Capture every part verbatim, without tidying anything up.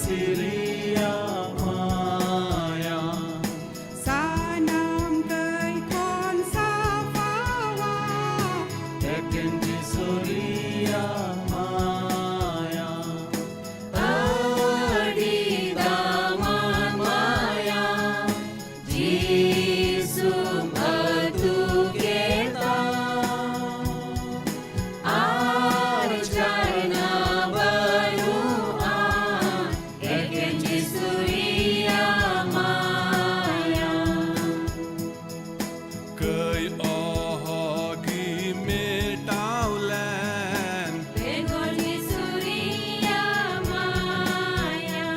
Syria ᱢᱟᱭᱟ᱾ ᱥᱟᱱᱟᱢ ᱠᱟᱹᱭ ᱠᱷᱚᱱ ᱥᱟᱯᱷᱟᱣᱟ᱾ ᱮᱠᱮᱱ ᱡᱤᱥᱩ ᱨᱤᱭᱟ ᱢᱟᱭᱟ᱾ ᱟᱹᱰᱤ ᱫᱟᱢᱟᱱ ᱢᱟᱭᱟ᱾ ᱡᱤᱥᱩᱢ ᱟᱹᱛᱩ ᱠᱮᱫᱟ᱾ ᱟᱨ ᱡᱷᱟᱨᱱᱟ ᱵᱟᱹᱱᱩᱜᱼᱟ᱾ ᱮᱠᱮᱱ ᱡᱤᱥᱩ ᱨᱤᱭᱟ ᱢᱟᱭᱟ᱾ ᱠᱟᱹᱭ ᱚᱦᱚᱜᱤ ᱢᱮᱴᱟᱣ ᱞᱮᱱ᱾ ᱵᱮᱜᱚᱨ ᱡᱤᱥᱩ ᱨᱤᱭᱟ ᱢᱟᱭᱟ᱾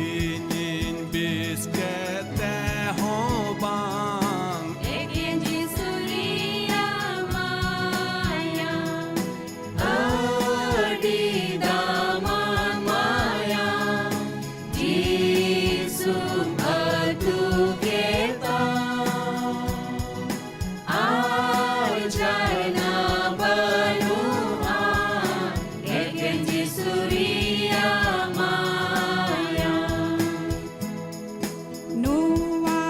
ᱤᱧᱤᱧ ᱵᱮᱥ ᱠᱮᱛᱮ ᱦᱚᱸ ᱵᱟᱝ᱾ ᱮᱠᱮᱱ ᱡᱤᱥᱩ ᱨᱤᱭᱟ ᱢᱟᱭᱟ᱾ ᱟᱹᱰᱤ ᱫᱟᱢᱟᱱ ᱢᱟᱭᱟ᱾ ᱡᱤᱥᱩᱢ ᱟᱹᱛᱩ ᱠᱮᱫᱟ᱾ ᱟᱨ ᱡᱷᱟᱨᱱᱟ ᱵᱟᱹᱱᱩᱜᱼᱟ᱾ ᱮᱠᱮᱱ ᱡᱤᱥᱩ ᱨᱤᱭᱟ ᱢᱟᱭᱟ᱾ ᱱᱚᱣᱟ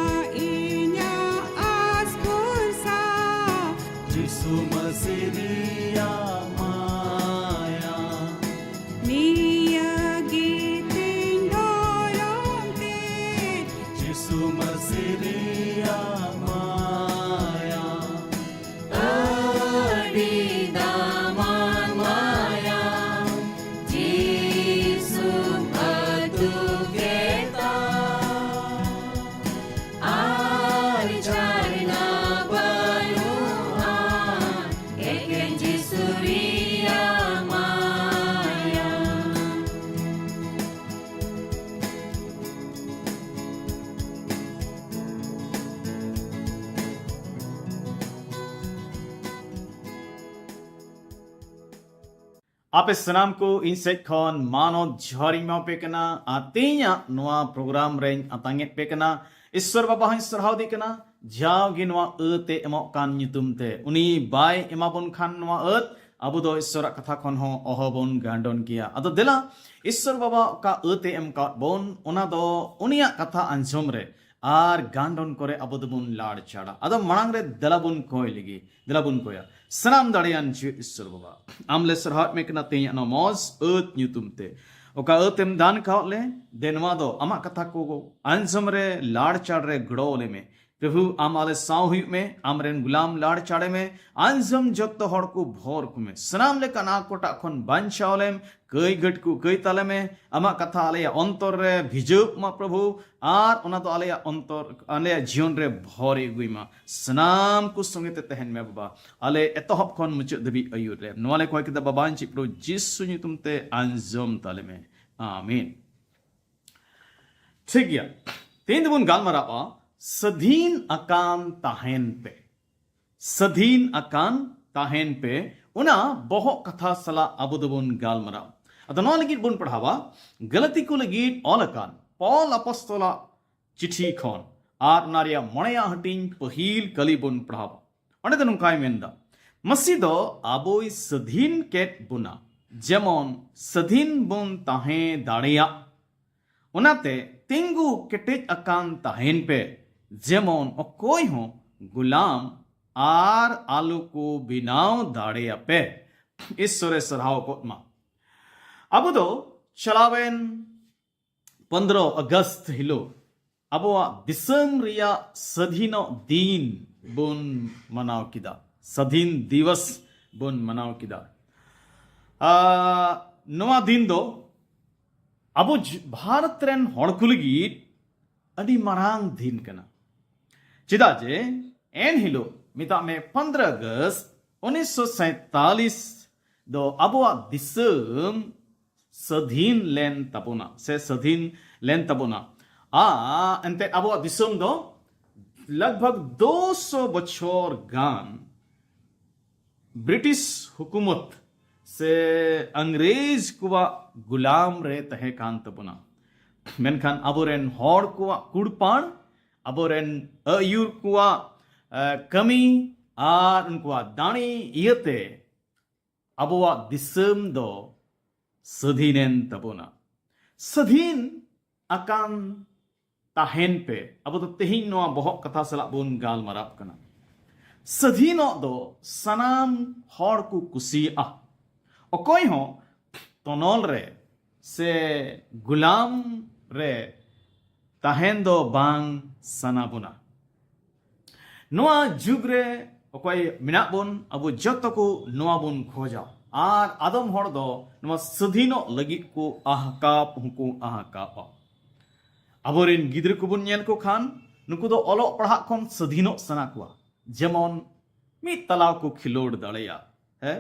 ᱤᱧᱟᱹᱜ ᱟᱥ ᱵᱷᱚᱨᱥᱟ᱾ ᱡᱤᱥᱩ ᱢᱟᱹᱥᱤ ᱨᱤᱭᱟ ᱢᱟᱭᱟ᱾ ᱱᱤᱭᱟᱹ ᱜᱮ ᱛᱤᱧ ᱫᱷᱚᱨᱚᱢ ᱛᱮ᱾ ᱡᱤᱥᱩ ᱢᱟᱹᱥᱤ ᱨᱤᱭᱟ ᱢᱟᱭᱟ᱾ ᱟᱹᱰᱤ ᱫᱟᱢᱟᱱ ᱢᱟᱭᱟ᱾ ᱡᱤᱥᱩᱢ ᱟᱹᱛᱩ ᱠᱮᱫᱟ᱾ ᱟᱨ ᱡᱷᱟᱨᱱᱟ ᱵᱟᱹᱱᱩᱜᱼᱟ᱾ ᱮᱠᱮᱱ ᱡᱤᱥᱩ ᱨᱤᱭᱟ ᱢᱟᱭᱟ᱾ ᱟᱯᱮ ᱥᱟᱱᱟᱢ ᱠᱚ ᱤᱧ ᱥᱮᱫ ᱠᱷᱚᱱ ᱢᱟᱱᱚᱛ ᱡᱚᱦᱟᱨ ᱤᱧ ᱮᱢᱟ ᱯᱮ ᱠᱟᱱᱟ᱾ ᱟᱨ ᱛᱮᱦᱮᱧᱟᱜ ᱱᱚᱣᱟ ᱯᱨᱳᱜᱨᱟᱢ ᱨᱮᱧ ᱟᱛᱟᱝ ᱮᱫ ᱯᱮ ᱠᱟᱱᱟ᱾ ᱤᱥᱥᱚᱨ ᱵᱟᱵᱟ ᱦᱚᱸᱧ ᱥᱟᱨᱦᱟᱣ ᱫᱮ ᱠᱟᱱᱟ, ᱡᱟᱣᱜᱮ ᱱᱚᱣᱟ ᱟᱹᱛ ᱮ ᱮᱢᱚᱜ ᱠᱟᱱ ᱧᱩᱛᱩᱢ ᱛᱮ᱾ ᱩᱱᱤ ᱵᱟᱭ ᱮᱢᱟ ᱵᱚᱱ ᱠᱷᱟᱱ ᱱᱚᱣᱟ ᱟᱹᱛ, ᱟᱵᱚ ᱫᱚ ᱤᱥᱥᱚᱨᱟᱜ ᱠᱟᱛᱷᱟ ᱠᱷᱚᱱ ᱦᱚᱸ ᱚᱦᱚ ᱵᱚᱱ ᱜᱟᱱᱰᱚᱱ ᱠᱮᱭᱟ᱾ ᱟᱫᱚ ᱫᱮᱞᱟ, ᱤᱥᱥᱚᱨ ᱵᱟᱵᱟ ᱚᱠᱟ ᱟᱹᱛ ᱮ ᱮᱢ ᱠᱟᱣᱟᱫ ᱵᱚᱱ, ᱚᱱᱟ ᱫᱚ ᱩᱱᱤᱭᱟᱜ ᱠᱟᱛᱷᱟ ᱟᱸᱡᱚᱢ ᱨᱮ ᱟᱨ ᱜᱟᱱᱰᱚᱱ ᱠᱚᱨᱮ ᱟᱵᱚ ᱫᱚᱵᱚᱱ ᱞᱟᱲ ᱪᱟᱲᱟ᱾ ᱟᱫᱚ ᱢᱟᱲᱟᱝ ᱨᱮ ᱫᱮᱞᱟ ᱵᱚᱱ ᱠᱚᱭ ᱞᱮᱜᱮ, ᱫᱮᱞᱟ ᱵᱚᱱ ᱠᱚᱭᱟ᱾ ᱥᱟᱱᱟᱢ ᱫᱟᱲᱮᱭᱟᱱ ᱡᱤᱣᱤ ᱤᱥᱥᱚᱨ ᱵᱟᱵᱟ, ᱟᱢ ᱞᱮ ᱥᱟᱨᱦᱟᱣᱮᱫ ᱢᱮ ᱠᱟᱱᱟ ᱛᱮᱦᱮᱧᱟᱜ ᱱᱚᱣᱟ ᱢᱚᱡᱽ ᱟᱹᱛ ᱧᱩᱛᱩᱢ ᱛᱮ᱾ ᱚᱠᱟ ᱟᱹᱛ ᱮᱢ ᱫᱟᱱ ᱠᱟᱣᱟᱫ ᱞᱮ, ᱫᱮ ᱱᱚᱣᱟ ᱫᱚ ᱟᱢᱟᱜ ᱠᱟᱛᱷᱟ ᱠᱚ ᱟᱸᱡᱚᱢ ᱨᱮ, ᱞᱟᱲ ᱪᱟᱲ ᱨᱮ ᱜᱚᱲᱚ ᱟᱞᱮ ᱢᱮ᱾ ᱯᱨᱚᱵᱷᱩ, ᱟᱢ ᱟᱞᱮ ᱥᱟᱶ ᱦᱩᱭᱩᱜ ᱢᱮ, ᱟᱢᱨᱮᱱ ᱜᱩᱞᱟᱢ ᱞᱟᱲ ᱪᱟᱲᱮ ᱢᱮ, ᱟᱸᱡᱚᱢ ᱡᱚᱛᱚ ᱦᱚᱲ ᱠᱚ ᱵᱷᱚᱨ ᱠᱚᱢᱮ᱾ ᱥᱟᱱᱟᱢ ᱞᱮᱠᱟᱱ ᱟᱠᱚᱴᱟᱜ ᱠᱷᱚᱱ ᱵᱟᱧᱪᱟᱣ ᱞᱮᱢ, ᱠᱟᱹᱭ ᱜᱷᱟᱹᱴ ᱠᱚ ᱠᱟᱹᱭ ᱛᱟᱞᱮ ᱢᱮ᱾ ᱟᱢᱟᱜ ᱠᱟᱛᱷᱟ ᱟᱞᱮᱭᱟᱜ ᱚᱱᱛᱚᱨ ᱨᱮ ᱵᱷᱤᱡᱟᱹᱣ ᱢᱟ ᱯᱨᱚᱵᱷᱩ, ᱟᱨ ᱚᱱᱟ ᱫᱚ ᱟᱞᱮᱭᱟᱜ ᱚᱱᱛᱚᱨ, ᱟᱞᱮᱭᱟᱜ ᱡᱤᱭᱚᱱ ᱨᱮ ᱵᱷᱚᱨ ᱟᱹᱜᱩᱭ ᱢᱟ᱾ ᱥᱟᱱᱟᱢ ᱠᱚ ᱥᱚᱸᱜᱮ ᱛᱮ ᱛᱟᱦᱮᱱ ᱢᱮ ᱵᱟᱵᱟ, ᱟᱞᱮ ᱮᱛᱚᱦᱚᱵ ᱠᱷᱚᱱ ᱢᱩᱪᱟᱹᱫ ᱫᱷᱟᱹᱵᱤᱡ ᱟᱹᱭᱩᱨ ᱞᱮᱢ᱾ ᱱᱚᱣᱟ ᱞᱮ ᱠᱚᱭ ᱠᱮᱫᱟ ᱵᱟᱵᱟ, ᱪᱮᱫ ᱯᱨᱚᱵᱷᱩ ᱡᱤᱥᱩ ᱧᱩᱛᱩᱢ ᱛᱮ ᱟᱸᱡᱚᱢ ᱛᱟᱞᱮ ᱢᱮ᱾ ᱟᱢᱮᱱ᱾ ᱴᱷᱤᱠ ᱜᱮᱭᱟ, ᱛᱮᱦᱮᱧ ᱫᱚᱵᱚᱱ ᱜᱟᱞᱢᱟᱨᱟᱣᱟ ᱥᱟᱹᱫᱷᱤᱱ ᱟᱠᱟᱱ ᱛᱟᱦᱮᱱ ᱯᱮ᱾ ᱥᱟᱹᱫᱷᱤᱱ ᱟᱠᱟᱱ ᱛᱟᱦᱮᱱ ᱯᱮ, ᱚᱱᱟ ᱵᱚᱦᱚᱜ ᱠᱟᱛᱷᱟ ᱥᱟᱞᱟᱜ ᱟᱵᱚ ᱫᱚᱵᱚᱱ ᱜᱟᱞᱢᱟᱨᱟᱣ᱾ ᱟᱫᱚ ᱱᱚᱣᱟ ᱞᱟᱹᱜᱤᱫ ᱵᱚᱱ ᱯᱟᱲᱦᱟᱣᱟ ᱜᱟᱞᱟᱛᱤ ᱠᱚ ᱞᱟᱹᱜᱤᱫ ᱚᱞ ᱟᱠᱟᱱ ᱯᱚᱞ ᱟᱯᱚᱥᱛᱚᱞᱟᱜ ᱪᱤᱴᱷᱤ ᱠᱷᱚᱱ, ᱟᱨ ᱚᱱᱟ ᱨᱮᱭᱟᱜ ᱢᱚᱬᱮᱭᱟᱜ ᱦᱟᱹᱴᱤᱧ ᱯᱟᱹᱦᱤᱞ ᱠᱟᱹᱞᱤ ᱵᱚᱱ ᱯᱟᱲᱦᱟᱣᱟ᱾ ᱚᱸᱰᱮ ᱫᱚ ᱱᱚᱝᱠᱟᱭ ᱢᱮᱱᱫᱟ, ᱢᱟᱹᱥᱤ ᱫᱚ ᱟᱵᱚᱭ ᱥᱟᱹᱫᱷᱤᱱ ᱠᱮᱫ ᱵᱚᱱᱟ, ᱡᱮᱢᱚᱱ ᱥᱟᱹᱫᱷᱤᱱ ᱵᱚᱱ ᱛᱟᱦᱮᱸ ᱫᱟᱲᱮᱭᱟᱜ᱾ ᱚᱱᱟᱛᱮ ᱛᱤᱸᱜᱩ ᱠᱮᱴᱮᱡ ᱟᱠᱟᱱ ᱛᱟᱦᱮᱱ ᱯᱮ, ᱡᱮᱢᱚᱱ ᱚᱠᱚᱭ ᱦᱚᱸ ᱜᱩᱞᱟᱢ ᱟᱨ ᱟᱞᱚ ᱠᱚ ᱵᱮᱱᱟᱣ ᱫᱟᱲᱮᱭᱟᱯᱮ᱾ ᱤᱥᱥᱚᱨᱮ ᱥᱟᱨᱦᱟᱣ ᱠᱚᱜ ᱢᱟ᱾ ᱟᱵᱚ ᱫᱚ ᱪᱟᱞᱟᱣᱮᱱ ᱯᱚᱱᱫᱽᱨᱚ ᱟᱜᱚᱥᱴ ᱦᱤᱞᱳᱜ ᱟᱵᱚᱣᱟᱜ ᱫᱤᱥᱚᱢ ᱨᱮᱭᱟᱜ ᱥᱟᱹᱫᱷᱤᱱᱚᱜ ᱫᱤᱱ ᱵᱚᱱ ᱢᱟᱱᱟᱣ ᱠᱮᱫᱟ, ᱥᱟᱹᱫᱷᱤᱱ ᱫᱤᱵᱚᱥ ᱵᱚᱱ ᱢᱟᱱᱟᱣ ᱠᱮᱫᱟ᱾ ᱟᱨ ᱱᱚᱣᱟ ᱫᱤᱱ ᱫᱚ ᱟᱵᱚ ᱡ-, ᱵᱷᱟᱨᱚᱛ ᱨᱮᱱ ᱦᱚᱲ ᱠᱚ ᱞᱟᱹᱜᱤᱫ ᱟᱹᱰᱤ ᱢᱟᱨᱟᱝ ᱫᱤᱱ ᱠᱟᱱᱟ᱾ ᱪᱮᱫᱟᱜ ᱡᱮ ᱮᱱ ᱦᱤᱞᱳᱜ, ᱢᱮᱛᱟᱜ ᱢᱮ ᱯᱚᱱᱫᱽᱨᱚ ᱟᱜᱚᱥᱴ ᱩᱱᱤᱥᱥᱚ ᱥᱟᱭᱛᱟᱞᱤᱥ ᱫᱚ ᱟᱵᱚᱣᱟᱜ ᱫᱤᱥᱚᱢ ᱥᱟᱹᱫᱷᱤᱱ ᱞᱮᱱ ᱛᱟᱵᱚᱱᱟ, ᱥᱮ ᱥᱟᱹᱫᱷᱤᱱ ᱞᱮᱱ ᱛᱟᱵᱚᱱᱟ᱾ ᱟᱨ ᱮᱱᱛᱮᱫ ᱟᱵᱚᱣᱟᱜ ᱫᱤᱥᱚᱢ ᱫᱚ ᱞᱟᱜᱽ ᱵᱷᱟᱜᱽ ᱫᱩᱥᱚ ᱵᱚᱪᱷᱚᱨ ᱜᱟᱱ ᱵᱨᱤᱴᱤᱥ ᱦᱩᱠᱩᱢᱚᱛ ᱥᱮ ᱟᱝᱨᱮᱡᱽ ᱠᱚᱣᱟᱜ ᱜᱩᱞᱟᱢ ᱨᱮ ᱛᱟᱦᱮᱸ ᱠᱟᱱ ᱛᱟᱵᱚᱱᱟ᱾ ᱢᱮᱱᱠᱷᱟᱱ ᱟᱵᱚᱨᱮᱱ ᱦᱚᱲ ᱠᱚᱣᱟᱜ ᱠᱩᱲᱯᱟᱲ, ᱟᱵᱚᱨᱮᱱ ᱟᱹᱭᱩᱨ ᱠᱚᱣᱟᱜ, ᱮ, ᱠᱟᱹᱢᱤ ᱟᱨ ᱩᱱᱠᱩᱣᱟᱜ ᱫᱟᱲᱮ ᱤᱭᱟᱹᱛᱮ ᱟᱵᱚᱣᱟᱜ ᱫᱤᱥᱚᱢ ᱫᱚ ᱥᱟᱹᱫᱷᱤᱱᱮᱱ ᱛᱟᱵᱚᱱᱟ᱾ ᱥᱟᱹᱫᱷᱤᱱ ᱟᱠᱟᱱ ᱛᱟᱦᱮᱱ ᱯᱮ᱾ ᱟᱵᱚ ᱫᱚ ᱛᱮᱦᱮᱧ ᱱᱚᱣᱟ ᱵᱚᱦᱚᱜ ᱠᱟᱛᱷᱟ ᱥᱟᱞᱟᱜ ᱵᱚᱱ ᱜᱟᱞᱢᱟᱨᱟᱣ ᱠᱟᱱᱟ᱾ ᱥᱟᱹᱫᱷᱤᱱᱚᱜ ᱫᱚ ᱥᱟᱱᱟᱢ ᱦᱚᱲ ᱠᱚ ᱠᱩᱥᱤᱭᱟᱜᱼᱟ᱾ ᱚᱠᱚᱭ ᱦᱚᱸ ᱛᱚᱱᱚᱞ ᱨᱮ ᱥᱮ ᱜᱩᱞᱟᱢ ᱨᱮ ᱛᱟᱦᱮᱱ ᱫᱚ ᱵᱟᱝ ᱥᱟᱱᱟ ᱵᱚᱱᱟ᱾ ᱱᱚᱣᱟ ᱡᱩᱜᱽ ᱨᱮ ᱚᱠᱚᱭ ᱢᱮᱱᱟᱜ ᱵᱚᱱ, ᱟᱵᱚ ᱡᱚᱛᱚ ᱠᱚ ᱱᱚᱣᱟ ᱵᱚᱱ ᱠᱷᱚᱡᱟ᱾ ᱟᱨ ᱟᱫᱚᱢ ᱦᱚᱲ ᱫᱚ ᱱᱚᱣᱟ ᱥᱟᱹᱫᱷᱤᱱᱚᱜ ᱞᱟᱹᱜᱤᱫ ᱠᱚ ᱟᱦᱠᱟᱯ ᱦᱚᱸᱠᱚ ᱟᱦᱠᱟᱯᱟ᱾ ᱟᱵᱚᱨᱮᱱ ᱜᱤᱫᱽᱨᱟᱹ ᱠᱚᱵᱚᱱ ᱧᱮᱞ ᱠᱚ ᱠᱷᱟᱱ, ᱱᱩᱠᱩ ᱫᱚ ᱚᱞᱚᱜ ᱯᱟᱲᱦᱟᱜ ᱠᱷᱚᱱ ᱥᱟᱹᱫᱷᱤᱱᱚᱜ ᱥᱟᱱᱟ ᱠᱚᱣᱟ, ᱡᱮᱢᱚᱱ ᱢᱤᱫ ᱛᱟᱞᱟ ᱠᱚ ᱠᱷᱮᱞᱳᱰ ᱫᱟᱲᱮᱭᱟᱜ᱾ ᱦᱮᱸ,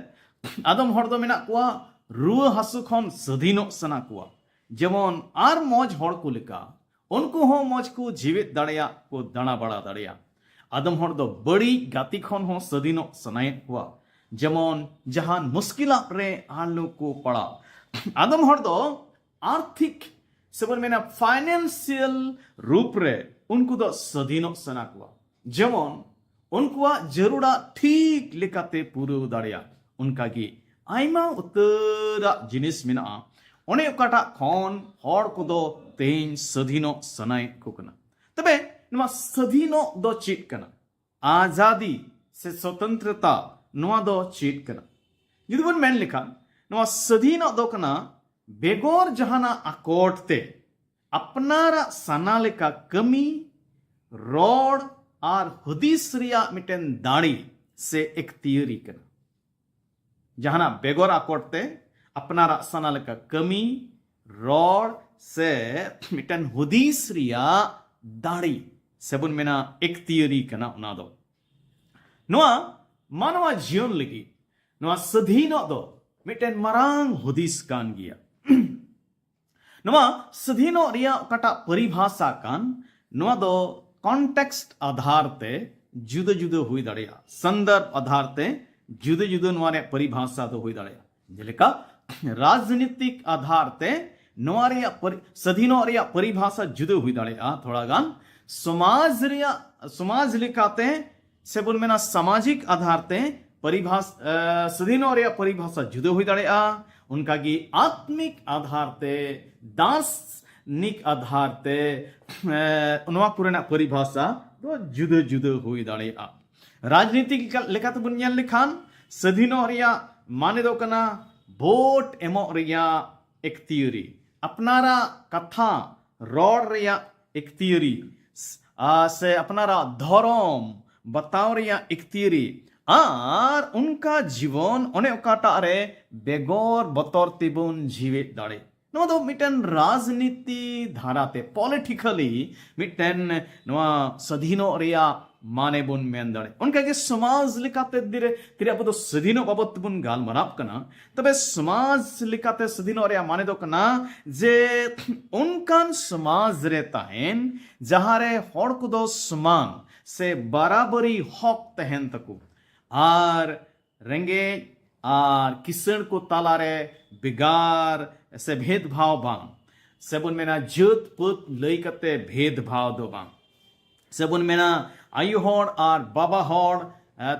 ᱟᱫᱚᱢ ᱦᱚᱲ ᱫᱚ ᱢᱮᱱᱟᱜ ᱠᱚᱣᱟ ᱨᱩᱣᱟᱹ ᱦᱟᱹᱥᱩ ᱠᱷᱚᱱ ᱥᱟᱹᱫᱷᱤᱱᱚᱜ ᱥᱟᱱᱟ ᱠᱚᱣᱟ, ᱡᱮᱢᱚᱱ ᱟᱨ ᱢᱚᱡᱽ ᱦᱚᱲ ᱠᱚ ᱞᱮᱠᱟ ᱩᱱᱠᱩ ᱦᱚᱸ ᱢᱚᱡᱽ ᱠᱚ ᱡᱤᱣᱮᱫ ᱫᱟᱲᱮᱭᱟᱜ, ᱠᱚ ᱫᱟᱬᱟ ᱵᱟᱲᱟ ᱫᱟᱲᱮᱭᱟᱜ᱾ ᱟᱫᱚᱢ ᱦᱚᱲ ᱫᱚ ᱵᱟᱹᱲᱤᱡ ᱜᱟᱛᱮ ᱠᱷᱚᱱ ᱦᱚᱸ ᱥᱟᱹᱫᱷᱤᱱᱚᱜ ᱥᱟᱱᱟᱭᱮᱫ ᱠᱚᱣᱟ, ᱡᱮᱢᱚᱱ ᱡᱟᱦᱟᱱ ᱢᱩᱥᱠᱤᱞᱟᱜ ᱨᱮ ᱟᱞᱚ ᱠᱚ ᱯᱟᱲᱟᱣ᱾ ᱟᱫᱚᱢ ᱦᱚᱲ ᱫᱚ ᱟᱨᱛᱷᱤᱠ ᱥᱮᱵᱚᱱ ᱢᱮᱱᱟ ᱯᱷᱟᱭᱱᱟᱱᱥᱤᱭᱟᱞ ᱨᱩᱯ ᱨᱮ ᱩᱱᱠᱩ ᱫᱚ ᱥᱟᱹᱫᱷᱤᱱᱚᱜ ᱥᱟᱱᱟ ᱠᱚᱣᱟ, ᱡᱮᱢᱚᱱ ᱩᱱᱠᱩᱣᱟᱜ ᱡᱟᱹᱨᱩᱲᱟᱜ ᱴᱷᱤᱠ ᱞᱮᱠᱟᱛᱮ ᱯᱩᱨᱟᱹᱣ ᱫᱟᱲᱮᱭᱟᱜ᱾ ᱚᱱᱠᱟᱜᱮ ᱟᱭᱢᱟ ᱩᱛᱟᱹᱨᱟᱜ ᱡᱤᱱᱤᱥ ᱢᱮᱱᱟᱜᱼᱟ, ᱚᱱᱮ ᱚᱠᱟᱴᱟᱜ ᱠᱷᱚᱱ ᱦᱚᱲ ᱠᱚᱫᱚ ᱛᱮᱦᱮᱧ ᱥᱟᱹᱫᱷᱤᱱᱚᱜ ᱥᱟᱱᱟᱭᱮᱫ ᱠᱚ ᱠᱟᱱᱟ᱾ ᱛᱚᱵᱮ ᱱᱚᱣᱟ ᱥᱟᱹᱫᱷᱤᱱᱚᱜ ᱫᱚ ᱪᱮᱫ ᱠᱟᱱᱟ? ᱟᱡᱟᱫᱤ ᱥᱮ ᱥᱚᱛᱚᱱᱛᱨᱚᱛᱟ, ᱱᱚᱣᱟ ᱫᱚ ᱪᱮᱫ ᱠᱟᱱᱟ? ᱡᱩᱫᱤ ᱵᱚᱱ ᱢᱮᱱ ᱞᱮᱠᱷᱟᱱ, ᱱᱚᱣᱟ ᱥᱟᱹᱫᱷᱤᱱᱚᱜ ᱫᱚ ᱠᱟᱱᱟ ᱵᱮᱜᱚᱨ ᱡᱟᱦᱟᱱᱟᱜ ᱟᱠᱚᱴ ᱛᱮ ᱟᱯᱱᱟᱨᱟᱜ ᱥᱟᱱᱟ ᱞᱮᱠᱟ ᱠᱟᱹᱢᱤ, ᱨᱚᱲ ᱟᱨ ᱦᱩᱫᱤᱥ ᱨᱮᱭᱟᱜ ᱢᱤᱫᱴᱮᱱ ᱫᱟᱲᱮ ᱥᱮ ᱮᱠᱛᱤᱭᱟᱹᱨᱤ ᱠᱟᱱᱟ᱾ ᱡᱟᱦᱟᱱᱟᱜ ᱵᱮᱜᱚᱨ ᱟᱠᱚᱴ ᱛᱮ ᱟᱯᱱᱟᱨᱟᱜ ᱥᱟᱱᱟ ᱞᱮᱠᱟ ᱠᱟᱹᱢᱤ, ᱨᱚᱲ ᱥᱮ ᱢᱤᱫᱴᱮᱱ ᱦᱩᱫᱤᱥ ᱨᱮᱭᱟᱜ ᱫᱟᱲᱮ ᱥᱮᱵᱚᱱ ᱢᱮᱱᱟ ᱮᱠᱛᱤᱭᱟᱹᱨᱤ ᱠᱟᱱᱟ ᱚᱱᱟ ᱫᱚ᱾ ᱱᱚᱣᱟ ᱢᱟᱱᱣᱟ ᱡᱤᱭᱚᱱ ᱞᱟᱹᱜᱤᱫ ᱱᱚᱣᱟ ᱥᱟᱹᱫᱷᱤᱱᱚᱜ ᱫᱚ ᱢᱤᱫᱴᱮᱱ ᱢᱟᱨᱟᱝ ᱦᱩᱫᱤᱥ ᱠᱟᱱ ᱜᱮᱭᱟ᱾ ᱱᱚᱣᱟ ᱥᱟᱹᱫᱷᱤᱱᱚᱜ ᱨᱮᱭᱟᱜ ᱚᱠᱟᱴᱟᱜ ᱯᱚᱨᱤᱵᱷᱟᱥᱟ ᱠᱟᱱ, ᱱᱚᱣᱟ ᱫᱚ ᱠᱚᱱᱴᱮᱠᱥᱴ ᱟᱫᱷᱟᱨ ᱛᱮ ᱡᱩᱫᱟᱹ ᱡᱩᱫᱟᱹ ᱦᱩᱭ ᱫᱟᱲᱮᱭᱟᱜᱼᱟ, ᱥᱚᱱᱫᱚᱨᱵᱷ ᱟᱫᱷᱟᱨ ᱛᱮ ᱡᱩᱫᱟᱹ ᱡᱩᱫᱟᱹ ᱱᱚᱣᱟ ᱨᱮᱭᱟᱜ ᱯᱚᱨᱤᱵᱷᱟᱥᱟ ᱫᱚ ᱦᱩᱭ ᱫᱟᱲᱮᱭᱟᱜᱼᱟ᱾ ᱡᱮᱞᱮᱠᱟ, ᱨᱟᱡᱽᱱᱤᱛᱤᱠ ᱟᱫᱷᱟᱨ ᱛᱮ ᱱᱚᱣᱟ ᱨᱮᱭᱟᱜ ᱯᱚᱨᱤ-, ᱥᱟᱹᱫᱷᱤᱱᱚᱜ ᱨᱮᱭᱟᱜ ᱯᱚᱨᱤᱵᱷᱟᱥᱟ ᱡᱩᱫᱟᱹ ᱦᱩᱭ ᱫᱟᱲᱮᱭᱟᱜᱼᱟ ᱛᱷᱚᱲᱟ ᱜᱟᱱ᱾ ᱥᱚᱢᱟᱡᱽ ᱨᱮᱭᱟᱜ, ᱥᱚᱢᱟᱡᱽ ᱞᱮᱠᱟᱛᱮ ᱥᱮᱵᱚᱱ ᱢᱮᱱᱟ ᱥᱟᱢᱟᱡᱤᱠ ᱟᱫᱷᱟᱨ ᱛᱮ ᱯᱚᱨᱤᱵᱷᱟᱥ ᱥᱟᱹᱫᱷᱤᱱᱚᱜ ᱨᱮᱭᱟᱜ ᱯᱚᱨᱤᱵᱷᱟᱥᱟ ᱡᱩᱫᱟᱹ ᱦᱩᱭ ᱫᱟᱲᱮᱭᱟᱜᱼᱟ᱾ ᱚᱱᱠᱟᱜᱮ ᱟᱛᱢᱤᱠ ᱟᱫᱷᱟᱨ ᱛᱮ, ᱫᱟᱨᱥᱱᱤᱠ ᱟᱫᱷᱟᱨ ᱛᱮ ᱱᱚᱣᱟ ᱠᱚᱨᱮᱱᱟᱜ ᱯᱚᱨᱤᱵᱷᱟᱥᱟ ᱫᱚ ᱡᱩᱫᱟᱹ ᱡᱩᱫᱟᱹ ᱦᱩᱭ ᱫᱟᱲᱮᱭᱟᱜᱼᱟ᱾ ᱨᱟᱡᱽᱱᱤᱛᱤ ᱞᱮᱠᱟᱛᱮᱵᱚᱱ ᱧᱮᱞ ᱞᱮᱠᱷᱟᱱ ᱥᱟᱹᱫᱷᱤᱱᱚᱜ ᱨᱮᱭᱟᱜ ᱢᱟᱱᱮ ᱫᱚ ᱠᱟᱱᱟ ᱵᱷᱳᱴ ᱮᱢᱚᱜ ᱨᱮᱭᱟᱜ ᱮᱠᱛᱤᱭᱟᱹᱨᱤ, ᱟᱯᱱᱟᱨᱟᱜ ᱠᱟᱛᱷᱟ ᱨᱚᱲ ᱨᱮᱭᱟᱜ ᱮᱠᱛᱤᱭᱟᱹᱨᱤ, ᱥᱮ ᱟᱯᱱᱟᱨᱟᱜ ᱫᱷᱚᱨᱚᱢ ᱵᱟᱛᱟᱣ ᱨᱮᱭᱟᱜ ᱮᱠᱛᱤᱭᱟᱹᱨᱤ᱾ ᱟᱨ ᱚᱱᱠᱟ ᱡᱤᱵᱚᱱ ᱚᱱᱮ ᱚᱠᱟᱴᱟᱜ ᱨᱮ ᱵᱮᱜᱚᱨ ᱵᱚᱛᱚᱨ ᱛᱮᱵᱚᱱ ᱡᱤᱣᱮᱫ ᱫᱟᱲᱮ᱾ ᱱᱚᱣᱟ ᱫᱚ ᱢᱤᱫᱴᱮᱱ ᱨᱟᱡᱽᱱᱤᱛᱤ ᱫᱷᱟᱨᱟᱛᱮ, ᱯᱚᱞᱤᱴᱤᱠᱟᱞᱤ ᱢᱤᱫᱴᱮᱱ ᱱᱚᱣᱟ ᱥᱟᱹᱫᱷᱤᱱᱚᱜ ᱨᱮᱭᱟᱜ ᱢᱟᱱᱮ ᱵᱚᱱ ᱢᱮᱱ ᱫᱟᱲᱮᱭᱟᱜᱼᱟ᱾ ᱚᱱᱠᱟᱜᱮ ᱥᱚᱢᱟᱡᱽ ᱞᱮᱠᱟᱛᱮ ᱛᱤᱨᱮ ᱛᱤᱨᱮ ᱟᱵᱚ ᱫᱚ ᱥᱟᱹᱫᱷᱤᱱᱚᱜ ᱵᱟᱵᱚᱫ ᱛᱮᱵᱚᱱ ᱜᱟᱞᱢᱟᱨᱟᱣ ᱠᱟᱱᱟ, ᱛᱚᱵᱮ ᱥᱚᱢᱟᱡᱽ ᱞᱮᱠᱟᱛᱮ ᱥᱟᱹᱫᱷᱤᱱᱚᱜ ᱨᱮᱭᱟᱜ ᱢᱟᱱᱮ ᱫᱚ ᱠᱟᱱᱟ ᱡᱮ ᱚᱱᱠᱟᱱ ᱥᱚᱢᱟᱡᱽ ᱨᱮ ᱛᱟᱦᱮᱱ ᱡᱟᱦᱟᱸ ᱨᱮ ᱦᱚᱲ ᱠᱚᱫᱚ ᱥᱚᱢᱟᱱ ᱥᱮ ᱵᱟᱨᱟᱵᱟᱨᱤ ᱦᱚᱠ ᱛᱟᱦᱮᱱ ᱛᱟᱠᱚ, ᱟᱨ ᱨᱮᱸᱜᱮᱡ ᱟᱨ ᱠᱤᱥᱟᱹᱬ ᱠᱚ ᱛᱟᱞᱟᱨᱮ ᱵᱷᱮᱜᱟᱨ ᱥᱮ ᱵᱷᱮᱫᱽᱵᱷᱟᱣ ᱵᱟᱝ, ᱥᱮᱵᱚᱱ ᱢᱮᱱᱟ ᱡᱟᱹᱛ ᱯᱟᱹᱛ ᱞᱟᱹᱭ ᱠᱟᱛᱮ ᱵᱷᱮᱫᱽᱵᱷᱟᱣ ᱫᱚ ᱵᱟᱝ, ᱥᱮᱵᱚᱱ ᱢᱮᱱᱟ ᱟᱭᱳ ᱦᱚᱲ ᱟᱨ ᱵᱟᱵᱟ ᱦᱚᱲ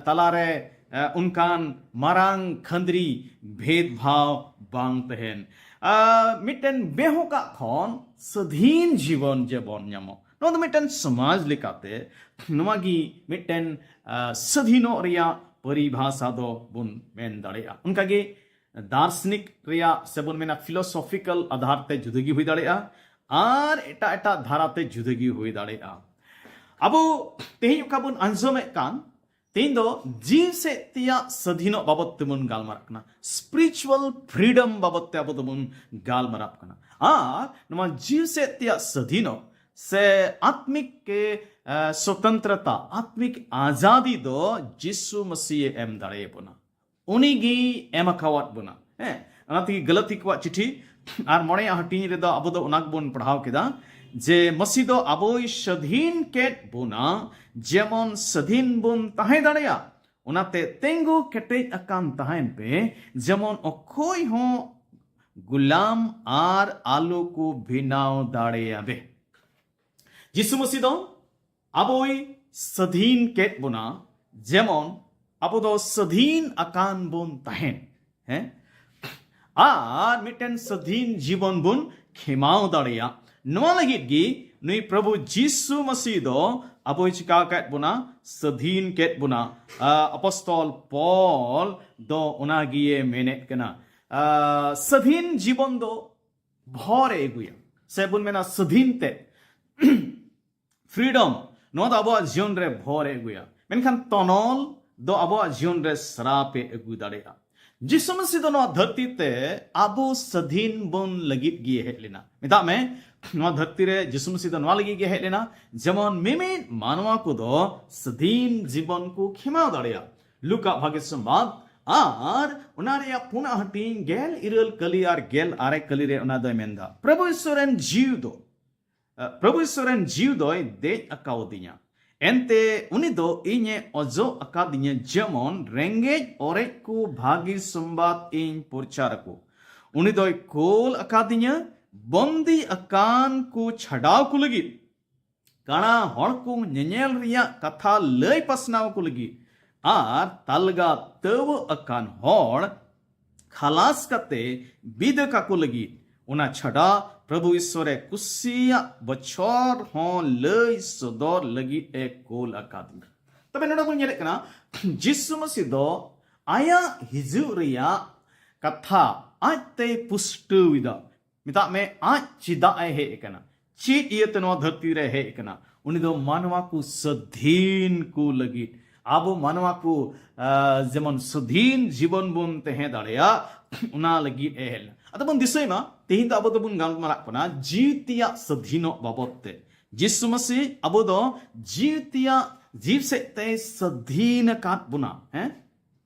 ᱛᱟᱞᱟᱨᱮ ᱚᱱᱠᱟᱱ ᱢᱟᱨᱟᱝ ᱠᱷᱟᱹᱱᱫᱽᱨᱤ ᱵᱷᱮᱫᱽᱵᱷᱟᱣ ᱵᱟᱝ ᱛᱟᱦᱮᱱ, ᱢᱤᱫᱴᱮᱱ ᱵᱮᱦᱚᱠᱟᱜ ᱠᱷᱚᱱ ᱥᱟᱹᱫᱷᱤᱱ ᱡᱤᱵᱚᱱ ᱡᱮᱵᱚᱱ ᱧᱟᱢᱚᱜ᱾ ᱱᱚᱣᱟ ᱫᱚ ᱢᱤᱫᱴᱮᱱ ᱥᱚᱢᱟᱡᱽ ᱞᱮᱠᱟᱛᱮ ᱱᱚᱣᱟ ᱜᱮ ᱢᱤᱫᱴᱮᱱ ᱥᱟᱹᱫᱷᱤᱱᱚᱜ ᱨᱮᱭᱟᱜ ᱯᱚᱨᱤᱵᱷᱟᱥᱟ ᱫᱚ ᱵᱚᱱ ᱢᱮᱱ ᱫᱟᱲᱮᱭᱟᱜᱼᱟ᱾ ᱚᱱᱠᱟᱜᱮ ᱫᱟᱨᱥᱱᱤᱠ ᱨᱮᱭᱟᱜ ᱥᱮᱵᱚᱱ ᱢᱮᱱᱟ ᱯᱷᱤᱞᱳᱥᱚᱯᱷᱤᱠᱟᱞ ᱟᱫᱷᱟᱨ ᱛᱮ ᱡᱩᱫᱟᱹ ᱜᱮ ᱦᱩᱭ ᱫᱟᱲᱮᱭᱟᱜᱼᱟ, ᱟᱨ ᱮᱴᱟᱜ ᱮᱴᱟᱜ ᱫᱷᱟᱨᱟᱛᱮ ᱡᱩᱫᱟᱹ ᱜᱮ ᱦᱩᱭ ᱫᱟᱲᱮᱭᱟᱜᱼᱟ᱾ ᱟᱵᱚ ᱛᱮᱦᱮᱧ ᱚᱠᱟ ᱵᱚᱱ ᱟᱸᱡᱚᱢᱮᱫ ᱠᱟᱱ, ᱛᱮᱦᱮᱧ ᱫᱚ ᱡᱤᱣᱤ ᱥᱮᱫ ᱛᱮᱭᱟᱜ ᱥᱟᱹᱫᱷᱤᱱᱚᱜ ᱵᱟᱵᱚᱫ ᱛᱮᱵᱚᱱ ᱜᱟᱞᱢᱟᱨᱟᱜ ᱠᱟᱱᱟ, ᱥᱯᱤᱨᱤᱪᱩᱣᱟᱞ ᱯᱷᱨᱤᱰᱚᱢ ᱵᱟᱵᱚᱫ ᱛᱮ ᱟᱵᱚ ᱫᱚᱵᱚᱱ ᱜᱟᱞᱢᱟᱨᱟᱜ ᱠᱟᱱᱟ᱾ ᱟᱨ ᱱᱚᱣᱟ ᱡᱤᱣᱤ ᱥᱮᱫ ᱛᱮᱭᱟᱜ ᱥᱟᱹᱫᱷᱤᱱᱚᱜ ᱥᱮ ᱟᱛᱢᱤᱠ ᱥᱚᱛᱚᱱᱛᱨᱚᱛᱟ, ᱟᱛᱢᱤᱠ ᱟᱡᱟᱫᱤ ᱫᱚ ᱡᱤᱥᱩ ᱢᱟᱹᱥᱤᱭᱮ ᱮᱢ ᱫᱟᱲᱮᱭᱟᱵᱚᱱᱟ᱾ ᱩᱱᱤ ᱜᱮ ᱮᱢ ᱟᱠᱟᱣᱟᱫ ᱵᱚᱱᱟ᱾ ᱦᱮᱸ, ᱚᱱᱟ ᱛᱮᱜᱮ ᱜᱟᱞᱟᱛᱤ ᱠᱚᱣᱟᱜ ᱪᱤᱴᱷᱤ ᱟᱨ ᱢᱚᱬᱮᱭᱟᱜ ᱦᱟᱹᱴᱤᱧ ᱨᱮᱫᱚ ᱟᱵᱚ ᱫᱚ ᱚᱱᱟ ᱜᱮᱵᱚᱱ ᱯᱟᱲᱦᱟᱣ ᱠᱮᱫᱟ ᱡᱮ ᱢᱟᱹᱥᱤ ᱫᱚ ᱟᱵᱚᱭ ᱥᱟᱹᱫᱷᱤᱱ ᱠᱮᱫ ᱵᱚᱱᱟ, ᱡᱮᱢᱚᱱ ᱥᱟᱹᱫᱷᱤᱱ ᱵᱚᱱ ᱛᱟᱦᱮᱸ ᱫᱟᱲᱮᱭᱟᱜ᱾ ᱚᱱᱟᱛᱮ ᱛᱤᱸᱜᱩ ᱠᱮᱴᱮᱡ ᱟᱠᱟᱱ ᱛᱟᱦᱮᱱ ᱯᱮ, ᱡᱮᱢᱚᱱ ᱚᱠᱚᱭ ᱦᱚᱸ ᱜᱩᱞᱟᱢ ᱟᱨ ᱟᱞᱚ ᱠᱚ ᱵᱮᱱᱟᱣ ᱫᱟᱲᱮᱭᱟᱵᱮ᱾ ᱡᱤᱥᱩ ᱢᱟᱹᱥᱤ ᱫᱚ ᱟᱵᱚᱭ ᱥᱟᱹᱫᱷᱤᱱ ᱠᱮᱫ ᱵᱚᱱᱟ, ᱡᱮᱢᱚᱱ ᱟᱵᱚ ᱫᱚ ᱥᱟᱹᱫᱷᱤᱱ ᱟᱠᱟᱱ ᱵᱚᱱ ᱛᱟᱦᱮᱱ᱾ ᱦᱮᱸ, ᱟᱨ ᱢᱤᱫᱴᱮᱱ ᱥᱟᱹᱫᱷᱤᱱ ᱡᱤᱵᱚᱱ ᱵᱚᱱ ᱠᱷᱮᱢᱟᱣ ᱫᱟᱲᱮᱭᱟᱜ᱾ ᱱᱚᱣᱟ ᱞᱟᱹᱜᱤᱫ ᱜᱮ ᱱᱩᱭ ᱯᱨᱚᱵᱷᱩ ᱡᱤᱥᱩ ᱢᱟᱹᱥᱤ ᱫᱚ ᱟᱵᱚᱭ ᱪᱤᱠᱟ ᱠᱮᱫ ᱵᱚᱱᱟ? ᱥᱟᱹᱫᱷᱤᱱ ᱠᱮᱫ ᱵᱚᱱᱟ᱾ ᱟ, ᱟᱯᱚᱥᱛᱚᱞ ᱯᱚᱞ ᱫᱚ ᱚᱱᱟ ᱜᱮᱭᱮ ᱢᱮᱱᱮᱫ ᱠᱟᱱᱟ᱾ ᱟ, ᱥᱟᱹᱫᱷᱤᱱ ᱡᱤᱵᱚᱱ ᱫᱚ ᱵᱷᱚᱨ ᱮ ᱟᱹᱜᱩᱭᱟ, ᱥᱮ ᱵᱚᱱ ᱢᱮᱱᱟ ᱥᱟᱹᱫᱷᱤᱱ ᱛᱮ᱾ ᱯᱷᱨᱤᱰᱚᱢ, ᱱᱚᱣᱟ ᱫᱚ ᱟᱵᱚᱣᱟᱜ ᱡᱤᱭᱚᱱ ᱨᱮ ᱵᱷᱚᱨ ᱮ ᱟᱹᱜᱩᱭᱟ, ᱢᱮᱱᱠᱷᱟᱱ ᱛᱚᱱᱚᱞ ᱫᱚ ᱟᱵᱚᱣᱟᱜ ᱡᱤᱭᱚᱱ ᱨᱮ ᱥᱨᱟᱯ ᱮ ᱟᱹᱜᱩ ᱫᱟᱲᱮᱭᱟᱜᱼᱟ᱾ ᱡᱤᱥᱩ ᱢᱟᱹᱥᱤ ᱫᱚ ᱱᱚᱣᱟ ᱫᱷᱟᱹᱨᱛᱤ ᱛᱮ ᱟᱵᱚ ᱥᱟᱹᱫᱷᱤᱱ ᱵᱚᱱ ᱞᱟᱹᱜᱤᱫ ᱜᱮ ᱦᱮᱡ ᱞᱮᱱᱟ᱾ ᱢᱮᱛᱟᱜ ᱢᱮ, ᱱᱚᱣᱟ ᱫᱷᱟᱹᱨᱛᱤ ᱨᱮ ᱡᱤᱥᱩ ᱢᱟᱹᱥᱤ ᱫᱚ ᱱᱚᱣᱟ ᱞᱟᱹᱜᱤᱫ ᱜᱮ ᱦᱮᱡ ᱞᱮᱱᱟ, ᱡᱮᱢᱚᱱ ᱢᱤᱢᱤᱫ ᱢᱟᱱᱣᱟ ᱠᱚᱫᱚ ᱥᱟᱹᱫᱷᱤᱱ ᱡᱤᱵᱚᱱ ᱠᱚ ᱠᱷᱮᱢᱟᱣ ᱫᱟᱲᱮᱭᱟᱜ᱾ ᱞᱩᱠᱟ ᱵᱷᱟᱜᱮ ᱥᱚᱢᱵᱟᱫ ᱟᱨ ᱚᱱᱟ ᱨᱮᱭᱟᱜ ᱯᱩᱱᱟᱜ ᱦᱟᱹᱴᱤᱧ ᱜᱮᱞ ᱤᱨᱟᱹᱞ ᱠᱟᱹᱞᱤ ᱟᱨ ᱜᱮᱞ ᱟᱨᱮ ᱠᱟᱹᱞᱤ ᱨᱮ ᱚᱱᱟ ᱫᱚᱭ ᱢᱮᱱᱫᱟ, ᱯᱨᱚᱵᱷᱩ ᱤᱥᱥᱚᱨ ᱨᱮᱱ ᱡᱤᱣᱤ ᱫᱚ ᱯᱨᱚᱵᱷᱩ ᱤᱥᱥᱚᱨ ᱨᱮᱱ ᱡᱤᱣᱤ ᱫᱚᱭ ᱫᱮᱡ ᱟᱠᱟᱣᱫᱤᱧᱟ᱾ ᱮᱱᱛᱮ ᱩᱱᱤ ᱫᱚ ᱤᱧᱮ ᱚᱡᱚᱜ ᱟᱠᱟᱫᱤᱧᱟ, ᱡᱮᱢᱚᱱ ᱨᱮᱸᱜᱮᱡ ᱚᱨᱮᱡ ᱠᱚ ᱵᱷᱟᱹᱜᱤ ᱥᱚᱢᱵᱟᱫ ᱤᱧ ᱯᱨᱚᱪᱟᱨ ᱟᱠᱚ᱾ ᱩᱱᱤ ᱫᱚᱭ ᱠᱳᱞ ᱟᱠᱟᱫᱤᱧᱟ ᱵᱚᱱᱫᱤ ᱟᱠᱟᱱ ᱠᱚ ᱪᱷᱟᱰᱟᱣ ᱠᱚ ᱞᱟᱹᱜᱤᱫ, ᱠᱟᱬᱟ ᱦᱚᱲ ᱠᱚ ᱧᱮᱧᱮᱞ ᱨᱮᱭᱟᱜ ᱠᱟᱛᱷᱟ ᱞᱟᱹᱭ ᱯᱟᱥᱱᱟᱣ ᱠᱚ ᱞᱟᱹᱜᱤᱫ, ᱟᱨ ᱛᱟᱞᱜᱟ ᱛᱟᱹᱣᱟᱹᱜ ᱟᱠᱟᱱ ᱦᱚᱲ ᱠᱷᱟᱞᱟᱥ ᱠᱟᱛᱮ ᱵᱤᱫᱟᱹ ᱠᱟᱠᱚ ᱞᱟᱹᱜᱤᱫ᱾ ᱚᱱᱟ ᱪᱷᱟᱰᱟ ᱯᱨᱚᱵᱷᱩ ᱤᱥᱥᱚᱨᱮ ᱠᱩᱥᱤᱭᱟᱜ ᱵᱚᱪᱷᱚᱨ ᱦᱚᱸ ᱞᱟᱹᱭ ᱥᱚᱫᱚᱨ ᱞᱟᱹᱜᱤᱫ ᱮ ᱠᱳᱞ ᱟᱠᱟᱫᱤᱧᱟ᱾ ᱛᱚᱵᱮ ᱱᱚᱰᱮ ᱵᱚᱱ ᱧᱮᱞᱮᱫ ᱠᱟᱱᱟ, ᱡᱤᱥᱩ ᱢᱟᱹᱥᱤ ᱫᱚ ᱟᱭᱟᱜ ᱦᱤᱡᱩᱜ ᱨᱮᱭᱟᱜ ᱠᱟᱛᱷᱟ ᱟᱡ ᱛᱮᱭ ᱯᱩᱥᱴᱟᱹᱣ ᱮᱫᱟ᱾ ᱢᱮᱛᱟᱜ ᱢᱮ, ᱟᱡ ᱪᱮᱫᱟᱜ ᱮ ᱦᱮᱡ ᱟᱠᱟᱱᱟ, ᱪᱮᱫ ᱤᱭᱟᱹᱛᱮ ᱱᱚᱣᱟ ᱫᱷᱟᱹᱨᱛᱤ ᱨᱮ ᱦᱮᱡ ᱟᱠᱟᱱᱟ? ᱩᱱᱤ ᱫᱚ ᱢᱟᱱᱣᱟ ᱠᱚ ᱥᱟᱹᱫᱷᱤᱱ ᱠᱚ ᱞᱟᱹᱜᱤᱫ, ᱟᱵᱚ ᱢᱟᱱᱣᱟ ᱠᱚ, ᱟ, ᱡᱮᱢᱚᱱ ᱥᱟᱹᱫᱷᱤᱱ ᱡᱤᱵᱚᱱ ᱵᱚᱱ ᱛᱟᱦᱮᱸ ᱫᱟᱲᱮᱭᱟᱜ, ᱚᱱᱟ ᱞᱟᱹᱜᱤᱫ ᱮ ᱦᱮᱡ ᱞᱮᱱᱟ᱾ ᱟᱫᱚ ᱵᱚᱱ ᱫᱤᱥᱟᱹᱭ ᱢᱟ, ᱛᱮᱦᱮᱧ ᱫᱚ ᱟᱵᱚ ᱫᱚᱵᱚᱱ ᱜᱟᱞᱢᱟᱨᱟᱜ ᱠᱟᱱᱟ ᱡᱤᱣᱤ ᱛᱮᱭᱟᱜ ᱥᱟᱹᱫᱷᱤᱱᱚᱜ ᱵᱟᱵᱚᱫ ᱛᱮ᱾ ᱡᱤᱥᱩ ᱢᱟᱹᱥᱤ ᱟᱵᱚ ᱫᱚ ᱡᱤᱣᱤ ᱛᱮᱭᱟᱜ ᱡᱤᱵ ᱥᱮᱫ ᱛᱮᱭ ᱥᱟᱹᱫᱷᱤᱱ ᱟᱠᱟᱫ ᱵᱚᱱᱟ᱾ ᱦᱮᱸ,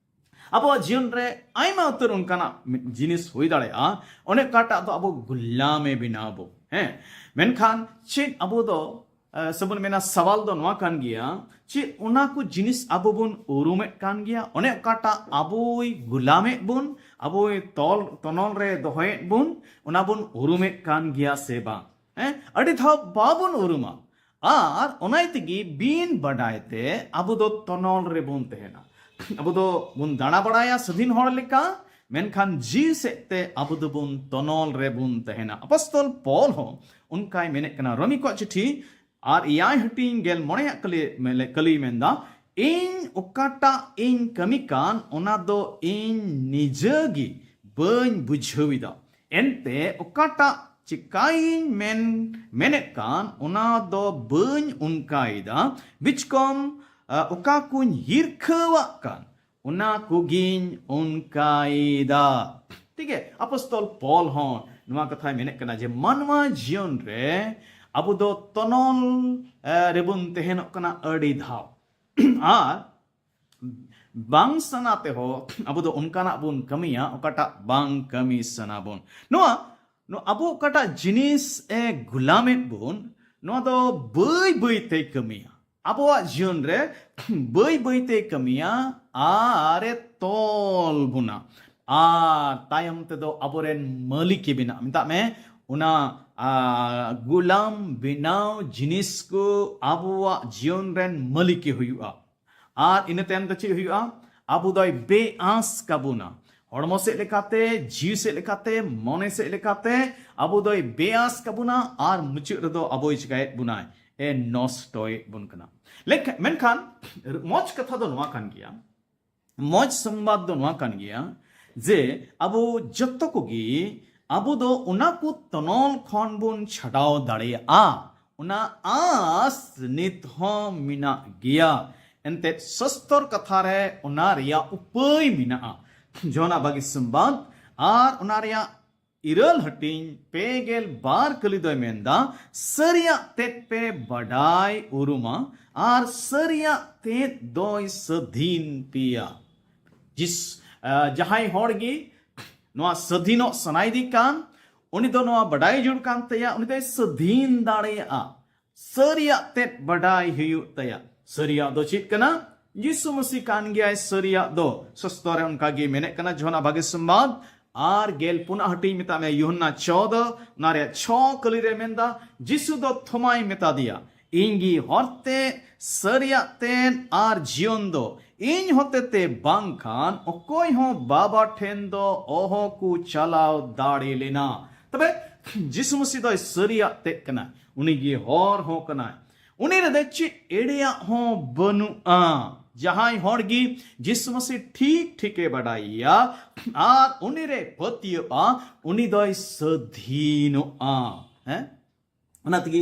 ᱟᱵᱚᱣᱟᱜ ᱡᱤᱭᱚᱱ ᱨᱮ ᱟᱭᱢᱟ ᱩᱛᱟᱹᱨ ᱚᱱᱠᱟᱱᱟᱜ ᱢᱤᱫ ᱡᱤᱱᱤᱥ ᱦᱩᱭ ᱫᱟᱲᱮᱭᱟᱜᱼᱟ, ᱚᱱᱮ ᱚᱠᱟᱴᱟᱜ ᱫᱚ ᱟᱵᱚ ᱜᱩᱞᱟᱢᱮ ᱵᱮᱱᱟᱣ ᱵᱚ᱾ ᱦᱮᱸ, ᱢᱮᱱᱠᱷᱟᱱ ᱪᱮᱫ ᱟᱵᱚ ᱫᱚ, ᱮ, ᱥᱮᱵᱚᱱ ᱢᱮᱱᱟ, ᱥᱟᱣᱟᱞ ᱫᱚ ᱱᱚᱣᱟ ᱠᱟᱱ ᱜᱮᱭᱟ, ᱪᱮᱫ ᱚᱱᱟ ᱠᱚ ᱡᱤᱱᱤᱥ ᱟᱵᱚ ᱵᱚᱱ ᱩᱨᱩᱢᱮᱫ ᱠᱟᱱ ᱜᱮᱭᱟ? ᱚᱱᱮ ᱚᱠᱟᱴᱟᱜ ᱟᱵᱚᱭ ᱜᱩᱞᱟᱢᱮᱫ ᱵᱚᱱ, ᱟᱵᱚᱭ ᱛᱚᱞ ᱛᱚᱱᱚᱞ ᱨᱮ ᱫᱚᱦᱚᱭᱮᱫ ᱵᱚᱱ, ᱚᱱᱟ ᱵᱚᱱ ᱩᱨᱩᱢᱮᱫ ᱠᱟᱱ ᱜᱮᱭᱟ ᱥᱮ ᱵᱟᱝ? ᱦᱮᱸ, ᱟᱹᱰᱤ ᱫᱷᱟᱣ ᱵᱟᱵᱚᱱ ᱩᱨᱩᱢᱟ᱾ ᱟᱨ ᱚᱱᱟ ᱛᱮᱜᱮ ᱵᱤᱱ ᱵᱟᱰᱟᱭ ᱛᱮ ᱟᱵᱚ ᱫᱚ ᱛᱚᱱᱚᱞ ᱨᱮᱵᱚᱱ ᱛᱟᱦᱮᱱᱟ᱾ ᱟᱵᱚ ᱫᱚ ᱵᱚᱱ ᱫᱟᱬᱟ ᱵᱟᱲᱟᱭᱟ ᱥᱟᱹᱫᱷᱤᱱ ᱦᱚᱲ ᱞᱮᱠᱟ, ᱢᱮᱱᱠᱷᱟᱱ ᱡᱤᱣᱤ ᱥᱮᱫ ᱛᱮ ᱟᱵᱚ ᱫᱚᱵᱚᱱ ᱛᱚᱱᱚᱞ ᱨᱮᱵᱚᱱ ᱛᱟᱦᱮᱱᱟ᱾ ᱟᱯᱚᱥᱛᱚᱞ ᱯᱚᱞ ᱦᱚᱸ ᱚᱱᱠᱟᱭ ᱢᱮᱱᱮᱫ ᱠᱟᱱᱟ, ᱨᱳᱢᱤ ᱠᱚᱣᱟᱜ ᱪᱤᱴᱷᱤ ᱟᱨ ᱮᱭᱟᱭ ᱦᱟᱹᱴᱤᱧ ᱜᱮᱞ ᱢᱚᱬᱮᱭᱟᱜ ᱠᱟᱹᱞᱤ, ᱢᱮᱱ-, ᱠᱟᱹᱞᱤᱭ ᱢᱮᱱᱫᱟ, ᱤᱧ ᱚᱠᱟᱴᱟᱜ ᱤᱧ ᱠᱟᱹᱢᱤ ᱠᱟᱱ, ᱚᱱᱟ ᱫᱚ ᱤᱧ ᱱᱤᱡᱮ ᱜᱮ ᱵᱟᱹᱧ ᱵᱩᱡᱷᱟᱹᱣ ᱮᱫᱟ᱾ ᱮᱱᱛᱮ ᱚᱠᱟᱴᱟᱜ ᱪᱤᱠᱟᱭᱤᱧ ᱢᱮᱱ, ᱢᱮᱱᱮᱫ ᱠᱟᱱ, ᱚᱱᱟ ᱫᱚ ᱵᱟᱹᱧ ᱚᱱᱠᱟᱭᱮᱫᱟ᱾ ᱵᱤᱪᱠᱚᱢ, ᱟ, ᱚᱠᱟ ᱠᱚᱧ ᱦᱤᱨᱠᱷᱟᱹᱣᱟᱜ ᱠᱟᱱ, ᱚᱱᱟ ᱠᱚᱜᱮᱧ ᱚᱱᱠᱟᱭᱮᱫᱟ᱾ ᱴᱷᱤᱠ ᱜᱮ, ᱟᱯᱚᱥᱛᱚᱞ ᱯᱚᱞ ᱦᱚᱸ ᱱᱚᱣᱟ ᱠᱟᱛᱷᱟᱭ ᱢᱮᱱᱮᱫ ᱠᱟᱱᱟ ᱡᱮ ᱢᱟᱱᱣᱟ ᱡᱤᱭᱚᱱ ᱨᱮ ᱟᱵᱚ ᱫᱚ ᱛᱚᱱᱚᱞ, ᱮ, ᱨᱮᱵᱚᱱ ᱛᱟᱦᱮᱱᱚᱜ ᱠᱟᱱᱟ ᱟᱹᱰᱤ ᱫᱷᱟᱣ᱾ ᱟᱨ ᱵᱟᱝ ᱥᱟᱱᱟ ᱛᱮᱦᱚᱸ ᱟᱵᱚ ᱫᱚ ᱚᱱᱠᱟᱱᱟᱜ ᱵᱚᱱ ᱠᱟᱹᱢᱤᱭᱟ, ᱚᱠᱟᱴᱟᱜ ᱵᱟᱝ ᱠᱟᱹᱢᱤ ᱥᱟᱱᱟ ᱵᱚᱱ᱾ ᱱᱚᱣᱟ, ᱱᱚᱣᱟ ᱟᱵᱚ ᱚᱠᱟᱴᱟᱜ ᱡᱤᱱᱤᱥ ᱮ ᱜᱩᱞᱟᱢᱮᱫ ᱵᱚᱱ, ᱱᱚᱣᱟ ᱫᱚ ᱵᱟᱹᱭ ᱵᱟᱹᱭ ᱛᱮᱭ ᱠᱟᱹᱢᱤᱭᱟ᱾ ᱟᱵᱚᱣᱟᱜ ᱡᱤᱭᱚᱱ ᱨᱮ ᱵᱟᱹᱭ ᱵᱟᱹᱭ ᱛᱮᱭ ᱠᱟᱹᱢᱤᱭᱟ ᱟᱨ ᱮ ᱛᱚᱞ ᱵᱚᱱᱟ᱾ ᱟᱨ ᱛᱟᱭᱚᱢ ᱛᱮᱫᱚ ᱟᱵᱚᱨᱮᱱ ᱢᱟᱹᱞᱤᱠ ᱮ ᱵᱮᱱᱟᱜᱼᱟ᱾ ᱢᱮᱛᱟᱜ ᱢᱮ, ᱚᱱᱟ, ᱟ, ᱜᱩᱞᱟᱢ ᱵᱮᱱᱟᱣ ᱡᱤᱱᱤᱥ ᱠᱚ ᱟᱵᱚᱣᱟᱜ ᱡᱤᱭᱚᱱ ᱨᱮᱱ ᱢᱟᱹᱞᱤᱠ ᱮ ᱦᱩᱭᱩᱜᱼᱟ᱾ ᱟᱨ ᱤᱱᱟᱹ ᱛᱟᱭᱚᱢ ᱫᱚ ᱪᱮᱫ ᱦᱩᱭᱩᱜᱼᱟ? ᱟᱵᱚ ᱫᱚᱭ ᱵᱮᱟᱸᱥ ᱠᱟᱵᱚᱱᱟ᱾ ᱦᱚᱲᱢᱚ ᱥᱮᱫ ᱞᱮᱠᱟᱛᱮ, ᱡᱤᱣᱤ ᱥᱮᱫ ᱞᱮᱠᱟᱛᱮ, ᱢᱚᱱᱮ ᱥᱮᱫ ᱞᱮᱠᱟᱛᱮ ᱟᱵᱚ ᱫᱚᱭ ᱵᱮᱟᱸᱥ ᱠᱟᱵᱚᱱᱟ ᱟᱨ ᱢᱩᱪᱟᱹᱫ ᱨᱮᱫᱚ ᱟᱵᱚᱭ ᱪᱤᱠᱟᱭᱮᱫ ᱵᱚᱱᱟᱭ? ᱮ ᱱᱚᱥᱴᱚᱭᱮᱫ ᱵᱚᱱ ᱠᱟᱱᱟ᱾ ᱞᱮᱠ-, ᱢᱮᱱᱠᱷᱟᱱ ᱢᱚᱡᱽ ᱠᱟᱛᱷᱟ ᱫᱚ ᱱᱚᱣᱟ ᱠᱟᱱ ᱜᱮᱭᱟ, ᱢᱚᱡᱽ ᱥᱚᱢᱵᱟᱫ ᱫᱚ ᱱᱚᱣᱟ ᱠᱟᱱ ᱜᱮᱭᱟ ᱡᱮ ᱟᱵᱚ ᱡᱚᱛᱚ ᱠᱚᱜᱮ ᱟᱵᱚ ᱫᱚ ᱚᱱᱟ ᱠᱚ ᱛᱚᱱᱚᱞ ᱠᱷᱚᱱ ᱵᱚᱱ ᱪᱷᱟᱰᱟᱣ ᱫᱟᱲᱮᱭᱟᱜᱼᱟ᱾ ᱚᱱᱟ ᱟᱸᱥ ᱱᱤᱛ ᱦᱚᱸ ᱢᱮᱱᱟᱜ ᱜᱮᱭᱟ᱾ ᱮᱱᱛᱮᱫ ᱥᱚᱥᱛᱚᱨ ᱠᱟᱛᱷᱟ ᱨᱮ ᱚᱱᱟ ᱨᱮᱭᱟᱜ ᱩᱯᱟᱹᱭ ᱢᱮᱱᱟᱜᱼᱟ᱾ ᱡᱚᱦᱚᱱᱟᱜ ᱵᱷᱟᱹᱜᱤ ᱥᱚᱢᱵᱟᱫ ᱟᱨ ᱚᱱᱟ ᱨᱮᱭᱟᱜ ᱤᱨᱟᱹᱞ ᱦᱟᱹᱴᱤᱧ ᱯᱮ ᱜᱮᱞ ᱵᱟᱨ ᱠᱟᱹᱞᱤ ᱫᱚᱭ ᱢᱮᱱᱫᱟ, ᱥᱟᱹᱨᱤᱭᱟᱜ ᱛᱮᱫ ᱯᱮ ᱵᱟᱰᱟᱭ ᱩᱨᱩᱢᱟ ᱟᱨ ᱥᱟᱹᱨᱤᱭᱟᱜ ᱛᱮᱫ ᱫᱚᱭ ᱥᱟᱹᱫᱷᱤᱱ ᱯᱮᱭᱟ᱾ ᱡᱤᱥ-, ᱟ, ᱡᱟᱦᱟᱸᱭ ᱦᱚᱲ ᱜᱮ ᱱᱚᱣᱟ ᱥᱟᱹᱫᱷᱤᱱᱚᱜ ᱥᱟᱱᱟᱭᱮᱫᱮ ᱠᱟᱱ, ᱩᱱᱤ ᱫᱚ ᱱᱚᱣᱟ ᱵᱟᱰᱟᱭ ᱡᱟᱹᱨᱩᱲ ᱠᱟᱱ ᱛᱟᱭᱟ, ᱩᱱᱤ ᱫᱚᱭ ᱥᱟᱹᱫᱷᱤᱱ ᱫᱟᱲᱮᱭᱟᱜᱼᱟ᱾ ᱥᱟᱹᱨᱤᱭᱟᱜ ᱛᱮᱫ ᱵᱟᱰᱟᱭ ᱦᱩᱭᱩᱜ ᱛᱟᱭᱟ᱾ ᱥᱟᱹᱨᱤᱭᱟᱜ ᱫᱚ ᱪᱮᱫ ᱠᱟᱱᱟ? ᱡᱤᱥᱩ ᱢᱟᱹᱥᱤ ᱠᱟᱱ ᱜᱮᱭᱟᱭ ᱥᱟᱹᱨᱤᱭᱟᱜ ᱫᱚ᱾ ᱥᱚᱥᱛᱚ ᱨᱮ ᱚᱱᱠᱟ ᱜᱮ ᱢᱮᱱᱮᱫ ᱠᱟᱱᱟ, ᱡᱚᱦᱚᱱᱟᱜ ᱵᱷᱟᱜᱮ ᱥᱚᱢᱵᱟᱫ ᱟᱨ ᱜᱮᱞ ᱯᱩᱱᱟᱜ ᱦᱟᱹᱴᱤᱧ ᱢᱮᱛᱟᱜ ᱢᱮ, ᱭᱩᱦᱟᱱᱱᱟ ᱪᱚᱣᱫᱟᱹ, ᱚᱱᱟ ᱨᱮᱭᱟᱜ ᱪᱷᱚ ᱠᱟᱹᱞᱤ ᱨᱮ ᱢᱮᱱᱫᱟ, ᱡᱤᱥᱩ ᱫᱚ ᱛᱷᱚᱢᱟᱭ ᱢᱮᱛᱟ ᱫᱮᱭᱟ, ᱤᱧ ᱜᱮ ᱦᱚᱨ ᱛᱮ, ᱥᱟᱹᱨᱤᱭᱟᱜ ᱛᱮ ᱟᱨ ᱡᱤᱭᱚᱱ ᱫᱚ᱾ ᱤᱧ ᱦᱚᱛᱮᱛᱮ ᱵᱟᱝᱠᱷᱟᱱ ᱚᱠᱚᱭ ᱦᱚᱸ ᱵᱟᱵᱟ ᱴᱷᱮᱱ ᱫᱚ ᱚᱦᱚ ᱠᱚ ᱪᱟᱞᱟᱣ ᱫᱟᱲᱮ ᱞᱮᱱᱟ᱾ ᱛᱚᱵᱮ ᱡᱤᱥᱩ ᱢᱟᱹᱥᱤ ᱫᱚᱭ ᱥᱟᱹᱨᱤᱭᱟᱜ ᱛᱮ ᱠᱟᱱᱟᱭ, ᱩᱱᱤ ᱜᱮ ᱦᱚᱨ ᱦᱚᱸ ᱠᱟᱱᱟᱭ᱾ ᱩᱱᱤ ᱨᱮᱫᱚ ᱪᱮᱫ ᱮᱲᱮᱭᱟᱜ ᱦᱚᱸ ᱵᱟᱹᱱᱩᱜᱼᱟ᱾ ᱡᱟᱦᱟᱸᱭ ᱦᱚᱲ ᱜᱮ ᱡᱤᱥᱩ ᱢᱟᱹᱥᱤ ᱴᱷᱤᱠ ᱴᱷᱤᱠᱮ ᱵᱟᱰᱟᱭᱮᱭᱟ ᱟᱨ ᱩᱱᱤ ᱨᱮ ᱯᱟᱹᱛᱭᱟᱹᱜᱼᱟ, ᱩᱱᱤ ᱫᱚᱭ ᱥᱟᱹᱫᱷᱤᱱᱚᱜᱼᱟ᱾ ᱦᱮᱸ, ᱚᱱᱟ ᱛᱮᱜᱮ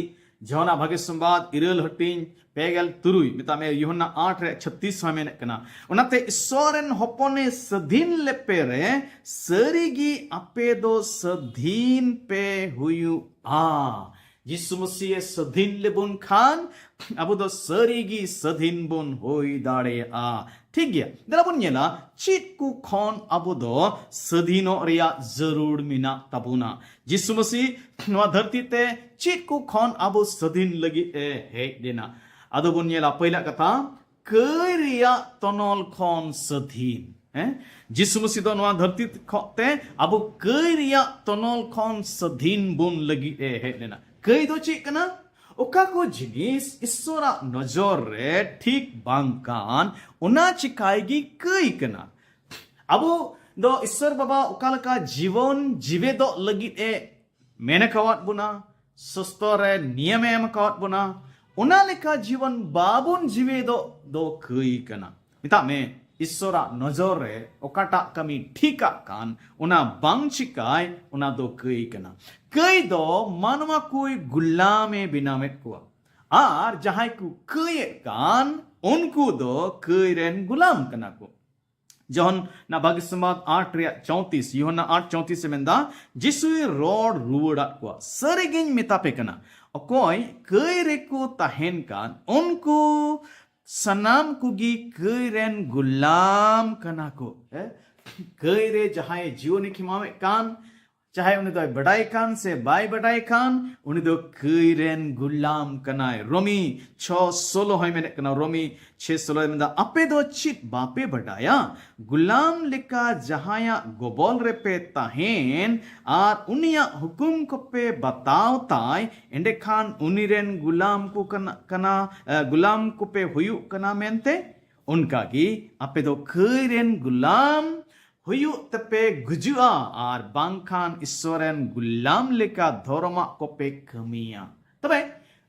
ᱡᱚᱦᱚᱱᱟᱜ ᱵᱷᱟᱜᱮ ᱥᱚᱢᱵᱟᱫ ᱤᱨᱟᱹᱞ ᱦᱟᱹᱴᱤᱧ ᱯᱮ ᱜᱮᱞ ᱛᱩᱨᱩᱭ, ᱢᱮᱛᱟᱜ ᱢᱮ ᱭᱩᱦᱟᱱᱱᱟ ᱟᱴ ᱨᱮ ᱪᱷᱟᱛᱤᱥ ᱦᱚᱸ ᱢᱮᱱᱮᱫ ᱠᱟᱱᱟ, ᱚᱱᱟᱛᱮ ᱤᱥᱥᱚᱨ ᱨᱮᱱ ᱦᱚᱯᱚᱱᱮ ᱥᱟᱹᱫᱷᱤᱱ ᱞᱮᱯᱮ ᱨᱮ ᱥᱟᱹᱨᱤ ᱜᱮ ᱟᱯᱮ ᱫᱚ ᱥᱟᱹᱫᱷᱤᱱ ᱯᱮ ᱦᱩᱭᱩᱜᱼᱟ᱾ ᱡᱤᱥᱩ ᱢᱟᱹᱥᱤᱭᱮ ᱥᱟᱹᱫᱷᱤᱱ ᱞᱮᱵᱚᱱ ᱠᱷᱟᱱ ᱟᱵᱚ ᱫᱚ ᱥᱟᱹᱨᱤ ᱜᱮ ᱥᱟᱹᱫᱷᱤᱱ ᱵᱚᱱ ᱦᱩᱭ ᱫᱟᱲᱮᱭᱟᱜᱼᱟ᱾ ᱴᱷᱤᱠ ᱜᱮᱭᱟ, ᱫᱮᱞᱟ ᱵᱚᱱ ᱧᱮᱞᱟ ᱪᱮᱫ ᱠᱚ ᱠᱷᱚᱱ ᱟᱵᱚ ᱫᱚ ᱥᱟᱹᱫᱷᱤᱱᱚᱜ ᱨᱮᱭᱟᱜ ᱡᱟᱹᱨᱩᱲ ᱢᱮᱱᱟᱜ ᱛᱟᱵᱚᱱᱟ᱾ ᱡᱤᱥᱩ ᱢᱟᱹᱥᱤ ᱱᱚᱣᱟ ᱫᱷᱟᱹᱨᱛᱤ ᱛᱮ ᱪᱮᱫ ᱠᱚ ᱠᱷᱚᱱ ᱟᱵᱚ ᱥᱟᱹᱫᱷᱤᱱ ᱞᱟᱹᱜᱤᱫ ᱮ ᱦᱮᱡ ᱞᱮᱱᱟ? ᱟᱫᱚ ᱵᱚᱱ ᱧᱮᱞᱟ, ᱯᱟᱹᱭᱞᱟᱹ ᱠᱟᱛᱷᱟ, ᱠᱟᱹᱭ ᱨᱮᱭᱟᱜ ᱛᱚᱱᱚᱞ ᱠᱷᱚᱱ ᱥᱟᱹᱫᱷᱤᱱ᱾ ᱦᱮᱸ, ᱡᱤᱥᱩ ᱢᱟᱹᱥᱤ ᱫᱚ ᱱᱚᱣᱟ ᱫᱷᱟᱹᱨᱛᱤ ᱠᱷᱚᱱ ᱛᱮ ᱟᱵᱚ ᱠᱟᱹᱭ ᱨᱮᱭᱟᱜ ᱛᱚᱱᱚᱞ ᱠᱷᱚᱱ ᱥᱟᱹᱫᱷᱤᱱ ᱵᱚᱱ ᱞᱟᱹᱜᱤᱫ ᱮ ᱦᱮᱡ ᱞᱮᱱᱟ᱾ ᱠᱟᱹᱭ ᱫᱚ ᱪᱮᱫ ᱠᱟᱱᱟ? ᱚᱠᱟ ᱠᱚ ᱡᱤᱱᱤᱥ ᱤᱥᱥᱚᱨᱟᱜ ᱱᱚᱡᱚᱨ ᱨᱮ ᱴᱷᱤᱠ ᱵᱟᱝ ᱠᱟᱱ, ᱚᱱᱟ ᱪᱤᱠᱟᱭ ᱜᱮ ᱠᱟᱹᱭ ᱠᱟᱱᱟ᱾ ᱟᱵᱚ ᱫᱚ ᱤᱥᱥᱚᱨ ᱵᱟᱵᱟ ᱚᱠᱟ ᱞᱮᱠᱟ ᱡᱤᱵᱚᱱ ᱡᱤᱣᱮᱫᱚᱜ ᱞᱟᱹᱜᱤᱫ ᱮ ᱢᱮᱱ ᱟᱠᱟᱣᱟᱫ ᱵᱚᱱᱟ, ᱥᱚᱥᱛᱚ ᱨᱮ ᱱᱤᱭᱚᱢᱮ ᱮᱢ ᱟᱠᱟᱣᱟᱫ ᱵᱚᱱᱟ, ᱚᱱᱟ ᱞᱮᱠᱟ ᱡᱤᱵᱚᱱ ᱵᱟᱵᱚᱱ ᱡᱤᱣᱮᱫᱚᱜ ᱫᱚ ᱠᱟᱹᱭ ᱠᱟᱱᱟ᱾ ᱢᱮᱛᱟᱜ ᱢᱮ, ᱤᱥᱥᱚᱨᱟᱜ ᱱᱚᱡᱚᱨ ᱨᱮ ᱚᱠᱟᱴᱟᱜ ᱠᱟᱹᱢᱤ ᱴᱷᱤᱠᱟᱜ ᱠᱟᱱ, ᱚᱱᱟ ᱵᱟᱝ ᱪᱤᱠᱟᱭ, ᱚᱱᱟ ᱫᱚ ᱠᱟᱹᱭ ᱠᱟᱱᱟ᱾ ᱠᱟᱹᱭ ᱫᱚ ᱢᱟᱱᱣᱟ ᱠᱚᱭ ᱜᱩᱞᱟᱢᱮ ᱵᱮᱱᱟᱣᱮᱫ ᱠᱚᱣᱟ, ᱟᱨ ᱡᱟᱦᱟᱸᱭ ᱠᱚ ᱠᱟᱹᱭᱮᱫ ᱠᱟᱱ, ᱩᱱᱠᱩ ᱫᱚ ᱠᱟᱹᱭ ᱨᱮᱱ ᱜᱩᱞᱟᱢ ᱠᱟᱱᱟ ᱠᱚ᱾ ᱡᱚᱦᱚᱱ ᱱᱟ ᱵᱷᱟᱜᱮ ᱥᱚᱢᱵᱟᱫ ᱟᱴ ᱨᱮᱭᱟᱜ ᱪᱚᱣᱛᱤᱥ, ᱭᱳᱦᱟᱱᱱᱟ ᱟᱴ ᱪᱚᱣᱛᱤᱥ ᱮ ᱢᱮᱱᱫᱟ, ᱡᱤᱥᱩᱭ ᱨᱚᱲ ᱨᱩᱣᱟᱹᱲᱟᱫ ᱠᱚᱣᱟ, ᱥᱟᱹᱨᱤᱜᱤᱧ ᱢᱮᱛᱟ ᱯᱮ ᱠᱟᱱᱟ, ᱚᱠᱚᱭ ᱠᱟᱹᱭ ᱨᱮᱠᱚ ᱛᱟᱦᱮᱱ ᱠᱟᱱ, ᱩᱱᱠᱩ ᱥᱟᱱᱟᱢ ᱠᱚᱜᱮ ᱠᱟᱹᱭ ᱨᱮᱱ ᱜᱩᱞᱟᱢ ᱠᱟᱱᱟ ᱠᱚ᱾ ᱦᱮᱸ? ᱠᱟᱹᱭ ᱨᱮ ᱡᱟᱦᱟᱸᱭ ᱡᱤᱭᱚᱱᱮ ᱠᱷᱮᱢᱟᱣᱮᱫ ᱠᱟᱱ, ᱪᱟᱦᱮ ᱩᱱᱤ ᱫᱚᱭ ᱵᱟᱰᱟᱭ ᱠᱷᱟᱱ ᱥᱮ ᱵᱟᱭ ᱵᱟᱰᱟᱭ ᱠᱷᱟᱱ, ᱩᱱᱤ ᱫᱚ ᱠᱟᱹᱭ ᱨᱮᱱ ᱜᱩᱞᱟᱢ ᱠᱟᱱᱟᱭ᱾ ᱨᱳᱢᱤ ᱪᱷᱚ ᱥᱳᱞᱳ ᱦᱚᱸᱭ ᱢᱮᱱᱮᱫ ᱠᱟᱱᱟ, ᱨᱳᱢᱤ ᱪᱷᱮ ᱥᱳᱞᱳᱭ ᱢᱮᱱᱫᱟ, "ᱟᱯᱮ ᱫᱚ ᱪᱮᱫ ᱵᱟᱯᱮ ᱵᱟᱰᱟᱭᱟ? ᱜᱩᱞᱟᱢ ᱞᱮᱠᱟ ᱡᱟᱦᱟᱸᱭᱟᱜ ᱜᱚᱵᱚᱞ ᱨᱮᱯᱮ ᱛᱟᱦᱮᱱ ᱟᱨ ᱩᱱᱤᱭᱟᱜ ᱦᱩᱠᱩᱢ ᱠᱚᱯᱮ ᱵᱟᱛᱟᱣ ᱛᱟᱭ, ᱮᱸᱰᱮᱠᱷᱟᱱ ᱩᱱᱤ ᱨᱮᱱ ᱜᱩᱞᱟᱢ ᱠᱚ ᱠᱟᱱᱟ, ᱠᱟᱱᱟ, ᱮ, ᱜᱩᱞᱟᱢ ᱠᱚᱯᱮ ᱦᱩᱭᱩᱜ ᱠᱟᱱᱟ ᱢᱮᱱᱛᱮ᱾ ᱚᱱᱠᱟᱜᱮ ᱟᱯᱮ ᱫᱚ ᱠᱟᱹᱭ ᱨᱮᱱ ᱜᱩᱞᱟᱢ ᱦᱩᱭᱩᱜ ᱛᱮᱯᱮ ᱜᱩᱡᱩᱜᱼᱟ, ᱟᱨ ᱵᱟᱝᱠᱷᱟᱱ ᱤᱥᱥᱚᱨ ᱨᱮᱱ ᱜᱩᱞᱟᱢ ᱞᱮᱠᱟ ᱫᱷᱚᱨᱚᱢᱟᱜ ᱠᱚᱯᱮ ᱠᱟᱹᱢᱤᱭᱟ᱾" ᱛᱚᱵᱮ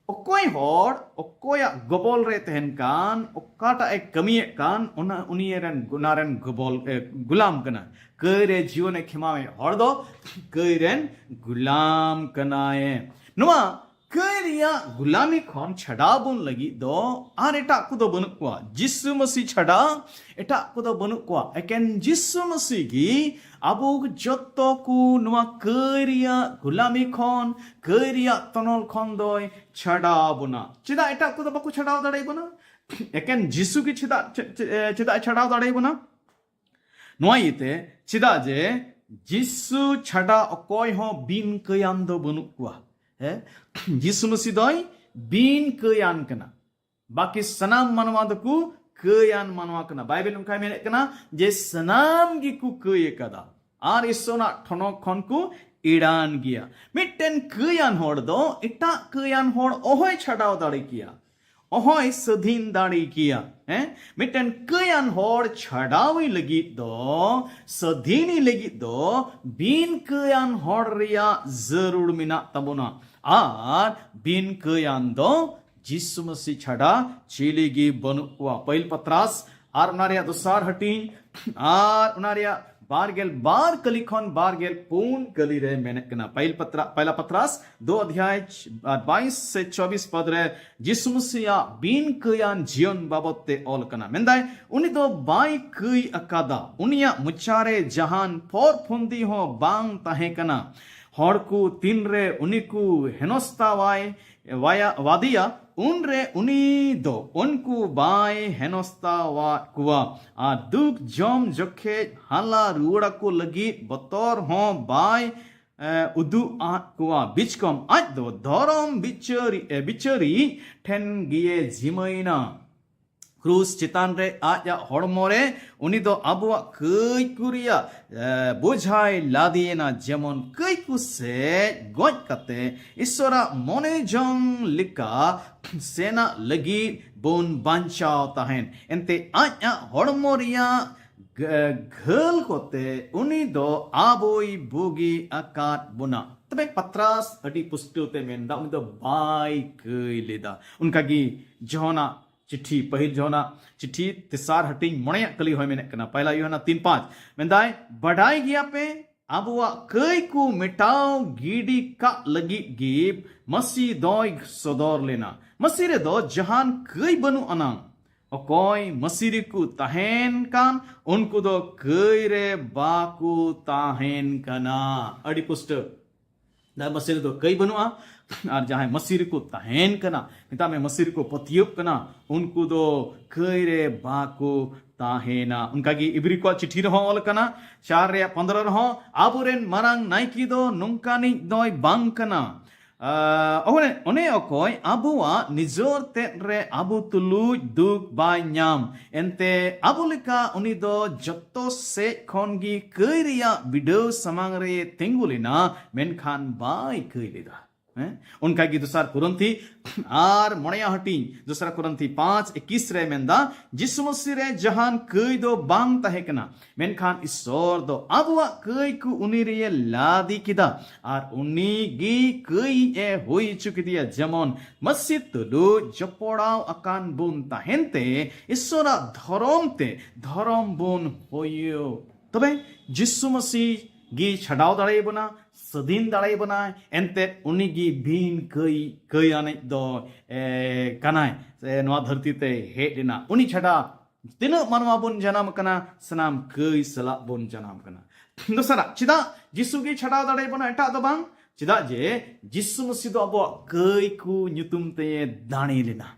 ᱚᱠᱚᱭ ᱦᱚᱲ ᱚᱠᱚᱭᱟᱜ ᱜᱚᱵᱚᱞ ᱨᱮ ᱛᱟᱦᱮᱱ ᱠᱟᱱ, ᱚᱠᱟᱴᱟᱜ ᱮ ᱠᱟᱹᱢᱤᱭᱮᱫ ᱠᱟᱱ, ᱚᱱᱟ ᱩᱱᱤ ᱨᱮᱱ, ᱚᱱᱟ ᱨᱮᱱ ᱜᱚᱵᱚᱞ, ᱮ, ᱜᱩᱞᱟᱢ ᱠᱟᱱᱟ᱾ ᱠᱟᱹᱭ ᱨᱮ ᱡᱤᱭᱚᱱᱮ ᱠᱷᱮᱢᱟᱣᱮᱫ ᱦᱚᱲ ᱫᱚ ᱠᱟᱹᱭ ᱨᱮᱱ ᱜᱩᱞᱟᱢ ᱠᱟᱱᱟᱭ᱾ ᱱᱚᱣᱟ ᱠᱟᱹᱭ ᱨᱮᱭᱟᱜ ᱜᱩᱞᱟᱢᱤ ᱠᱷᱚᱱ ᱪᱷᱟᱰᱟᱣ ᱵᱚᱱ ᱞᱟᱹᱜᱤᱫ ᱫᱚ ᱟᱨ ᱮᱴᱟᱜ ᱠᱚᱫᱚ ᱵᱟᱹᱱᱩᱜ ᱠᱚᱣᱟ᱾ ᱡᱤᱥᱩ ᱢᱟᱹᱥᱤ ᱪᱷᱟᱰᱟ ᱮᱴᱟᱜ ᱠᱚᱫᱚ ᱵᱟᱹᱱᱩᱜ ᱠᱚᱣᱟ᱾ ᱮᱠᱮᱱ ᱡᱤᱥᱩ ᱢᱟᱹᱥᱤ ᱜᱮ ᱟᱵᱚ ᱡᱚᱛᱚ ᱠᱚ ᱱᱚᱣᱟ ᱠᱟᱹᱭ ᱨᱮᱭᱟᱜ ᱜᱩᱞᱟᱢᱤ ᱠᱷᱚᱱ, ᱠᱟᱹᱭ ᱨᱮᱭᱟᱜ ᱛᱚᱱᱚᱞ ᱠᱷᱚᱱ ᱫᱚᱭ ᱪᱷᱟᱰᱟᱣ ᱵᱚᱱᱟ᱾ ᱪᱮᱫᱟᱜ ᱮᱴᱟᱜ ᱠᱚᱫᱚ ᱵᱟᱠᱚ ᱪᱷᱟᱰᱟᱣ ᱫᱟᱲᱮᱭᱟᱵᱚᱱᱟ? ᱮᱠᱮᱱ ᱡᱤᱥᱩ ᱜᱮ ᱪᱮᱫᱟᱜ, ᱪᱮ-, ᱪᱮ-, ᱪᱮᱫᱟᱜ ᱮ ᱪᱷᱟᱰᱟᱣ ᱫᱟᱲᱮᱭᱟᱵᱚᱱᱟ? ᱱᱚᱣᱟ ᱤᱭᱟᱹᱛᱮ, ᱪᱮᱫᱟᱜ ᱡᱮ ᱡᱤᱥᱩ ᱪᱷᱟᱰᱟ ᱚᱠᱚᱭ ᱦᱚᱸ ᱵᱤᱱ ᱠᱟᱹᱭᱟᱱ ᱫᱚ ᱵᱟᱹᱱᱩᱜ ᱠᱚᱣᱟ᱾ ᱦᱮᱸ, ᱡᱤᱥᱩ ᱢᱟᱹᱥᱤ ᱫᱚᱭ ᱵᱤᱱ ᱠᱟᱹᱭᱟᱱ ᱠᱟᱱᱟ᱾ ᱵᱟᱠᱤ ᱥᱟᱱᱟᱢ ᱢᱟᱱᱣᱟ ᱫᱚᱠᱚ ᱠᱟᱹᱭᱟᱱ ᱢᱟᱱᱣᱟ ᱠᱟᱱᱟ᱾ ᱵᱟᱭᱵᱮᱞ ᱚᱱᱠᱟᱭ ᱢᱮᱱᱮᱫ ᱠᱟᱱᱟ ᱡᱮ ᱥᱟᱱᱟᱢ ᱜᱮᱠᱚ ᱠᱟᱹᱭ ᱟᱠᱟᱫᱟ ᱟᱨ ᱤᱥᱥᱚᱨᱟᱜ ᱴᱷᱚᱱᱚᱠ ᱠᱷᱚᱱ ᱠᱚ ᱮᱲᱟᱱ ᱜᱮᱭᱟ᱾ ᱢᱤᱫᱴᱮᱱ ᱠᱟᱹᱭᱟᱱ ᱦᱚᱲ ᱫᱚ ᱮᱴᱟᱜ ᱠᱟᱹᱭᱟᱱ ᱦᱚᱲ ᱚᱦᱚᱭ ᱪᱷᱟᱰᱟᱣ ᱫᱟᱲᱮ ᱠᱮᱭᱟ, ᱚᱦᱚᱭ ᱥᱟᱹᱫᱷᱤᱱ ᱫᱟᱲᱮ ᱠᱮᱭᱟ᱾ ᱦᱮᱸ, ᱢᱤᱫᱴᱮᱱ ᱠᱟᱹᱭᱟᱱ ᱦᱚᱲ ᱪᱷᱟᱰᱟᱣᱤ ᱞᱟᱹᱜᱤᱫ ᱫᱚ, ᱥᱟᱹᱫᱷᱤᱱᱤ ᱞᱟᱹᱜᱤᱫ ᱫᱚ ᱵᱤᱱ ᱠᱟᱹᱭᱟᱱ ᱦᱚᱲ ᱨᱮᱭᱟᱜ ᱡᱟᱹᱨᱩᱲ ᱢᱮᱱᱟᱜ ᱛᱟᱵᱚᱱᱟ᱾ ᱟᱨ ᱵᱤᱱ ᱠᱟᱹᱭᱟᱱ ᱫᱚ ᱡᱤᱥᱩ ᱢᱟᱹᱥᱤ ᱪᱷᱟᱰᱟ ᱪᱤᱞᱤ ᱜᱮ ᱵᱟᱹᱱᱩᱜ ᱠᱚᱣᱟ᱾ ᱯᱟᱹᱦᱤᱞ ᱯᱟᱛᱨᱟᱥ ᱟᱨ ᱚᱱᱟ ᱨᱮᱭᱟᱜ ᱫᱚᱥᱟᱨ ᱦᱟᱹᱴᱤᱧ ᱟᱨ ᱚᱱᱟ ᱨᱮᱭᱟᱜ ᱵᱟᱨ ᱜᱮᱞ ᱵᱟᱨ ᱠᱟᱹᱞᱤ ᱠᱷᱚᱱ ᱵᱟᱨ ᱜᱮᱞ ᱯᱩᱱ ᱠᱟᱹᱞᱤ ᱨᱮ ᱢᱮᱱᱮᱫ ᱠᱟᱱᱟ᱾ ᱯᱟᱹᱦᱤᱞ ᱯᱟᱛᱨᱟ, ᱯᱟᱹᱦᱤᱞᱟ ᱯᱟᱛᱨᱟᱥ ᱫᱩ ᱚᱫᱷᱭᱟᱭ ᱵᱟᱭᱤᱥ ᱥᱮ ᱪᱚᱵᱤᱥ ᱯᱚᱫ ᱨᱮ ᱡᱤᱥᱩ ᱢᱟᱹᱥᱤᱭᱟᱜ ᱵᱤᱱ ᱠᱟᱹᱭᱟᱱ ᱡᱤᱭᱚᱱ ᱵᱟᱵᱚᱛ ᱛᱮ ᱚᱞ ᱠᱟᱱᱟ᱾ ᱢᱮᱱᱫᱟᱭ, ᱩᱱᱤ ᱫᱚ ᱵᱟᱭ ᱠᱟᱹᱭ ᱟᱠᱟᱫᱟ, ᱩᱱᱤᱭᱟᱜ ᱢᱚᱪᱟ ᱨᱮ ᱡᱟᱦᱟᱱ ᱯᱷᱚᱨ ᱯᱷᱩᱱᱫᱤ ᱦᱚᱸ ᱵᱟᱝ ᱛᱟᱦᱮᱸ ᱠᱟᱱᱟ᱾ ᱦᱚᱲ ᱠᱚ ᱛᱤᱱᱨᱮ ᱩᱱᱤ ᱠᱚ ᱦᱮᱱᱚᱥᱛᱟᱣᱟᱭ, ᱣᱟᱭᱟ-, ᱣᱟᱫᱮᱭᱟ, ᱩᱱᱨᱮ ᱩᱱᱤ ᱫᱚ ᱩᱱᱠᱩ ᱵᱟᱭ ᱦᱮᱱᱚᱥᱛᱟᱣᱟᱫ ᱠᱚᱣᱟ᱾ ᱟᱨ ᱫᱩᱠ ᱡᱚᱢ ᱡᱚᱠᱷᱮᱡ ᱦᱟᱞᱟ ᱨᱩᱣᱟᱹᱲ ᱟᱠᱚ ᱞᱟᱹᱜᱤᱫ ᱵᱚᱛᱚᱨ ᱦᱚᱸ ᱵᱟᱭ ᱮ, ᱩᱫᱩᱜ ᱟᱫ ᱠᱚᱣᱟ᱾ ᱵᱤᱪᱠᱚᱢ ᱟᱡ ᱫᱚ ᱫᱷᱚᱨᱚᱢ ᱵᱤᱪᱟᱹᱨᱤ, ᱮ, ᱵᱤᱪᱟᱹᱨᱤ ᱴᱷᱮᱱ ᱜᱮᱭᱮ ᱡᱤᱢᱟᱹᱭᱮᱱᱟ᱾ ᱠᱨᱩᱥ ᱪᱮᱛᱟᱱ ᱨᱮ ᱟᱡᱟᱜ ᱦᱚᱲᱢᱚ ᱨᱮ ᱩᱱᱤ ᱫᱚ ᱟᱵᱚᱣᱟᱜ ᱠᱟᱹᱭ ᱠᱚ ᱨᱮᱭᱟᱜ, ᱮ, ᱵᱳᱡᱷᱟᱭ ᱞᱟᱫᱮᱭᱮᱱᱟ, ᱡᱮᱢᱚᱱ ᱠᱟᱹᱭ ᱠᱚ ᱥᱮᱡ ᱜᱚᱡ ᱠᱟᱛᱮ ᱤᱥᱚᱨᱟᱜ ᱢᱚᱱᱮ ᱡᱚᱝ ᱞᱮᱠᱟ ᱥᱮᱱᱟᱜ ᱞᱟᱹᱜᱤᱫ ᱵᱚᱱ ᱵᱟᱧᱪᱟᱣ ᱛᱟᱦᱮᱱ᱾ ᱮᱱᱛᱮ ᱟᱡᱟᱜ ᱦᱚᱲᱢᱚ ᱨᱮᱭᱟᱜ ᱜ-, ᱜᱷᱟᱹᱞ ᱠᱚᱛᱮ ᱩᱱᱤ ᱫᱚ ᱟᱵᱚᱭ ᱵᱩᱜᱤ ᱟᱠᱟᱫ ᱵᱚᱱᱟ᱾ ᱛᱚᱵᱮ ᱯᱟᱛᱨᱟᱥ ᱟᱹᱰᱤ ᱯᱩᱥᱴᱟᱹᱣ ᱛᱮ ᱢᱮᱱᱫᱟ, ᱩᱱᱤ ᱫᱚ ᱵᱟᱭ ᱠᱟᱹᱭ ᱞᱮᱫᱟ᱾ ᱚᱱᱠᱟᱜᱮ ᱡᱚᱦᱚᱱᱟᱜ ᱪᱤᱴᱷᱤ, ᱯᱟᱹᱦᱤᱞ ᱡᱚᱦᱚᱱᱟᱜ ᱪᱤᱴᱷᱤ ᱛᱮᱥᱟᱨ ᱦᱟᱹᱴᱤᱧ ᱢᱚᱬᱮᱭᱟᱜ ᱠᱟᱹᱞᱤ ᱦᱚᱸᱭ ᱢᱮᱱᱮᱫ ᱠᱟᱱᱟ, ᱯᱚᱭᱞᱟ ᱭᱳᱦᱟᱱᱟ ᱛᱤᱱ ᱯᱟᱸᱪ᱾ ᱢᱮᱱᱫᱟᱭ, ᱵᱟᱰᱟᱭ ᱜᱮᱭᱟᱯᱮ, ᱟᱵᱚᱣᱟᱜ ᱠᱟᱹᱭ ᱠᱚ ᱢᱮᱴᱟᱣ ᱜᱤᱰᱤ ᱠᱟᱜ ᱞᱟᱹᱜᱤᱫ ᱜᱮ ᱢᱟᱹᱥᱤ ᱫᱚᱭ ᱥᱚᱫᱚᱨ ᱞᱮᱱᱟ᱾ ᱢᱟᱹᱥᱤ ᱨᱮᱫᱚ ᱡᱟᱦᱟᱱ ᱠᱟᱹᱭ ᱵᱟᱹᱱᱩᱜ ᱟᱱᱟᱝ᱾ ᱚᱠᱚᱭ ᱢᱟᱹᱥᱤ ᱨᱮᱠᱚ ᱛᱟᱦᱮᱱ ᱠᱟᱱ, ᱩᱱᱠᱩ ᱫᱚ ᱠᱟᱹᱭ ᱨᱮ ᱵᱟᱠᱚ ᱛᱟᱦᱮᱱ ᱠᱟᱱᱟ᱾ ᱟᱹᱰᱤ ᱯᱩᱥᱴᱟᱹᱣ᱾ ᱡᱟᱦᱟᱸᱭ ᱢᱟᱹᱥᱤ ᱨᱮᱫᱚ ᱠᱟᱹᱭ ᱵᱟᱹᱱᱩᱜᱼᱟ, ᱟᱨ ᱡᱟᱦᱟᱸᱭ ᱢᱟᱹᱥᱤ ᱨᱮᱠᱚ ᱛᱟᱦᱮᱱ ᱠᱟᱱᱟ, ᱢᱮᱛᱟᱜ ᱢᱮ ᱢᱟᱹᱥᱤ ᱨᱮᱠᱚ ᱯᱟᱹᱛᱭᱟᱹᱣ ᱠᱟᱱᱟ, ᱩᱱᱠᱩ ᱫᱚ ᱠᱟᱹᱭ ᱨᱮ ᱵᱟᱠᱚ ᱛᱟᱦᱮᱱᱟ᱾ ᱚᱱᱠᱟᱜᱮ ᱤᱵᱨᱤ ᱠᱚᱣᱟᱜ ᱪᱤᱴᱷᱤ ᱨᱮᱦᱚᱸ ᱚᱞ ᱠᱟᱱᱟ, ᱪᱟᱨ ᱨᱮᱭᱟᱜ ᱯᱚᱱᱫᱽᱨᱚ ᱨᱮᱦᱚᱸ, ᱟᱵᱚᱨᱮᱱ ᱢᱟᱨᱟᱝ ᱱᱟᱭᱠᱮ ᱫᱚ ᱱᱚᱝᱠᱟᱱᱤᱡ ᱫᱚᱭ ᱵᱟᱝ ᱠᱟᱱᱟ᱾ ᱟᱸ, ᱚᱱᱮ, ᱚᱱᱮ ᱚᱠᱚᱭ ᱟᱵᱚᱣᱟᱜ ᱱᱤᱡᱚᱨ ᱛᱮᱫ ᱨᱮ ᱟᱵᱚ ᱛᱩᱞᱩᱡ ᱫᱩᱠ ᱵᱟᱭ ᱧᱟᱢ, ᱮᱱᱛᱮ ᱟᱵᱚ ᱞᱮᱠᱟ ᱩᱱᱤ ᱫᱚ ᱡᱚᱛᱚ ᱥᱮᱫ ᱠᱷᱚᱱ ᱜᱮ ᱠᱟᱹᱭ ᱨᱮᱭᱟᱜ ᱵᱤᱰᱟᱹᱣ ᱥᱟᱢᱟᱝ ᱨᱮ ᱛᱤᱸᱜᱩ ᱞᱮᱱᱟ, ᱢᱮᱱᱠᱷᱟᱱ ᱵᱟᱭ ᱠᱟᱹᱭ ᱞᱮᱫᱟ᱾ ᱦᱮᱸ? ᱚᱱᱠᱟ ᱜᱮ ᱫᱚᱥᱟᱨ ᱠᱚᱨᱤᱱᱛᱷᱤ ᱟᱨ ᱢᱚᱬᱮᱭᱟᱜ ᱦᱟᱹᱴᱤᱧ, ᱫᱚᱥᱟᱨᱟ ᱠᱚᱨᱤᱱᱛᱷᱤ ᱯᱟᱸᱪ ᱮᱠᱤᱥ ᱨᱮ ᱢᱮᱱᱫᱟ, ᱡᱤᱥᱩ ᱢᱟᱹᱥᱤ ᱨᱮ ᱡᱟᱦᱟᱱ ᱠᱟᱹᱭ ᱫᱚ ᱵᱟᱝ ᱛᱟᱦᱮᱸ ᱠᱟᱱᱟ, ᱢᱮᱱᱠᱷᱟᱱ ᱤᱥᱚᱨ ᱫᱚ ᱟᱵᱚᱣᱟᱜ ᱠᱟᱹᱭ ᱠᱚ ᱩᱱᱤ ᱨᱮᱭᱮ ᱞᱟᱫᱮ ᱠᱮᱫᱟ, ᱟᱨ ᱩᱱᱤ ᱜᱮ ᱠᱟᱹᱭ ᱮ ᱦᱩᱭ ᱦᱚᱪᱚ ᱠᱮᱫᱮᱭᱟ, ᱡᱮᱢᱚᱱ ᱢᱟᱹᱥᱤ ᱛᱩᱞᱩᱡ ᱡᱚᱯᱚᱲᱟᱣ ᱟᱠᱟᱱ ᱵᱚᱱ ᱛᱟᱦᱮᱱ ᱛᱮ ᱤᱥᱚᱨᱟᱜ ᱫᱷᱚᱨᱚᱢ ᱛᱮ ᱫᱷᱚᱨᱚᱢ ᱵᱚᱱ ᱦᱩᱭᱩᱜ᱾ ᱛᱚᱵᱮ ᱡᱤᱥᱩ ᱢᱟᱹᱥᱤ ᱜᱮ ᱪᱷᱟᱰᱟᱣ ᱫᱟᱲᱮᱭᱟᱵᱚᱱᱟ, ᱥᱟᱹᱫᱷᱤᱱ ᱫᱟᱲᱮᱭᱟᱵᱚᱱᱟᱭ, ᱮᱱᱛᱮᱫ ᱩᱱᱤ ᱜᱮ ᱵᱤᱱ ᱠᱟᱹᱭ, ᱠᱟᱹᱭ ᱟᱱᱤᱡ ᱫᱚ, ᱮ, ᱠᱟᱱᱟᱭ᱾ ᱥᱮ ᱱᱚᱣᱟ ᱫᱷᱟᱹᱨᱛᱤ ᱛᱮ ᱦᱮᱡ ᱞᱮᱱᱟ᱾ ᱩᱱᱤ ᱪᱷᱟᱰᱟ ᱛᱤᱱᱟᱹᱜ ᱢᱟᱱᱣᱟ ᱵᱚᱱ ᱡᱟᱱᱟᱢ ᱟᱠᱟᱱᱟ, ᱥᱟᱱᱟᱢ ᱠᱟᱹᱭ ᱥᱟᱞᱟᱜ ᱵᱚᱱ ᱡᱟᱱᱟᱢ ᱟᱠᱟᱱᱟ᱾ ᱫᱚᱥᱟᱨᱟᱜ, ᱪᱮᱫᱟᱜ ᱡᱤᱥᱩ ᱜᱮ ᱪᱷᱟᱰᱟᱣ ᱫᱟᱲᱮᱭᱟᱵᱚᱱᱟ, ᱮᱴᱟᱜ ᱫᱚ ᱵᱟᱝ? ᱪᱮᱫᱟᱜ ᱡᱮ ᱡᱤᱥᱩ ᱢᱟᱹᱥᱤ ᱫᱚ ᱟᱵᱚᱣᱟᱜ ᱠᱟᱹᱭ ᱠᱚ ᱧᱩᱛᱩᱢ ᱛᱮ ᱫᱟᱲᱮ ᱞᱮᱱᱟ᱾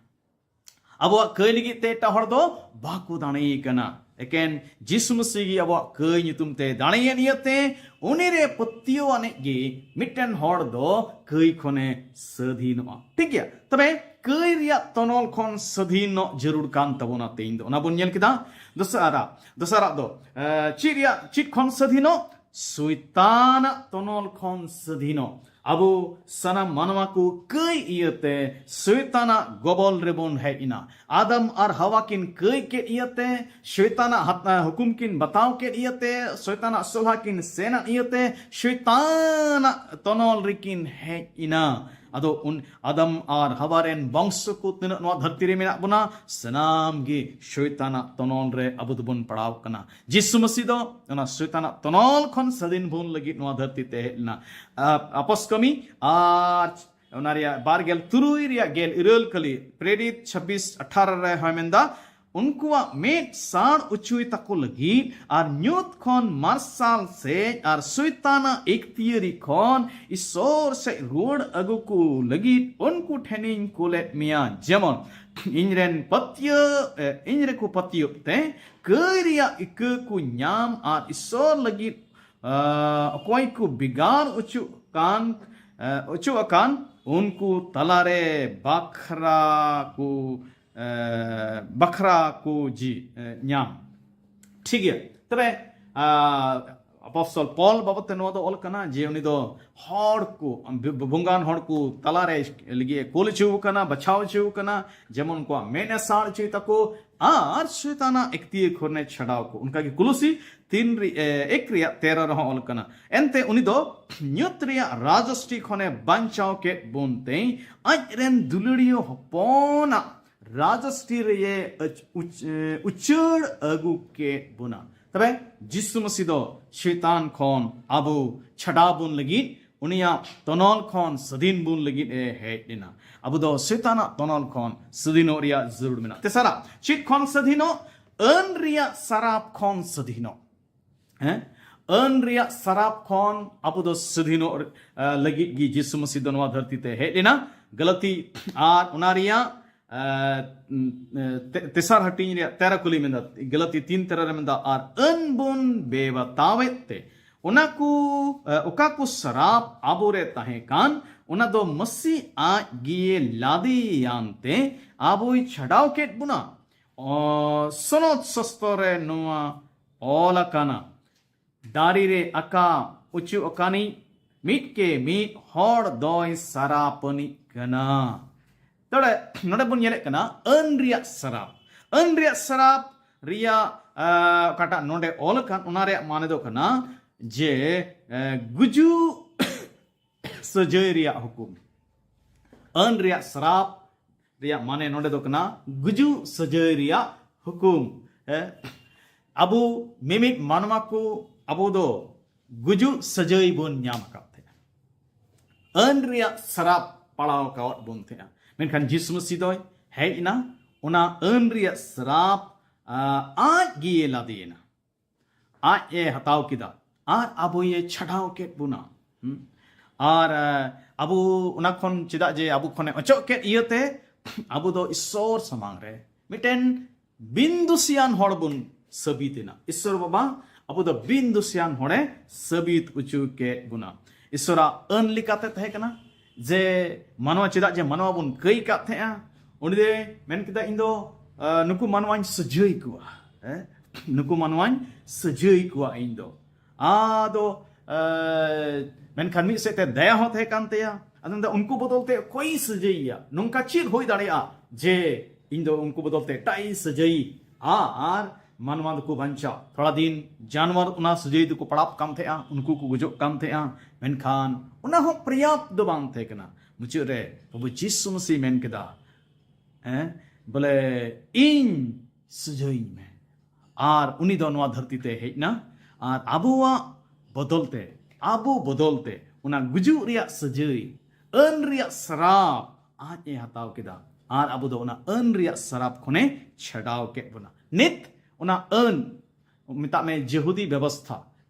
ᱟᱵᱚᱣᱟᱜ ᱠᱟᱹᱭ ᱞᱟᱹᱜᱤᱫ ᱛᱮ ᱮᱴᱟᱜ ᱦᱚᱲ ᱫᱚ ᱵᱟᱠᱚ ᱫᱟᱲᱮ ᱠᱟᱱᱟ᱾ ᱮᱠᱮᱱ ᱡᱤᱥᱩ ᱢᱟᱹᱥᱤ ᱜᱮ ᱟᱵᱚᱣᱟᱜ ᱠᱟᱹᱭ ᱧᱩᱛᱩᱢ ᱛᱮ ᱫᱟᱲᱮᱭᱮᱱ ᱤᱭᱟᱹᱛᱮ, ᱩᱱᱤ ᱨᱮ ᱯᱟᱹᱛᱭᱟᱹᱣ ᱟᱱᱤᱡ ᱜᱮ ᱢᱤᱫᱴᱮᱱ ᱦᱚᱲ ᱫᱚ ᱠᱟᱹᱭ ᱠᱷᱚᱱᱮ ᱥᱟᱹᱫᱷᱤᱱᱚᱜᱼᱟ᱾ ᱴᱷᱤᱠ ᱜᱮᱭᱟ? ᱛᱚᱵᱮ ᱠᱟᱹᱭ ᱨᱮᱭᱟᱜ ᱛᱚᱱᱚᱞ ᱠᱷᱚᱱ ᱥᱟᱹᱫᱷᱤᱱᱚᱜ ᱡᱟᱹᱨᱩᱲ ᱠᱟᱱ ᱛᱟᱵᱚᱱᱟ ᱛᱮᱦᱮᱧ ᱫᱚ᱾ ᱚᱱᱟ ᱵᱚᱱ ᱧᱮᱞ ᱠᱮᱫᱟ᱾ ᱫᱚᱥᱟᱨᱟᱜ, ᱫᱚᱥᱟᱨᱟᱜ ᱫᱚ, ᱮ, ᱪᱮᱫ ᱨᱮᱭᱟᱜ, ᱪᱮᱫ ᱠᱷᱚᱱ ᱥᱟᱹᱫᱷᱤᱱᱚᱜ? ᱥᱚᱭᱛᱟᱱᱟᱜ ᱛᱚᱱᱚᱞ ᱠᱷᱚᱱ ᱥᱟᱹᱫᱷᱤᱱᱚᱜ᱾ ᱟᱵᱚ ᱥᱟᱱᱟᱢ ᱢᱟᱱᱣᱟ ᱠᱚ ᱠᱟᱹᱭ ᱤᱭᱟᱹᱛᱮ ᱥᱚᱭᱛᱟᱱᱟᱜ ᱜᱚᱵᱚᱞ ᱨᱮᱵᱚᱱ ᱦᱮᱡ ᱮᱱᱟ᱾ ᱟᱫᱟᱢ ᱟᱨ ᱦᱟᱣᱟ ᱠᱤᱱ ᱠᱟᱹᱭ ᱠᱮᱫ ᱤᱭᱟᱹᱛᱮ ᱥᱚᱭᱛᱟᱱᱟᱜ ᱦᱟᱛ-, ᱦᱩᱠᱩᱢ ᱠᱤᱱ ᱵᱟᱛᱟᱣ ᱠᱮᱫ ᱤᱭᱟᱹᱛᱮ, ᱥᱚᱭᱛᱟᱱᱟᱜ ᱥᱚᱞᱦᱟ ᱠᱤᱱ ᱥᱮᱱᱟᱜ ᱤᱭᱟᱹᱛᱮ ᱥᱚᱭᱛᱟᱱᱟᱜ ᱛᱚᱱᱚᱞ ᱨᱮᱠᱤᱱ ᱦᱮᱡ ᱮᱱᱟ᱾ ᱟᱫᱚ ᱩᱱ ᱟᱫᱟᱢ ᱟᱨ ᱦᱟᱣᱟ ᱨᱮᱱ ᱵᱚᱝᱥᱚ ᱠᱚ ᱛᱤᱱᱟᱹᱜ ᱱᱚᱣᱟ ᱫᱷᱟᱹᱨᱛᱤ ᱨᱮ ᱢᱮᱱᱟᱜ ᱵᱚᱱᱟ, ᱥᱟᱱᱟᱢ ᱜᱮ ᱥᱚᱭᱛᱟᱱᱟᱜ ᱛᱚᱱᱚᱞ ᱨᱮ ᱟᱵᱚ ᱫᱚᱵᱚᱱ ᱯᱟᱲᱟᱣ ᱠᱟᱱᱟ᱾ ᱡᱤᱥᱩ ᱢᱟᱹᱥᱤ ᱫᱚ ᱚᱱᱟ ᱥᱚᱭᱛᱟᱱᱟᱜ ᱛᱚᱱᱚᱞ ᱠᱷᱚᱱ ᱥᱟᱹᱫᱷᱤᱱ ᱵᱚᱱ ᱞᱟᱹᱜᱤᱫ ᱱᱚᱣᱟ ᱫᱷᱟᱹᱨᱛᱤ ᱛᱮ ᱦᱮᱡ ᱞᱮᱱᱟ᱾ ᱟ-, ᱟᱯᱚᱥ ᱠᱟᱹᱢᱤ ᱟᱨ ᱚᱱᱟ ᱨᱮᱭᱟᱜ ᱵᱟᱨ ᱜᱮᱞ ᱛᱩᱨᱩᱭ ᱨᱮᱭᱟᱜ ᱜᱮᱞ ᱤᱨᱟᱹᱞ ᱠᱟᱹᱞᱤ, ᱯᱨᱮᱨᱤᱛ ᱪᱷᱟᱵᱵᱤᱥ ᱟᱴᱷᱟᱨᱚ ᱨᱮ ᱦᱚᱸᱭ ᱢᱮᱱᱫᱟ, ᱩᱱᱠᱩᱣᱟᱜ ᱢᱮᱫ ᱥᱟᱲ ᱚᱪᱚᱭ ᱛᱟᱠᱚ ᱞᱟᱹᱜᱤᱫ ᱟᱨ ᱧᱩᱛ ᱠᱷᱚᱱ ᱢᱟᱨᱥᱟᱞ ᱥᱮᱫ ᱟᱨ ᱥᱚᱭᱛᱟᱱᱟᱜ ᱮᱠᱛᱤᱭᱟᱹᱨᱤ ᱠᱷᱚᱱ ᱤᱥᱚᱨ ᱥᱮᱫ ᱨᱩᱣᱟᱹᱲ ᱟᱹᱜᱩ ᱠᱚ ᱞᱟᱹᱜᱤᱫ ᱩᱱᱠᱩ ᱴᱷᱮᱱᱤᱧ ᱠᱩᱞᱮᱫ ᱢᱮᱭᱟ, ᱡᱮᱢᱚᱱ ᱤᱧ ᱨᱮᱱ ᱯᱟᱹᱛᱭᱟᱹ, ᱮ, ᱤᱧ ᱨᱮᱠᱚ ᱯᱟᱹᱛᱭᱟᱹᱜ ᱛᱮ ᱠᱟᱹᱭ ᱨᱮᱭᱟᱜ ᱤᱠᱟᱹ ᱠᱚ ᱧᱟᱢ ᱟᱨ ᱤᱥᱚᱨ ᱞᱟᱹᱜᱤᱫ, ᱟ, ᱚᱠᱚᱭ ᱠᱚ ᱵᱷᱮᱜᱟᱨ ᱚᱪᱚᱜ ᱠᱟᱱ, ᱮ, ᱚᱪᱚᱜ ᱟᱠᱟᱱ ᱩᱱᱠᱩ ᱛᱟᱞᱟᱨᱮ ᱵᱟᱠᱷᱨᱟ ᱠᱚ, ᱮ, ᱵᱟᱠᱷᱨᱟ ᱠᱚ ᱡᱤ-, ᱮ, ᱧᱟᱢ᱾ ᱴᱷᱤᱠ ᱜᱮᱭᱟ᱾ ᱛᱚᱵᱮ, ᱟ, ᱟᱯᱚᱥᱛᱚᱞ ᱯᱚᱞ ᱵᱟᱵᱚᱫ ᱛᱮ ᱱᱚᱣᱟ ᱫᱚ ᱚᱞ ᱠᱟᱱᱟ ᱡᱮ ᱩᱱᱤ ᱫᱚ ᱦᱚᱲ ᱠᱚ, ᱵᱚ-, ᱵᱚᱸᱜᱟᱱ ᱦᱚᱲ ᱠᱚ ᱛᱟᱞᱟᱨᱮ ᱞᱟᱹᱜᱤᱫ ᱮ ᱠᱳᱞ ᱦᱚᱪᱚ ᱟᱠᱟᱱᱟ, ᱵᱟᱪᱷᱟᱣ ᱦᱚᱪᱚ ᱟᱠᱟᱱᱟ, ᱡᱮᱢᱚᱱ ᱩᱱᱠᱩᱣᱟᱜ ᱢᱮᱫ ᱮ ᱥᱟᱲ ᱦᱚᱪᱚᱭ ᱛᱟᱠᱚ ᱟᱨ ᱥᱚᱭᱛᱟᱱᱟᱜ ᱮᱠᱛᱤᱭᱟᱹ ᱠᱷᱚᱱᱮ ᱪᱷᱟᱰᱟᱣ ᱠᱚ᱾ ᱚᱱᱠᱟᱜᱮ ᱠᱩᱞᱩᱥᱤ ᱛᱤᱱ ᱨᱮ, ᱮ, ᱮᱠ ᱨᱮᱭᱟᱜ ᱛᱮᱨᱚ ᱨᱮᱦᱚᱸ ᱚᱞ ᱠᱟᱱᱟ, ᱮᱱᱛᱮ ᱩᱱᱤ ᱫᱚ ᱧᱩᱛ ᱨᱮᱭᱟᱜ ᱨᱟᱡᱽᱥᱴᱤ ᱠᱷᱚᱱᱮ ᱵᱟᱧᱪᱟᱣ ᱠᱮᱫ ᱵᱚᱱ ᱛᱮ ᱟᱡ ᱨᱮᱱ ᱫᱩᱞᱟᱹᱲᱤᱭᱟᱹ ᱦᱚᱯᱚᱱᱟᱜ ᱨᱟᱡᱽᱥᱴᱤ ᱨᱮᱭᱮ ᱩᱪ-, ᱩᱪ-, ᱩᱪᱟᱹᱲ ᱟᱹᱜᱩ ᱠᱮᱫ ᱵᱚᱱᱟ᱾ ᱛᱚᱵᱮ ᱡᱤᱥᱩ ᱢᱟᱹᱥᱤ ᱫᱚ ᱥᱚᱭᱛᱟᱱ ᱠᱷᱚᱱ ᱟᱵᱚ ᱪᱷᱟᱰᱟᱣ ᱵᱚᱱ ᱞᱟᱹᱜᱤᱫ, ᱩᱱᱤᱭᱟᱜ ᱛᱚᱱᱚᱞ ᱠᱷᱚᱱ ᱥᱟᱹᱫᱷᱤᱱ ᱵᱚᱱ ᱞᱟᱹᱜᱤᱫ ᱮ ᱦᱮᱡ ᱞᱮᱱᱟ᱾ ᱟᱵᱚ ᱫᱚ ᱥᱚᱭᱛᱟᱱᱟᱜ ᱛᱚᱱᱚᱞ ᱠᱷᱚᱱ ᱥᱟᱹᱫᱷᱤᱱᱚᱜ ᱨᱮᱭᱟᱜ ᱡᱟᱹᱨᱩᱲ ᱢᱮᱱᱟᱜᱼᱟ᱾ ᱛᱮᱥᱟᱨᱟᱜ, ᱪᱮᱫ ᱠᱷᱚᱱ ᱥᱟᱹᱫᱷᱤᱱᱚᱜ? ᱟᱹᱱ ᱨᱮᱭᱟᱜ ᱥᱟᱨᱟᱯ ᱠᱷᱚᱱ ᱥᱟᱹᱫᱷᱤᱱᱚᱜ᱾ ᱦᱮᱸ? ᱟᱹᱱ ᱨᱮᱭᱟᱜ ᱥᱟᱨᱟᱯ ᱠᱷᱚᱱ ᱟᱵᱚ ᱫᱚ ᱥᱟᱹᱫᱷᱤᱱᱚᱜ, ᱟ, ᱞᱟᱹᱜᱤᱫ ᱜᱮ ᱡᱤᱥᱩ ᱢᱟᱹᱥᱤ ᱫᱚ ᱱᱚᱣᱟ ᱫᱷᱟᱹᱨᱛᱤ ᱛᱮ ᱦᱮᱡ ᱞᱮᱱᱟ᱾ ᱜᱟᱞᱟᱛᱤ ᱟᱨ ᱚᱱᱟ ᱨᱮᱭᱟᱜ, ᱟᱨ, ᱩᱢ, ᱛᱮ-, ᱛᱮᱥᱟᱨ ᱦᱟᱹᱴᱤᱧ ᱨᱮᱭᱟᱜ ᱛᱮᱨᱚ ᱠᱩᱞᱤ ᱢᱮᱱᱫᱟ, ᱜᱟᱞᱟᱛᱤ ᱛᱤᱱ ᱛᱮᱨᱚ ᱨᱮ ᱢᱮᱱᱫᱟ, ᱟᱨ ᱟᱹᱱ ᱵᱚᱱ ᱵᱮᱵᱟᱛᱟᱣᱮᱫ ᱛᱮ ᱚᱱᱟ ᱠᱚ, ᱮ, ᱚᱠᱟ ᱠᱚ ᱥᱟᱨᱟᱯ ᱟᱵᱚᱨᱮ ᱛᱟᱦᱮᱸ ᱠᱟᱱ, ᱚᱱᱟ ᱫᱚ ᱢᱟᱹᱥᱤ ᱟᱡ ᱜᱮ ᱞᱟᱫᱮᱭᱟᱱ ᱛᱮ ᱟᱵᱚᱭ ᱪᱷᱟᱰᱟᱣ ᱠᱮᱫ ᱵᱚᱱᱟ᱾ ᱚ, ᱥᱚᱱᱚᱛ ᱥᱚᱥᱛᱚ ᱨᱮ ᱱᱚᱣᱟ ᱚᱞ ᱟᱠᱟᱱᱟ, ᱫᱟᱨᱮ ᱨᱮ ᱟᱠᱟ ᱚᱪᱚ ᱟᱠᱟᱱᱤᱡ ᱢᱤᱫ ᱠᱮ ᱢᱤᱫ ᱦᱚᱲ ᱫᱚᱭ ᱥᱟᱨᱟᱯᱟᱹᱱᱤᱡ ᱠᱟᱱᱟ᱾ ᱛᱚᱵᱮ ᱱᱚᱰᱮ ᱵᱚᱱ ᱧᱮᱞᱮᱫ ᱠᱟᱱᱟ ᱟᱹᱱ ᱨᱮᱭᱟᱜ ᱥᱟᱨᱟᱯ᱾ ᱟᱹᱱ ᱨᱮᱭᱟᱜ ᱥᱟᱨᱟᱯ ᱨᱮᱭᱟᱜ, ᱟ, ᱚᱠᱟᱴᱟᱜ ᱱᱚᱰᱮ ᱚᱞ ᱟᱠᱟᱱ, ᱚᱱᱟ ᱨᱮᱭᱟᱜ ᱢᱟᱱᱮ ᱫᱚ ᱠᱟᱱᱟ ᱡᱮ, ᱮ, ᱜᱩᱡᱩᱜ ᱥᱟᱹᱡᱟᱹᱭ ᱨᱮᱭᱟᱜ ᱦᱩᱠᱩᱢ᱾ ᱟᱹᱱ ᱨᱮᱭᱟᱜ ᱥᱟᱨᱟᱯ ᱨᱮᱭᱟᱜ ᱢᱟᱱᱮ ᱱᱚᱰᱮ ᱫᱚ ᱠᱟᱱᱟ ᱜᱩᱡᱩᱜ ᱥᱟᱹᱡᱟᱹᱭ ᱨᱮᱭᱟᱜ ᱦᱩᱠᱩᱢ᱾ ᱦᱮᱸ? ᱟᱵᱚ ᱢᱤᱢᱤᱫ ᱢᱟᱱᱣᱟ ᱠᱚ, ᱟᱵᱚ ᱫᱚ ᱜᱩᱡᱩᱜ ᱥᱟᱹᱡᱟᱹᱭ ᱵᱚᱱ ᱧᱟᱢ ᱟᱠᱟᱫ ᱛᱟᱦᱮᱸᱱᱟ᱾ ᱟᱹᱱ ᱨᱮᱭᱟᱜ ᱥᱟᱨᱟᱯ ᱯᱟᱲᱟᱣ ᱟᱠᱟᱣᱟᱫ ᱵᱚᱱ ᱛᱟᱦᱮᱸᱱᱟ᱾ ᱢᱮᱱᱠᱷᱟᱱ ᱡᱤᱥᱩ ᱢᱟᱹᱥᱤ ᱫᱚᱭ ᱦᱮᱡ ᱮᱱᱟ, ᱚᱱᱟ ᱟᱹᱱ ᱨᱮᱭᱟᱜ ᱥᱟᱨᱟᱯ, ᱟ, ᱟᱡ ᱜᱮᱭ ᱞᱟᱫᱮᱭᱮᱱᱟ᱾ ᱟᱡ ᱮ ᱦᱟᱛᱟᱣ ᱠᱮᱫᱟ ᱟᱨ ᱟᱵᱚᱭᱮ ᱪᱷᱟᱰᱟᱣ ᱠᱮᱫ ᱵᱚᱱᱟ᱾ ᱦᱩᱸ? ᱟᱨ, ᱟ, ᱟᱵᱚ ᱚᱱᱟ ᱠᱷᱚᱱ, ᱪᱮᱫᱟᱜ ᱡᱮ ᱟᱵᱚ ᱠᱷᱚᱱᱮ ᱚᱪᱚᱜ ᱠᱮᱫ ᱤᱭᱟᱹᱛᱮ, ᱟᱵᱚ ᱫᱚ ᱤᱥᱥᱚᱨ ᱥᱟᱢᱟᱝ ᱨᱮ ᱢᱤᱫᱴᱮᱱ ᱵᱤᱱ ᱫᱩᱥᱤᱭᱟᱱ ᱦᱚᱲ ᱵᱚᱱ ᱥᱟᱹᱵᱤᱛ ᱮᱱᱟ᱾ ᱤᱥᱥᱚᱨ ᱵᱟᱵᱟ ᱟᱵᱚ ᱫᱚ ᱵᱤᱱ ᱫᱩᱥᱤᱭᱟᱱ ᱦᱚᱲᱮ ᱥᱟᱹᱵᱤᱛ ᱚᱪᱚ ᱠᱮᱫ ᱵᱚᱱᱟ᱾ ᱤᱥᱥᱚᱨᱟᱜ ᱟᱹᱱ ᱞᱮᱠᱟᱛᱮ ᱛᱟᱦᱮᱸ ᱠᱟᱱᱟ ᱡᱮ ᱢᱟᱱᱣᱟ, ᱪᱮᱫᱟᱜ ᱡᱮ ᱢᱟᱱᱣᱟ ᱵᱚᱱ ᱠᱟᱹᱭ ᱠᱟᱜ ᱛᱟᱦᱮᱸᱜᱼᱟ, ᱩᱱᱤ ᱫᱚᱭ ᱢᱮᱱ ᱠᱮᱫᱟ, "ᱤᱧ ᱫᱚ, ᱟ, ᱱᱩᱠᱩ ᱢᱟᱱᱣᱟᱧ ᱥᱟᱹᱡᱟᱹᱭ ᱠᱚᱣᱟ, ᱦᱮᱸ? ᱱᱩᱠᱩ ᱢᱟᱱᱣᱟᱧ ᱥᱟᱹᱡᱟᱹᱭ ᱠᱚᱣᱟ ᱤᱧ ᱫᱚ᱾" ᱟᱫᱚ, ᱟ, ᱢᱮᱱᱠᱷᱟᱱ ᱢᱤᱫ ᱥᱮᱫ ᱛᱮ ᱫᱟᱭᱟ ᱦᱚᱸ ᱛᱟᱦᱮᱸ ᱠᱟᱱ ᱛᱟᱭᱟ᱾ ᱟᱫᱚ ᱢᱮᱱᱫᱟ, "ᱩᱱᱠᱩ ᱵᱚᱫᱚᱞ ᱛᱮ ᱚᱠᱚᱭ ᱥᱟᱹᱡᱟᱹᱭᱮᱭᱟ? ᱱᱚᱝᱠᱟ ᱪᱮᱫ ᱦᱩᱭ ᱫᱟᱲᱮᱭᱟᱜᱼᱟ ᱡᱮ ᱤᱧ ᱫᱚ ᱩᱱᱠᱩ ᱵᱚᱫᱚᱞ ᱛᱮ ᱮᱴᱟᱜ ᱤᱧ ᱥᱟᱹᱡᱟᱹᱭᱟ ᱟᱨ ᱢᱟᱱᱣᱟ ᱫᱚᱠᱚ ᱵᱟᱧᱪᱟᱜ?" ᱛᱷᱚᱲᱟ ᱫᱤᱱ ᱡᱟᱱᱣᱟᱨ ᱚᱱᱟ ᱥᱟᱹᱡᱟᱹᱭ ᱫᱚᱠᱚ ᱯᱟᱲᱟᱜ ᱠᱟᱱ ᱛᱟᱦᱮᱸᱜᱼᱟ, ᱩᱱᱠᱩ ᱠᱚ ᱜᱚᱡᱚᱜ ᱠᱟᱱ ᱛᱟᱦᱮᱸᱜᱼᱟ, ᱢᱮᱱᱠᱷᱟᱱ ᱚᱱᱟ ᱦᱚᱸ ᱯᱚᱨᱭᱟᱯᱛ ᱫᱚ ᱵᱟᱝ ᱛᱟᱦᱮᱸ ᱠᱟᱱᱟ᱾ ᱢᱩᱪᱟᱹᱫ ᱨᱮ ᱯᱨᱚᱵᱷᱩ ᱡᱤᱥᱩ ᱢᱟᱹᱥᱤ ᱢᱮᱱ ᱠᱮᱫᱟ, ᱦᱮᱸ, ᱵᱚᱞᱮ, "ᱤᱧ ᱥᱟᱹᱡᱟᱹᱭᱤᱧ ᱢᱮ᱾" ᱟᱨ ᱩᱱᱤ ᱫᱚ ᱱᱚᱣᱟ ᱫᱷᱟᱹᱨᱛᱤ ᱛᱮ ᱦᱮᱡ ᱮᱱᱟ ᱟᱨ ᱟᱵᱚᱣᱟᱜ ᱵᱚᱫᱚᱞ ᱛᱮ, ᱟᱵᱚ ᱵᱚᱫᱚᱞ ᱛᱮ ᱚᱱᱟ ᱜᱩᱡᱩᱜ ᱨᱮᱭᱟᱜ ᱥᱟᱹᱡᱟᱹᱭ, ᱟᱹᱱ ᱨᱮᱭᱟᱜ ᱥᱟᱨᱟᱯ ᱟᱡ ᱮ ᱦᱟᱛᱟᱣ ᱠᱮᱫᱟ ᱟᱨ ᱟᱵᱚ ᱫᱚ ᱚᱱᱟ ᱟᱹᱱ ᱨᱮᱭᱟᱜ ᱥᱟᱨᱟᱯ ᱠᱷᱚᱱᱮ ᱪᱷᱟᱰᱟᱣ ᱠᱮᱫ ᱵᱚᱱᱟ᱾ ᱱᱤᱛ ᱚᱱᱟ ᱟᱹᱱ, ᱢᱮᱛᱟᱜ ᱢᱮ, ᱡᱮᱦᱩᱫᱤ ᱵᱮᱵᱚᱥᱛᱷᱟ,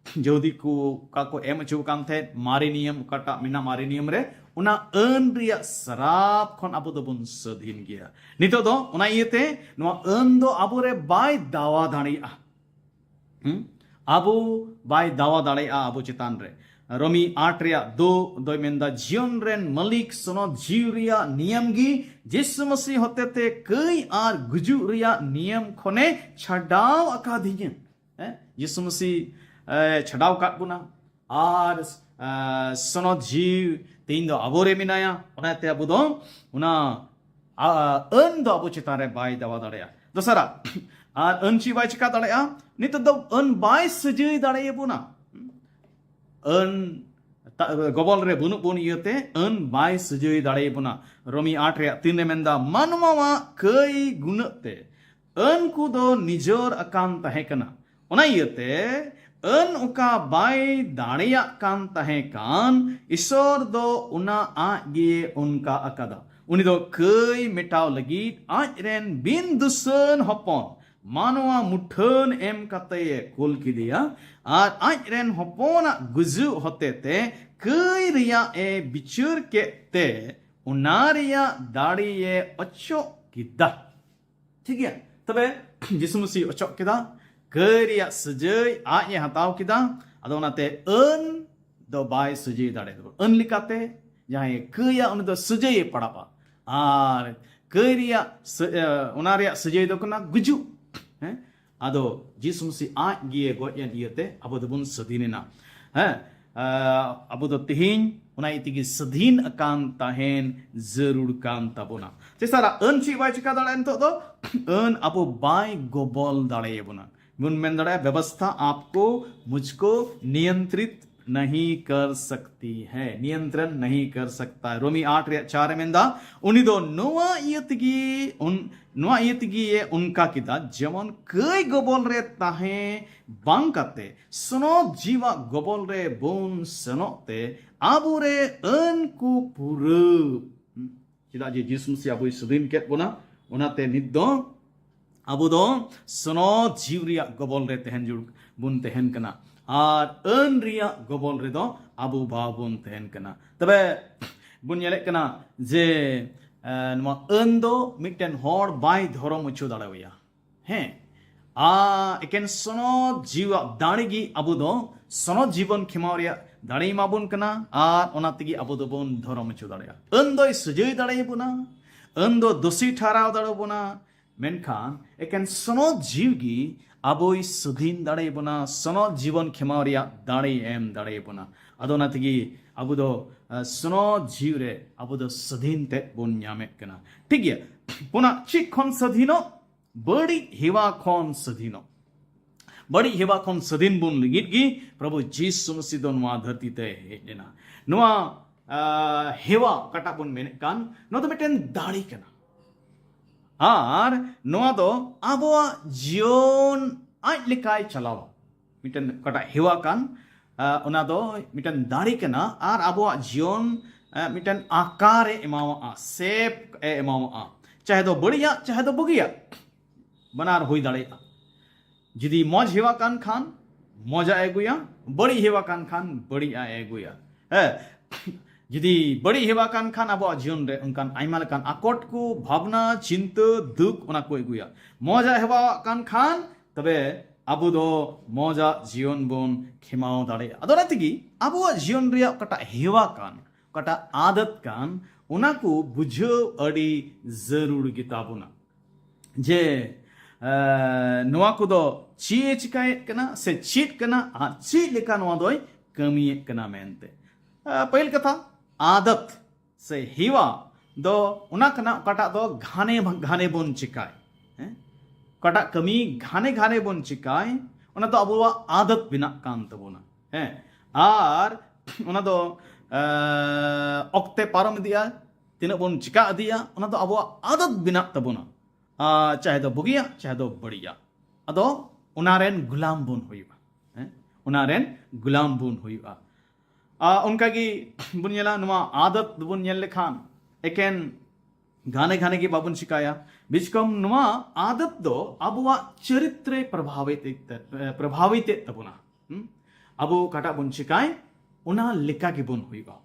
ᱡᱮᱦᱩᱫᱤ ᱠᱚ ᱚᱠᱟ ᱠᱚ ᱮᱢ ᱦᱚᱪᱚ ᱟᱠᱟᱱ ᱛᱟᱦᱮᱸᱫ, ᱢᱟᱨᱮ ᱱᱤᱭᱚᱢ, ᱚᱠᱟᱴᱟᱜ ᱢᱮᱱᱟᱜ ᱢᱟᱨᱮ ᱱᱤᱭᱚᱢ ᱨᱮ, ᱚᱱᱟ ᱟᱹᱱ ᱨᱮᱭᱟᱜ ᱥᱟᱨᱟᱯ ᱠᱷᱚᱱ ᱟᱵᱚ ᱫᱚᱵᱚᱱ ᱥᱟᱹᱫᱷᱤᱱ ᱜᱮᱭᱟ᱾ ᱱᱤᱛᱚᱜ ᱫᱚ ᱚᱱᱟ ᱤᱭᱟᱹᱛᱮ ᱱᱚᱣᱟ ᱟᱹᱱ ᱫᱚ ᱟᱵᱚᱨᱮ ᱵᱟᱭ ᱫᱟᱣᱟ ᱫᱟᱲᱮᱭᱟᱜᱼᱟ᱾ ᱦᱩᱸ? ᱟᱵᱚ ᱵᱟᱭ ᱫᱟᱣᱟ ᱫᱟᱲᱮᱭᱟᱜᱼᱟ ᱟᱵᱚ ᱪᱮᱛᱟᱱ ᱨᱮ᱾ ᱨᱳᱢᱤ ᱟᱴ ᱨᱮᱭᱟᱜ ᱫᱩ ᱫᱚᱭ ᱢᱮᱱᱫᱟ, ᱡᱤᱭᱚᱱ ᱨᱮᱱ ᱢᱟᱹᱞᱤᱠ ᱥᱚᱱᱚᱛ ᱡᱤᱣᱤ ᱨᱮᱭᱟᱜ ᱱᱤᱭᱚᱢ ᱜᱮ ᱡᱤᱥᱩ ᱢᱟᱹᱥᱤ ᱦᱚᱛᱮᱛᱮ ᱠᱟᱹᱭ ᱟᱨ ᱜᱩᱡᱩᱜ ᱨᱮᱭᱟᱜ ᱱᱤᱭᱚᱢ ᱠᱷᱚᱱᱮ ᱪᱷᱟᱰᱟᱣ ᱟᱠᱟᱫᱤᱧᱟ᱾ ᱦᱮᱸ? ᱡᱤᱥᱩ ᱢᱟᱹᱥᱤ, ᱮ, ᱪᱷᱟᱰᱟᱣ ᱟᱠᱟᱫ ᱵᱚᱱᱟ᱾ ᱟᱨ, ᱮ, ᱥᱚᱱᱚᱛ ᱡᱤᱣᱤ ᱛᱮᱦᱮᱧ ᱫᱚ ᱟᱵᱚᱨᱮ ᱢᱮᱱᱟᱭᱟ᱾ ᱚᱱᱟᱛᱮ ᱟᱵᱚ ᱫᱚ ᱚᱱᱟ, ᱟ, ᱟᱹᱱ ᱫᱚ ᱟᱵᱚ ᱪᱮᱛᱟᱱ ᱨᱮ ᱵᱟᱭ ᱫᱟᱣᱟ ᱫᱟᱲᱮᱭᱟᱜᱼᱟ᱾ ᱫᱚᱥᱟᱨᱟᱜ, ᱟᱨ ᱟᱹᱱ ᱪᱮᱫ ᱵᱟᱭ ᱪᱤᱠᱟ ᱫᱟᱲᱮᱭᱟᱜᱼᱟ? ᱱᱤᱛᱚᱜ ᱫᱚ ᱟᱹᱱ ᱵᱟᱭ ᱥᱟᱹᱡᱟᱹᱭ ᱫᱟᱲᱮᱭᱟᱵᱚᱱᱟ᱾ ᱟᱹᱱ ᱛᱟ-, ᱜᱚᱵᱚᱞ ᱨᱮ ᱵᱟᱹᱱᱩᱜ ᱵᱚᱱ ᱤᱭᱟᱹᱛᱮ ᱟᱹᱱ ᱵᱟᱭ ᱥᱟᱹᱡᱟᱹᱭ ᱫᱟᱲᱮᱭᱟᱵᱚᱱᱟ᱾ ᱨᱳᱢᱤ ᱟᱴ ᱨᱮᱭᱟᱜ ᱛᱤᱱ ᱨᱮ ᱢᱮᱱᱫᱟ, ᱢᱟᱱᱣᱟᱣᱟᱜ ᱠᱟᱹᱭ ᱜᱩᱱᱟᱹᱜ ᱛᱮ ᱟᱹᱱ ᱠᱚᱫᱚ ᱱᱤᱡᱚᱨ ᱟᱠᱟᱱ ᱛᱟᱦᱮᱸ ᱠᱟᱱᱟ᱾ ᱚᱱᱟ ᱤᱭᱟᱹᱛᱮ ᱟᱹᱱ ᱚᱠᱟ ᱵᱟᱭ ᱫᱟᱲᱮᱭᱟᱜ ᱠᱟᱱ ᱛᱟᱦᱮᱸ ᱠᱟᱱ, ᱤᱥᱚᱨ ᱫᱚ ᱚᱱᱟ ᱟᱡ ᱜᱮ ᱚᱱᱠᱟ ᱟᱠᱟᱫᱟ᱾ ᱩᱱᱤ ᱫᱚ ᱠᱟᱹᱭ ᱢᱮᱴᱟᱣ ᱞᱟᱹᱜᱤᱫ ᱟᱡ ᱨᱮᱱ ᱵᱤᱱ ᱫᱩᱥᱟᱹᱱ ᱦᱚᱯᱚᱱ ᱢᱟᱱᱣᱟ ᱢᱩᱴᱷᱟᱹᱱ ᱮᱢ ᱠᱟᱛᱮ ᱮ ᱠᱩᱞ ᱠᱮᱫᱮᱭᱟ ᱟᱨ ᱟᱡ ᱨᱮᱱ ᱦᱚᱯᱚᱱᱟᱜ ᱜᱩᱡᱩᱜ ᱦᱚᱛᱮᱛᱮ ᱠᱟᱹᱭ ᱨᱮᱭᱟᱜ ᱮ ᱵᱤᱪᱟᱹᱨ ᱠᱮᱫ ᱛᱮ ᱚᱱᱟ ᱨᱮᱭᱟᱜ ᱫᱟᱲᱮ ᱮ ᱚᱪᱚᱜ ᱠᱮᱫᱟ᱾ ᱴᱷᱤᱠ ᱜᱮᱭᱟ? ᱛᱚᱵᱮ ᱡᱤᱥᱩ ᱢᱟᱹᱥᱤ ᱚᱪᱚᱜ ᱠᱮᱫᱟ, ᱠᱟᱹᱭ ᱨᱮᱭᱟᱜ ᱥᱟᱹᱡᱟᱹᱭ ᱟᱡ ᱮ ᱦᱟᱛᱟᱣ ᱠᱮᱫᱟ᱾ ᱟᱫᱚ ᱚᱱᱟᱛᱮ ᱟᱹᱱ ᱫᱚ ᱵᱟᱭ ᱥᱟᱹᱡᱟᱹᱭ ᱫᱟᱲᱮᱭᱟᱜᱼᱟ᱾ ᱟᱹᱱ ᱞᱮᱠᱟᱛᱮ ᱡᱟᱦᱟᱸᱭ ᱠᱟᱹᱭᱟ ᱩᱱᱤ ᱫᱚ ᱥᱟᱹᱡᱟᱹᱭᱮ ᱯᱟᱲᱟᱣᱟ᱾ ᱟᱨ ᱠᱟᱹᱭ ᱨᱮᱭᱟᱜ ᱥᱟᱹ-, ᱮ, ᱚᱱᱟ ᱨᱮᱭᱟᱜ ᱥᱟᱹᱡᱟᱹᱭ ᱫᱚ ᱠᱟᱱᱟ ᱜᱩᱡᱩᱜ᱾ ᱦᱮᱸ? ᱟᱫᱚ ᱡᱤᱥᱩ ᱢᱟᱹᱥᱤ ᱟᱡ ᱜᱮ ᱜᱚᱡ ᱮᱱ ᱤᱭᱟᱹᱛᱮ ᱟᱵᱚ ᱫᱚᱵᱚᱱ ᱥᱟᱹᱫᱷᱤᱱ ᱮᱱᱟ᱾ ᱦᱮᱸ? ᱟ, ᱟᱵᱚ ᱫᱚ ᱛᱮᱦᱮᱧ ᱚᱱᱟ ᱤᱭᱟᱹ ᱛᱮᱜᱮ ᱥᱟᱹᱫᱷᱤᱱ ᱟᱠᱟᱱ ᱛᱟᱦᱮᱱ ᱡᱟᱹᱨᱩᱲ ᱠᱟᱱ ᱛᱟᱵᱚᱱᱟ᱾ ᱛᱮᱥᱟᱨᱟᱜ, ᱟᱹᱱ ᱪᱮᱫ ᱵᱟᱭ ᱪᱤᱠᱟ ᱫᱟᱲᱮᱭᱟᱜᱼᱟ ᱱᱤᱛᱚᱜ ᱫᱚ? ᱟᱹᱱ ᱟᱵᱚ ᱵᱟᱭ ᱜᱚᱵᱚᱞ ᱫᱟᱲᱮᱭᱟᱵᱚᱱᱟ᱾ ᱵᱚᱱ ᱢᱮᱱ ᱫᱟᱲᱮᱭᱟᱜᱼᱟ, ᱵᱮᱵᱚᱥᱛᱷᱟ ᱟᱯᱠᱳ ᱢᱩᱡᱷᱠᱳ ᱱᱤᱭᱚᱱᱛᱨᱤᱛ ᱱᱟᱦᱤ ᱠᱟᱨ ᱥᱟᱠᱛᱤ ᱦᱮ, ᱱᱤᱭᱚᱱᱛᱨᱚᱱ ᱱᱟᱦᱤ ᱠᱟᱨ ᱥᱟᱠᱛᱟ᱾ ᱨᱳᱢᱤ ᱟᱴ ᱨᱮᱭᱟᱜ ᱪᱟᱨ ᱮ ᱢᱮᱱᱫᱟ, ᱩᱱᱤ ᱫᱚ ᱱᱚᱣᱟ ᱤᱭᱟᱹ ᱛᱮᱜᱮ ᱩᱱ-, ᱱᱚᱣᱟ ᱤᱭᱟᱹ ᱛᱮᱜᱮ ᱮ ᱚᱱᱠᱟ ᱠᱮᱫᱟ, ᱡᱮᱢᱚᱱ ᱠᱟᱹᱭ ᱜᱚᱵᱚᱞ ᱨᱮ ᱛᱟᱦᱮᱸ ᱵᱟᱝ ᱠᱟᱛᱮ ᱥᱚᱱᱚᱛ ᱡᱤᱣᱟᱜ ᱜᱚᱵᱚᱞ ᱨᱮ ᱵᱚᱱ ᱥᱮᱱᱚᱜ ᱛᱮ ᱟᱵᱚᱨᱮ ᱟᱹᱱ ᱠᱚ ᱯᱩᱨᱟᱹᱣ᱾ ᱪᱮᱫᱟᱜ ᱡᱮ ᱡᱤᱥᱩ ᱢᱟᱹᱥᱤ ᱟᱵᱚᱭ ᱥᱟᱹᱫᱷᱤᱱ ᱠᱮᱫ ᱵᱚᱱᱟ, ᱚᱱᱟᱛᱮ ᱱᱤᱛ ᱫᱚ ᱟᱵᱚ ᱫᱚ ᱥᱚᱱᱚᱛ ᱡᱤᱣᱤ ᱨᱮᱭᱟᱜ ᱜᱚᱵᱚᱞ ᱨᱮ ᱛᱟᱦᱮᱱ ᱡᱩᱲ ᱵᱚᱱ ᱛᱟᱦᱮᱱ ᱠᱟᱱᱟ, ᱟᱨ ᱟᱹᱱ ᱨᱮᱭᱟᱜ ᱜᱚᱵᱚᱞ ᱨᱮᱫᱚ ᱟᱵᱚ ᱵᱟᱵᱚᱱ ᱛᱟᱦᱮᱱ ᱠᱟᱱᱟ᱾ ᱛᱚᱵᱮ ᱵᱚᱱ ᱧᱮᱞᱮᱫ ᱠᱟᱱᱟ ᱡᱮ ᱮ, ᱱᱚᱣᱟ ᱟᱹᱱ ᱫᱚ ᱢᱤᱫᱴᱮᱱ ᱦᱚᱲ ᱵᱟᱭ ᱫᱷᱚᱨᱚᱢ ᱦᱚᱪᱚ ᱫᱟᱲᱮᱣᱟᱭᱟ᱾ ᱦᱮᱸ, ᱟᱨ ᱮᱠᱮᱱ ᱥᱚᱱᱚᱛ ᱡᱤᱣᱤᱭᱟᱜ ᱫᱟᱲᱮ ᱜᱮ ᱟᱵᱚ ᱫᱚ ᱥᱚᱱᱚᱛ ᱡᱤᱵᱚᱱ ᱠᱷᱮᱢᱟᱣ ᱨᱮᱭᱟᱜ ᱫᱟᱲᱮ ᱮᱢᱟ ᱵᱚᱱ ᱠᱟᱱᱟ, ᱟᱨ ᱚᱱᱟ ᱛᱮᱜᱮ ᱟᱵᱚ ᱫᱚᱵᱚᱱ ᱫᱷᱚᱨᱚᱢ ᱦᱚᱪᱚ ᱫᱟᱲᱮᱭᱟᱜᱼᱟ᱾ ᱟᱹᱱ ᱫᱚᱭ ᱥᱟᱹᱡᱟᱹᱭ ᱫᱟᱲᱮᱭᱟᱵᱚᱱᱟ, ᱟᱹᱱ ᱫᱚ ᱫᱳᱥᱤ ᱴᱷᱟᱨᱟᱣ ᱫᱟᱲᱮᱭᱟᱵᱚᱱᱟ, ᱢᱮᱱᱠᱷᱟᱱ ᱮᱠᱮᱱ ᱥᱚᱱᱚᱛ ᱡᱤᱣᱤ ᱜᱮ ᱟᱵᱚᱭ ᱥᱟᱹᱫᱷᱤᱱ ᱫᱟᱲᱮᱭᱟᱵᱚᱱᱟ, ᱥᱚᱱᱚᱛ ᱡᱤᱵᱚᱱ ᱠᱷᱮᱢᱟᱣ ᱨᱮᱭᱟᱜ ᱫᱟᱲᱮᱭ ᱮᱢ ᱫᱟᱲᱮᱭᱟᱵᱚᱱᱟ᱾ ᱟᱫᱚ ᱚᱱᱟ ᱛᱮᱜᱮ ᱟᱵᱚ ᱫᱚ ᱟ, ᱥᱚᱱᱚᱛ ᱡᱤᱣᱤ ᱨᱮ ᱟᱵᱚ ᱫᱚ ᱥᱟᱹᱫᱷᱤᱱ ᱛᱮᱫ ᱵᱚᱱ ᱧᱟᱢᱮᱫ ᱠᱟᱱᱟ᱾ ᱴᱷᱤᱠ ᱜᱮᱭᱟ, ᱚᱱᱟ ᱪᱮᱫ ᱠᱷᱚᱱ ᱥᱟᱹᱫᱷᱤᱱᱚᱜ? ᱵᱟᱹᱲᱤᱡ ᱦᱮᱣᱟ ᱠᱷᱚᱱ ᱥᱟᱹᱫᱷᱤᱱᱚᱜ᱾ ᱵᱟᱹᱲᱤᱡ ᱦᱮᱣᱟ ᱠᱷᱚᱱ ᱥᱟᱹᱫᱷᱤᱱ ᱵᱚᱱ ᱞᱟᱹᱜᱤᱫ ᱜᱮ ᱯᱨᱚᱵᱷᱩ ᱡᱤᱥᱩ ᱢᱟᱹᱥᱤ ᱫᱚ ᱱᱚᱣᱟ ᱫᱷᱟᱹᱨᱛᱤ ᱛᱮ ᱦᱮᱡ ᱞᱮᱱᱟ᱾ ᱱᱚᱣᱟ ᱟ, ᱦᱮᱣᱟ ᱚᱠᱟᱴᱟᱜ ᱵᱚᱱ ᱢᱮᱱᱮᱫ ᱠᱟᱱ, ᱱᱚᱣᱟ ᱫᱚ ᱢᱤᱫᱴᱮᱱ ᱫᱟᱲᱮ ᱠᱟᱱᱟ᱾ ᱟᱨ ᱱᱚᱣᱟ ᱫᱚ ᱟᱵᱚᱣᱟᱜ ᱡᱤᱭᱚᱱ ᱟᱡ ᱞᱮᱠᱟᱭ ᱪᱟᱞᱟᱣᱟ᱾ ᱢᱤᱫᱴᱮᱱ ᱚᱠᱟᱴᱟᱜ ᱦᱮᱣᱟ ᱠᱟᱱ, ᱟ, ᱚᱱᱟ ᱫᱚ ᱢᱤᱫᱴᱮᱱ ᱫᱟᱲᱮ ᱠᱟᱱᱟ, ᱟᱨ ᱟᱵᱚᱣᱟᱜ ᱡᱤᱭᱚᱱ ᱟ, ᱢᱤᱫᱴᱮᱱ ᱟᱠᱟᱨ ᱮ ᱮᱢᱟᱣᱟᱜᱼᱟ, ᱥᱮᱯ ᱮ ᱮᱢᱟᱣᱟᱜᱼᱟ᱾ ᱪᱟᱦᱮ ᱫᱚ ᱵᱟᱹᱲᱤᱡᱟᱜ, ᱪᱟᱦᱮ ᱫᱚ ᱵᱩᱜᱤᱭᱟᱜ, ᱵᱟᱱᱟᱨ ᱦᱩᱭ ᱫᱟᱲᱮᱭᱟᱜᱼᱟ᱾ ᱡᱩᱫᱤ ᱢᱚᱡᱽ ᱦᱮᱣᱟ ᱠᱟᱱ ᱠᱷᱟᱱ ᱢᱚᱡᱟᱜ ᱮ ᱟᱹᱜᱩᱭᱟ, ᱵᱟᱹᱲᱤᱡ ᱦᱮᱣᱟ ᱠᱟᱱ ᱠᱷᱟᱱ ᱵᱟᱹᱲᱤᱡᱟᱜ ᱮ ᱟᱹᱜᱩᱭᱟ᱾ ᱦᱮᱸ, ᱡᱩᱫᱤ ᱵᱟᱹᱲᱤᱡ ᱦᱮᱣᱟ ᱠᱟᱱ ᱠᱷᱟᱱ ᱟᱵᱚᱣᱟᱜ ᱡᱤᱭᱚᱱ ᱨᱮ ᱚᱱᱠᱟᱱ ᱟᱭᱢᱟ ᱞᱮᱠᱟᱱ ᱟᱠᱚᱴ ᱠᱚ, ᱵᱷᱟᱵᱽᱱᱟ, ᱪᱤᱱᱛᱟᱹ, ᱫᱩᱠ, ᱚᱱᱟ ᱠᱚ ᱟᱹᱜᱩᱭᱟ᱾ ᱢᱚᱡᱟᱜ ᱦᱮᱣᱟ ᱠᱟᱱ ᱠᱷᱟᱱ ᱛᱚᱵᱮ ᱟᱵᱚ ᱫᱚ ᱢᱚᱡᱟᱜ ᱡᱤᱭᱚᱱ ᱵᱚᱱ ᱠᱷᱮᱢᱟᱣ ᱫᱟᱲᱮᱭᱟᱜᱼᱟ᱾ ᱟᱫᱚ ᱚᱱᱟ ᱛᱮᱜᱮ ᱟᱵᱚᱣᱟᱜ ᱡᱤᱭᱚᱱ ᱨᱮᱭᱟᱜ ᱚᱠᱟᱴᱟᱜ ᱦᱮᱣᱟ ᱠᱟᱱ, ᱚᱠᱟᱴᱟᱜ ᱟᱫᱚᱛ ᱠᱟᱱ, ᱚᱱᱟ ᱠᱚ ᱵᱩᱡᱷᱟᱹᱣ ᱟᱹᱰᱤ ᱡᱟᱹᱨᱩᱲ ᱜᱮᱛᱟ ᱵᱚᱱᱟ᱾ ᱡᱮ ᱮ, ᱱᱚᱣᱟ ᱠᱚᱫᱚ ᱪᱮᱫ ᱮ ᱪᱤᱠᱟᱭᱮᱫ ᱠᱟᱱᱟ ᱥᱮ ᱪᱮᱫ ᱠᱟᱱᱟ ᱟᱨ ᱪᱮᱫ ᱞᱮᱠᱟ ᱱᱚᱣᱟ ᱫᱚᱭ ᱠᱟᱹᱢᱤᱭᱮᱫ ᱠᱟᱱᱟ ᱢᱮᱱᱛᱮ᱾ ᱮ, ᱯᱟᱹᱦᱤᱞ ᱠᱟᱛᱷᱟ, ᱟᱫᱚᱛ ᱥᱮ ᱦᱮᱣᱟ ᱫᱚ ᱚᱱᱟ ᱠᱟᱱᱟ ᱚᱠᱟᱴᱟᱜ ᱫᱚ ᱜᱷᱟᱱᱮ ᱜᱷᱟᱱᱮ ᱵᱚᱱ ᱪᱤᱠᱟᱭ᱾ ᱦᱮᱸ? ᱚᱠᱟᱴᱟᱜ ᱠᱟᱹᱢᱤ ᱜᱷᱟᱱᱮ ᱜᱷᱟᱱᱮ ᱵᱚᱱ ᱪᱤᱠᱟᱭ, ᱚᱱᱟ ᱫᱚ ᱟᱵᱚᱣᱟᱜ ᱟᱫᱚᱛ ᱵᱮᱱᱟᱜ ᱠᱟᱱ ᱛᱟᱵᱚᱱᱟ᱾ ᱦᱮᱸ, ᱟᱨ ᱚᱱᱟ ᱫᱚ ᱮ, ᱚᱠᱛᱮ ᱯᱟᱨᱚᱢ ᱤᱫᱤᱜᱼᱟ, ᱛᱤᱱᱟᱹᱜ ᱵᱚᱱ ᱪᱤᱠᱟ ᱤᱫᱤᱭᱟ, ᱚᱱᱟ ᱫᱚ ᱟᱵᱚᱣᱟᱜ ᱟᱫᱚᱛ ᱵᱮᱱᱟᱜ ᱛᱟᱵᱚᱱᱟ᱾ ᱟ, ᱪᱟᱦᱮ ᱫᱚ ᱵᱩᱜᱤᱭᱟᱜ, ᱪᱟᱦᱮ ᱫᱚ ᱵᱟᱹᱲᱤᱡᱟᱜ᱾ ᱟᱫᱚ ᱚᱱᱟ ᱨᱮᱱ ᱜᱩᱞᱟᱢ ᱵᱚᱱ ᱦᱩᱭᱩᱜᱼᱟ᱾ ᱦᱮᱸ? ᱚᱱᱟ ᱨᱮᱱ ᱜᱩᱞᱟᱢ ᱵᱚᱱ ᱦᱩᱭᱩᱜᱼᱟ᱾ ᱟ, ᱚᱱᱠᱟ ᱜᱮ ᱵᱚᱱ ᱧᱮᱞᱟ, ᱱᱚᱣᱟ ᱟᱫᱚᱛ ᱫᱚᱵᱚᱱ ᱧᱮᱞ ᱞᱮᱠᱷᱟᱱ ᱮᱠᱮᱱ ᱜᱷᱟᱱᱮ ᱜᱷᱟᱱᱮ ᱜᱮ ᱵᱟᱵᱚᱱ ᱪᱤᱠᱟᱭᱟ᱾ ᱵᱤᱪᱠᱚᱢ ᱱᱚᱣᱟ ᱟᱫᱚᱛ ᱫᱚ ᱟᱵᱚᱣᱟᱜ ᱪᱚᱨᱤᱛᱨᱮ ᱯᱨᱚᱵᱷᱟᱵᱤᱛ, ᱯᱨᱚᱵᱷᱟᱵᱤᱛᱮᱫ ᱛᱟᱵᱚᱱᱟ᱾ ᱦᱩᱸ? ᱟᱵᱚ ᱚᱠᱟᱴᱟᱜ ᱵᱚᱱ ᱪᱤᱠᱟᱭ, ᱚᱱᱟ ᱞᱮᱠᱟ ᱜᱮᱵᱚᱱ ᱦᱩᱭᱩᱜᱼᱟ᱾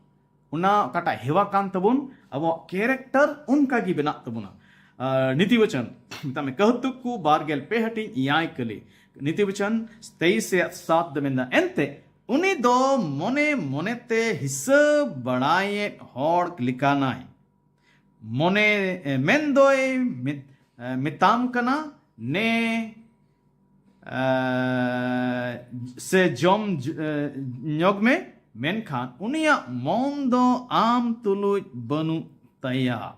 ᱚᱱᱟ ᱚᱠᱟᱴᱟᱜ ᱦᱮᱣᱟ ᱠᱟᱱ ᱛᱟᱵᱚᱱ, ᱟᱵᱚᱣᱟᱜ ᱠᱮᱨᱮᱠᱴᱟᱨ ᱚᱱᱠᱟ ᱜᱮ ᱵᱮᱱᱟᱜ ᱛᱟᱵᱚᱱᱟ᱾ ᱟᱨ ᱱᱤᱛᱤ ᱵᱚᱪᱚᱱ, ᱢᱮᱛᱟᱜ ᱢᱮ, ᱠᱟᱹᱦᱛᱩᱠ ᱠᱚ ᱵᱟᱨ ᱜᱮᱞ ᱯᱮ ᱦᱟᱹᱴᱤᱧ ᱮᱭᱟᱭ ᱠᱟᱹᱞᱤ, ᱱᱤᱛᱤ ᱵᱚᱪᱚᱱ ᱛᱮᱭᱤᱥ ᱨᱮᱭᱟᱜ ᱥᱟᱛ ᱫᱚ ᱢᱮᱱᱫᱟ, ᱮᱱᱛᱮ ᱩᱱᱤ ᱫᱚ ᱢᱚᱱᱮ ᱢᱚᱱᱮᱛᱮ ᱦᱤᱥᱟᱹᱵ ᱵᱟᱲᱟᱭᱮᱫ ᱦᱚᱲ ᱞᱮᱠᱟᱱᱟᱭ᱾ ᱢᱚᱱᱮ, ᱮ, ᱢᱮᱱᱫᱚᱭ ᱢᱮ-, ᱮ, ᱢᱮᱛᱟᱢ ᱠᱟᱱᱟ, ᱱᱮ, ᱮ, ᱥᱮ ᱡᱚᱢ ᱡ-, ᱮ, ᱧᱚᱜᱽ ᱢᱮ, ᱢᱮᱱᱠᱷᱟᱱ ᱩᱱᱤᱭᱟᱜ ᱢᱚᱱ ᱫᱚ ᱟᱢ ᱛᱩᱞᱩᱡ ᱵᱟᱹᱱᱩᱜ ᱛᱟᱭᱟ᱾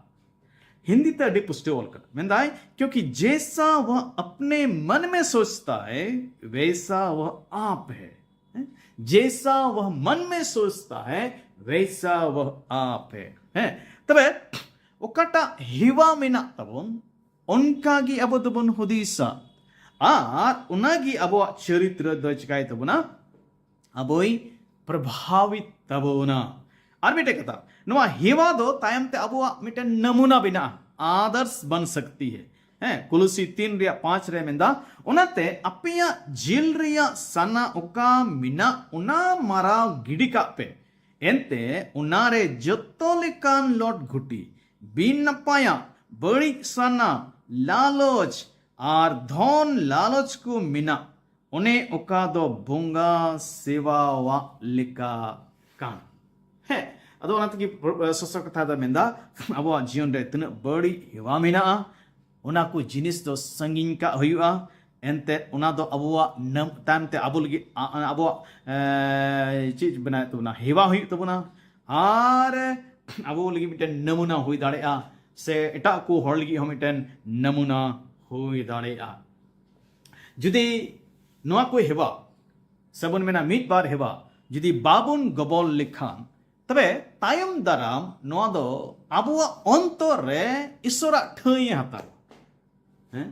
ᱦᱤᱱᱫᱤ ᱛᱮ ᱟᱹᱰᱤ ᱯᱩᱥᱴᱟᱹᱣ ᱚᱞ ᱠᱟᱱᱟ, ᱢᱮᱱᱫᱟᱭ, ᱠᱤᱭᱩᱸᱠᱤ ᱡᱮᱥᱟ ᱣᱟᱦ ᱟᱯᱱᱮ ᱢᱚᱱ ᱢᱮ ᱥᱳᱪᱛᱟ ᱦᱮ, ᱣᱮᱥᱟ ᱣᱟᱦ ᱟᱯ ᱦᱮ᱾ ᱦᱮᱸ? ᱡᱮᱥᱟ ᱣᱟᱦ ᱢᱚᱱ ᱢᱮ ᱥᱳᱪᱛᱟ ᱦᱮ, ᱣᱮᱥᱟ ᱣᱟᱦ ᱟᱯ ᱦᱮ᱾ ᱦᱮᱸ? ᱛᱚᱵᱮ ᱚᱠᱟᱴᱟᱜ ᱦᱮᱣᱟ ᱢᱮᱱᱟᱜ ᱛᱟᱵᱚᱱ, ᱚᱱᱠᱟ ᱜᱮ ᱟᱵᱚ ᱫᱚᱵᱚᱱ ᱦᱩᱫᱤᱥᱟ᱾ ᱟᱨ ᱚᱱᱟ ᱜᱮ ᱟᱵᱚᱣᱟᱜ ᱪᱚᱨᱤᱛᱨᱚ ᱫᱚᱭ ᱪᱤᱠᱟᱭ ᱛᱟᱵᱚᱱᱟ? ᱟᱵᱚᱭ ᱯᱨᱚᱵᱷᱟᱵᱤᱛ ᱛᱟᱵᱚᱱᱟ᱾ ᱟᱨ ᱢᱤᱫᱴᱮᱡ ᱠᱟᱛᱷᱟ, ᱱᱚᱣᱟ ᱦᱮᱣᱟ ᱫᱚ ᱛᱟᱭᱚᱢ ᱛᱮ ᱟᱵᱚᱣᱟᱜ ᱢᱤᱫᱴᱮᱱ ᱱᱟᱢᱩᱱᱟ ᱵᱮᱱᱟᱜᱼᱟ, ᱟᱫᱚᱨᱥ ᱵᱟᱱ ᱥᱟᱠᱛᱤ ᱦᱮ᱾ ᱦᱮᱸ, ᱠᱩᱞᱩᱥᱤ ᱛᱤᱱ ᱨᱮᱭᱟᱜ ᱯᱟᱸᱪ ᱨᱮ ᱢᱮᱱᱫᱟ, ᱚᱱᱟᱛᱮ ᱟᱯᱮᱭᱟᱜ ᱡᱤᱞ ᱨᱮᱭᱟᱜ ᱥᱟᱱᱟ ᱚᱠᱟ ᱢᱮᱱᱟᱜ, ᱚᱱᱟ ᱢᱟᱨᱟᱣ ᱜᱤᱰᱤ ᱠᱟᱜ ᱯᱮ᱾ ᱮᱱᱛᱮ ᱚᱱᱟᱨᱮ ᱡᱚᱛᱚ ᱞᱮᱠᱟᱱ ᱞᱚᱴ ᱜᱷᱩᱴᱤ, ᱵᱤᱱ ᱱᱟᱯᱟᱭᱟᱜ, ᱵᱟᱹᱲᱤᱡ ᱥᱟᱱᱟ, ᱞᱟᱞᱚᱪ ᱟᱨ ᱫᱷᱚᱱ ᱞᱟᱞᱚᱪ ᱠᱚ ᱢᱮᱱᱟᱜ, ᱚᱱᱮ ᱚᱠᱟ ᱫᱚ ᱵᱚᱸᱜᱟ ᱥᱮᱣᱟᱣᱟᱜ ᱞᱮᱠᱟ ᱠᱟᱱ᱾ ᱦᱮᱸ, ᱟᱫᱚ ᱚᱱᱟ ᱛᱮᱜᱮ ᱯᱨᱚ-, ᱥᱚᱥᱚ ᱠᱟᱛᱷᱟ ᱫᱚ ᱢᱮᱱᱫᱟ, ᱟᱵᱚᱣᱟᱜ ᱡᱤᱭᱚᱱ ᱨᱮ ᱛᱤᱱᱟᱹᱜ ᱵᱟᱹᱲᱤᱡ ᱦᱮᱣᱟ ᱢᱮᱱᱟᱜᱼᱟ, ᱚᱱᱟ ᱠᱚ ᱡᱤᱱᱤᱥ ᱫᱚ ᱥᱟᱺᱜᱤᱧ ᱠᱟᱜ ᱦᱩᱭᱩᱜᱼᱟ᱾ ᱮᱱᱛᱮᱫ ᱚᱱᱟ ᱫᱚ ᱟᱵᱚᱣᱟᱜ ᱱᱟᱢ-, ᱛᱟᱭᱚᱢ ᱛᱮ ᱟᱵᱚ ᱞᱟᱹᱜᱤᱫ ᱟ-, ᱟᱵᱚᱣᱟᱜ, ᱮ, ᱪᱮᱫ ᱵᱮᱱᱟᱣ ᱛᱟᱵᱚᱱᱟ, ᱦᱮᱣᱟ ᱦᱩᱭᱩᱜ ᱛᱟᱵᱚᱱᱟ᱾ ᱟᱨ ᱟᱵᱚ ᱞᱟᱹᱜᱤᱫ ᱢᱤᱫᱴᱮᱱ ᱱᱟᱢᱩᱱᱟ ᱦᱩᱭ ᱫᱟᱲᱮᱭᱟᱜᱼᱟ, ᱥᱮ ᱮᱴᱟᱜ ᱠᱚ ᱦᱚᱲ ᱞᱟᱹᱜᱤᱫ ᱦᱚᱸ ᱢᱤᱫᱴᱮᱱ ᱱᱟᱢᱩᱱᱟ ᱦᱩᱭ ᱫᱟᱲᱮᱭᱟᱜᱼᱟ᱾ ᱡᱩᱫᱤ ᱱᱚᱣᱟ ᱠᱚ ᱦᱮᱣᱟ, ᱥᱮᱵᱚᱱ ᱢᱮᱱᱟ ᱢᱤᱫ ᱵᱟᱨ ᱦᱮᱣᱟ, ᱡᱩᱫᱤ ᱵᱟᱵᱚᱱ ᱜᱚᱵᱚᱞ ᱞᱮᱠᱷᱟᱱ, ᱛᱚᱵᱮ ᱛᱟᱭᱚᱢ ᱫᱟᱨᱟᱢ ᱱᱚᱣᱟ ᱫᱚ ᱟᱵᱚᱣᱟᱜ ᱚᱱᱛᱚᱨ ᱨᱮ ᱤᱥᱚᱨᱟᱜ ᱴᱷᱟᱹᱭ ᱮ ᱦᱟᱛᱟᱣᱟ᱾ ᱦᱮᱸ?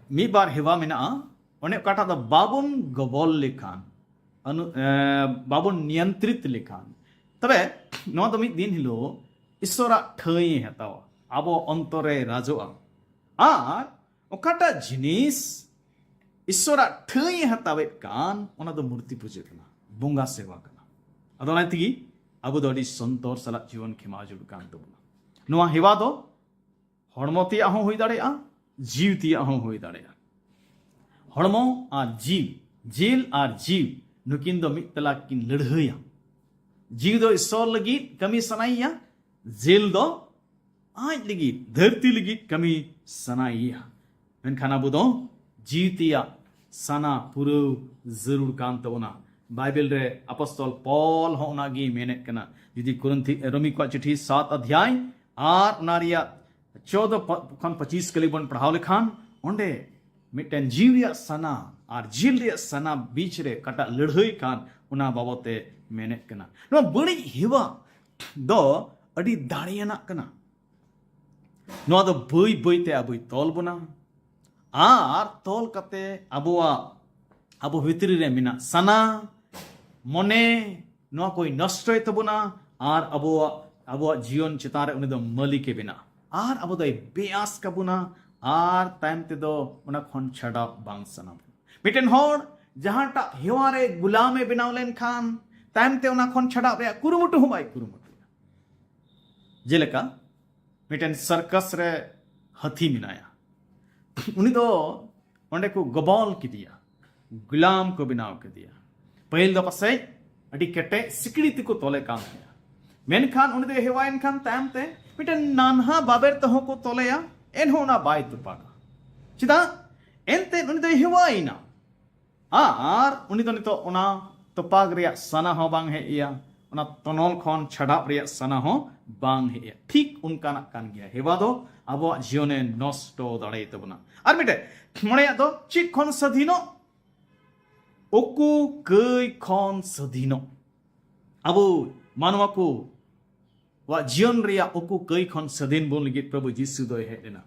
ᱢᱤᱫ ᱵᱟᱨ ᱦᱮᱣᱟ ᱢᱮᱱᱟᱜᱼᱟ, ᱚᱱᱮ ᱚᱠᱟᱴᱟᱜ ᱫᱚ ᱵᱟᱵᱚᱱ ᱜᱚᱵᱚᱞ ᱞᱮᱠᱷᱟᱱ, ᱟᱱᱩ-, ᱮ, ᱵᱟᱵᱚᱱ ᱱᱤᱭᱚᱱᱛᱨᱤᱛ ᱞᱮᱠᱷᱟᱱ, ᱛᱚᱵᱮ ᱱᱚᱣᱟ ᱫᱚ ᱢᱤᱫ ᱫᱤᱱ ᱦᱤᱞᱳᱜ ᱤᱥᱚᱨᱟᱜ ᱴᱷᱟᱹᱭ ᱮ ᱦᱟᱛᱟᱣᱟ, ᱟᱵᱚ ᱚᱱᱛᱚᱨ ᱨᱮ ᱨᱟᱡᱚᱜᱼᱟ᱾ ᱟᱨ ᱚᱠᱟᱴᱟᱜ ᱡᱤᱱᱤᱥ ᱤᱥᱚᱨᱟᱜ ᱴᱷᱟᱹᱭ ᱮ ᱦᱟᱛᱟᱣᱮᱫ ᱠᱟᱱ, ᱚᱱᱟ ᱫᱚ ᱢᱩᱨᱛᱤ ᱯᱩᱡᱟᱹ ᱠᱟᱱᱟ, ᱵᱚᱸᱜᱟ ᱥᱮᱣᱟ ᱠᱟᱱᱟ᱾ ᱟᱫᱚ ᱚᱱᱟ ᱛᱮᱜᱮ ᱟᱵᱚ ᱫᱚ ᱟᱹᱰᱤ ᱥᱚᱱᱛᱚᱨ ᱥᱟᱞᱟᱜ ᱡᱤᱭᱚᱱ ᱠᱷᱮᱢᱟᱣ ᱡᱟᱹᱨᱩᱲ ᱠᱟᱱ ᱛᱟᱵᱚᱱᱟ᱾ ᱱᱚᱣᱟ ᱦᱮᱣᱟ ᱫᱚ ᱦᱚᱲᱢᱚ ᱛᱮᱭᱟᱜ ᱦᱚᱸ ᱦᱩᱭ ᱫᱟᱲᱮᱭᱟᱜᱼᱟ, ᱡᱤᱣᱤ ᱛᱮᱭᱟᱜ ᱦᱚᱸ ᱦᱩᱭ ᱫᱟᱲᱮᱭᱟᱜᱼᱟ᱾ ᱦᱚᱲᱢᱚ ᱟᱨ ᱡᱤᱣᱤ, ᱡᱤᱞ ᱟᱨ ᱡᱤᱣᱤ, ᱱᱩᱠᱤᱱ ᱫᱚ ᱢᱤᱫ ᱛᱟᱞᱟ ᱠᱤᱱ ᱞᱟᱹᱲᱦᱟᱹᱭᱟ᱾ ᱡᱤᱣᱤ ᱫᱚ ᱤᱥᱚᱨ ᱞᱟᱹᱜᱤᱫ ᱠᱟᱹᱢᱤ ᱥᱟᱱᱟᱭᱮᱭᱟ, ᱡᱤᱞ ᱫᱚ ᱟᱡ ᱞᱟᱹᱜᱤᱫ, ᱫᱷᱟᱹᱨᱛᱤ ᱞᱟᱹᱜᱤᱫ ᱠᱟᱹᱢᱤ ᱥᱟᱱᱟᱭᱮᱭᱟ᱾ ᱢᱮᱱᱠᱷᱟᱱ ᱟᱵᱚ ᱫᱚ ᱡᱤᱣᱤ ᱛᱮᱭᱟᱜ ᱥᱟᱱᱟ ᱯᱩᱨᱟᱹᱣ ᱡᱟᱹᱨᱩᱲ ᱠᱟᱱ ᱛᱟᱵᱚᱱᱟ᱾ ᱵᱟᱭᱵᱮᱞ ᱨᱮ ᱟᱯᱚᱥᱛᱚᱞ ᱯᱚᱞ ᱦᱚᱸ ᱚᱱᱟᱜᱮ ᱢᱮᱱᱮᱫ ᱠᱟᱱᱟ᱾ ᱡᱩᱫᱤ ᱠᱚᱨᱤᱱᱛᱷᱤ, ᱨᱳᱢᱤ ᱠᱚᱣᱟᱜ ᱪᱤᱴᱷᱤ ᱥᱟᱛ ᱚᱫᱷᱭᱟᱭ ᱟᱨ ᱚᱱᱟ ᱨᱮᱭᱟᱜ ᱪᱳᱫᱚ ᱯᱚ-, ᱠᱷᱚᱱ ᱯᱚᱸᱪᱤᱥ ᱠᱟᱹᱞᱤ ᱵᱚᱱ ᱯᱟᱲᱦᱟᱣ ᱞᱮᱠᱷᱟᱱ, ᱚᱸᱰᱮ ᱢᱤᱫᱴᱮᱱ ᱡᱤᱣᱤ ᱨᱮᱭᱟᱜ ᱥᱟᱱᱟ ᱟᱨ ᱡᱤᱞ ᱨᱮᱭᱟᱜ ᱥᱟᱱᱟ ᱵᱤᱪ ᱨᱮ ᱚᱠᱟᱴᱟᱜ ᱞᱟᱹᱲᱦᱟᱹᱭ ᱠᱟᱱ, ᱚᱱᱟ ᱵᱟᱵᱚᱛ ᱮ ᱢᱮᱱᱮᱫ ᱠᱟᱱᱟ᱾ ᱱᱚᱣᱟ ᱵᱟᱹᱲᱤᱡ ᱦᱮᱣᱟ ᱫᱚ ᱟᱹᱰᱤ ᱫᱟᱲᱮᱭᱟᱱᱟᱜ ᱠᱟᱱᱟ᱾ ᱱᱚᱣᱟ ᱫᱚ ᱵᱟᱹᱭ ᱵᱟᱹᱭ ᱛᱮ ᱟᱵᱚᱭ ᱛᱚᱞ ᱵᱚᱱᱟ, ᱟᱨ ᱛᱚᱞ ᱠᱟᱛᱮ ᱟᱵᱚᱣᱟᱜ, ᱟᱵᱚ ᱵᱷᱤᱛᱨᱤ ᱨᱮ ᱢᱮᱱᱟᱜ ᱥᱟᱱᱟ, ᱢᱚᱱᱮ, ᱱᱚᱣᱟ ᱠᱚᱭ ᱱᱚᱥᱴᱚᱭ ᱛᱟᱵᱚᱱᱟ᱾ ᱟᱨ ᱟᱵᱚᱣᱟᱜ, ᱟᱵᱚᱣᱟᱜ ᱡᱤᱭᱚᱱ ᱪᱮᱛᱟᱱ ᱨᱮ ᱩᱱᱤ ᱫᱚ ᱢᱟᱹᱞᱤᱠᱮ ᱵᱮᱱᱟᱜᱼᱟ, ᱟᱨ ᱟᱵᱚ ᱫᱚᱭ ᱵᱮᱭᱟᱥ ᱠᱟᱵᱚᱱᱟ, ᱟᱨ ᱛᱟᱭᱚᱢ ᱛᱮᱫᱚ ᱚᱱᱟ ᱠᱷᱚᱱ ᱪᱷᱟᱰᱟᱣ ᱵᱟᱝ ᱥᱟᱱᱟ ᱵᱚᱱᱟ᱾ ᱢᱤᱫᱴᱮᱱ ᱦᱚᱲ ᱡᱟᱦᱟᱸᱴᱟᱜ ᱦᱮᱣᱟ ᱨᱮ ᱜᱩᱞᱟᱢᱮ ᱵᱮᱱᱟᱣ ᱞᱮᱱᱠᱷᱟᱱ, ᱛᱟᱭᱚᱢ ᱛᱮ ᱚᱱᱟ ᱠᱷᱚᱱ ᱪᱷᱟᱰᱟᱣ ᱨᱮᱭᱟᱜ ᱠᱩᱨᱩᱢᱩᱴᱩ ᱦᱚᱸ ᱵᱟᱭ ᱠᱩᱨᱩᱢᱩᱴᱩᱭᱟ᱾ ᱡᱮᱞᱮᱠᱟ, ᱢᱤᱫᱴᱮᱱ ᱥᱟᱨᱠᱟᱥ ᱨᱮ ᱦᱟᱹᱛᱤ ᱢᱮᱱᱟᱭᱟ᱾ ᱩᱱᱤ ᱫᱚ ᱚᱸᱰᱮ ᱠᱚ ᱜᱚᱵᱚᱞ ᱠᱮᱫᱮᱭᱟ, ᱜᱩᱞᱟᱢ ᱠᱚ ᱵᱮᱱᱟᱣ ᱠᱮᱫᱮᱭᱟ᱾ ᱯᱟᱹᱦᱤᱞ ᱫᱚ ᱯᱟᱥᱮᱡ ᱟᱹᱰᱤ ᱠᱮᱴᱮᱡ ᱥᱤᱠᱲᱤ ᱛᱮᱠᱚ ᱛᱚᱞᱮ ᱠᱟᱱ ᱛᱟᱦᱮᱸᱫ, ᱢᱮᱱᱠᱷᱟᱱ ᱩᱱᱤ ᱫᱚᱭ ᱦᱮᱣᱟᱭᱮᱱ ᱠᱷᱟᱱ ᱛᱟᱭᱚᱢ ᱛᱮ ᱢᱤᱫᱴᱮᱱ ᱱᱟᱱᱦᱟ ᱵᱟᱵᱮᱨ ᱛᱮᱦᱚᱸ ᱠᱚ ᱛᱚᱞᱮᱭᱟ, ᱮᱱᱦᱚᱸ ᱚᱱᱟ ᱵᱟᱭ ᱛᱚᱯᱟᱜᱟ᱾ ᱪᱮᱫᱟᱜ? ᱮᱱᱛᱮᱫ ᱩᱱᱤ ᱫᱚᱭ ᱦᱮᱣᱟᱭᱮᱱᱟ᱾ ᱟᱨ ᱩᱱᱤ ᱫᱚ ᱱᱤᱛᱚᱜ ᱚᱱᱟ ᱛᱚᱯᱟᱜ ᱨᱮᱭᱟᱜ ᱥᱟᱱᱟ ᱦᱚᱸ ᱵᱟᱝ ᱦᱮᱡ ᱟᱭᱟ, ᱚᱱᱟ ᱛᱚᱱᱚᱞ ᱠᱷᱚᱱ ᱪᱷᱟᱰᱟᱣ ᱨᱮᱭᱟᱜ ᱥᱟᱱᱟ ᱦᱚᱸ ᱵᱟᱝ ᱦᱮᱡ ᱟᱭᱟ᱾ ᱴᱷᱤᱠ ᱚᱱᱠᱟᱱᱟᱜ ᱠᱟᱱ ᱜᱮᱭᱟ᱾ ᱦᱮᱣᱟ ᱫᱚ ᱟᱵᱚᱣᱟᱜ ᱡᱤᱭᱚᱱᱮ ᱱᱚᱥᱴᱚ ᱫᱟᱲᱮᱭᱟᱛᱟᱵᱚᱱᱟ᱾ ᱟᱨ ᱢᱤᱫᱴᱮᱡ, ᱢᱚᱬᱮᱭᱟᱜ ᱫᱚ ᱪᱮᱫ ᱠᱷᱚᱱ ᱥᱟᱹᱫᱷᱤᱱᱚᱜ? ᱩᱠᱩ ᱠᱟᱹᱭ ᱠᱷᱚᱱ ᱥᱟᱹᱫᱷᱤᱱᱚᱜ᱾ ᱟᱵᱚ ᱢᱟᱱᱣᱟ ᱠᱚ ᱣᱟᱜ ᱡᱤᱭᱚᱱ ᱨᱮᱭᱟᱜ ᱩᱠᱩ ᱠᱟᱹᱭ ᱠᱷᱚᱱ ᱥᱟᱹᱫᱷᱤᱱ ᱵᱚᱱ ᱞᱟᱹᱜᱤᱫ ᱯᱨᱚᱵᱷᱩ ᱡᱤᱥᱩ ᱫᱚᱭ ᱦᱮᱡ ᱞᱮᱱᱟ᱾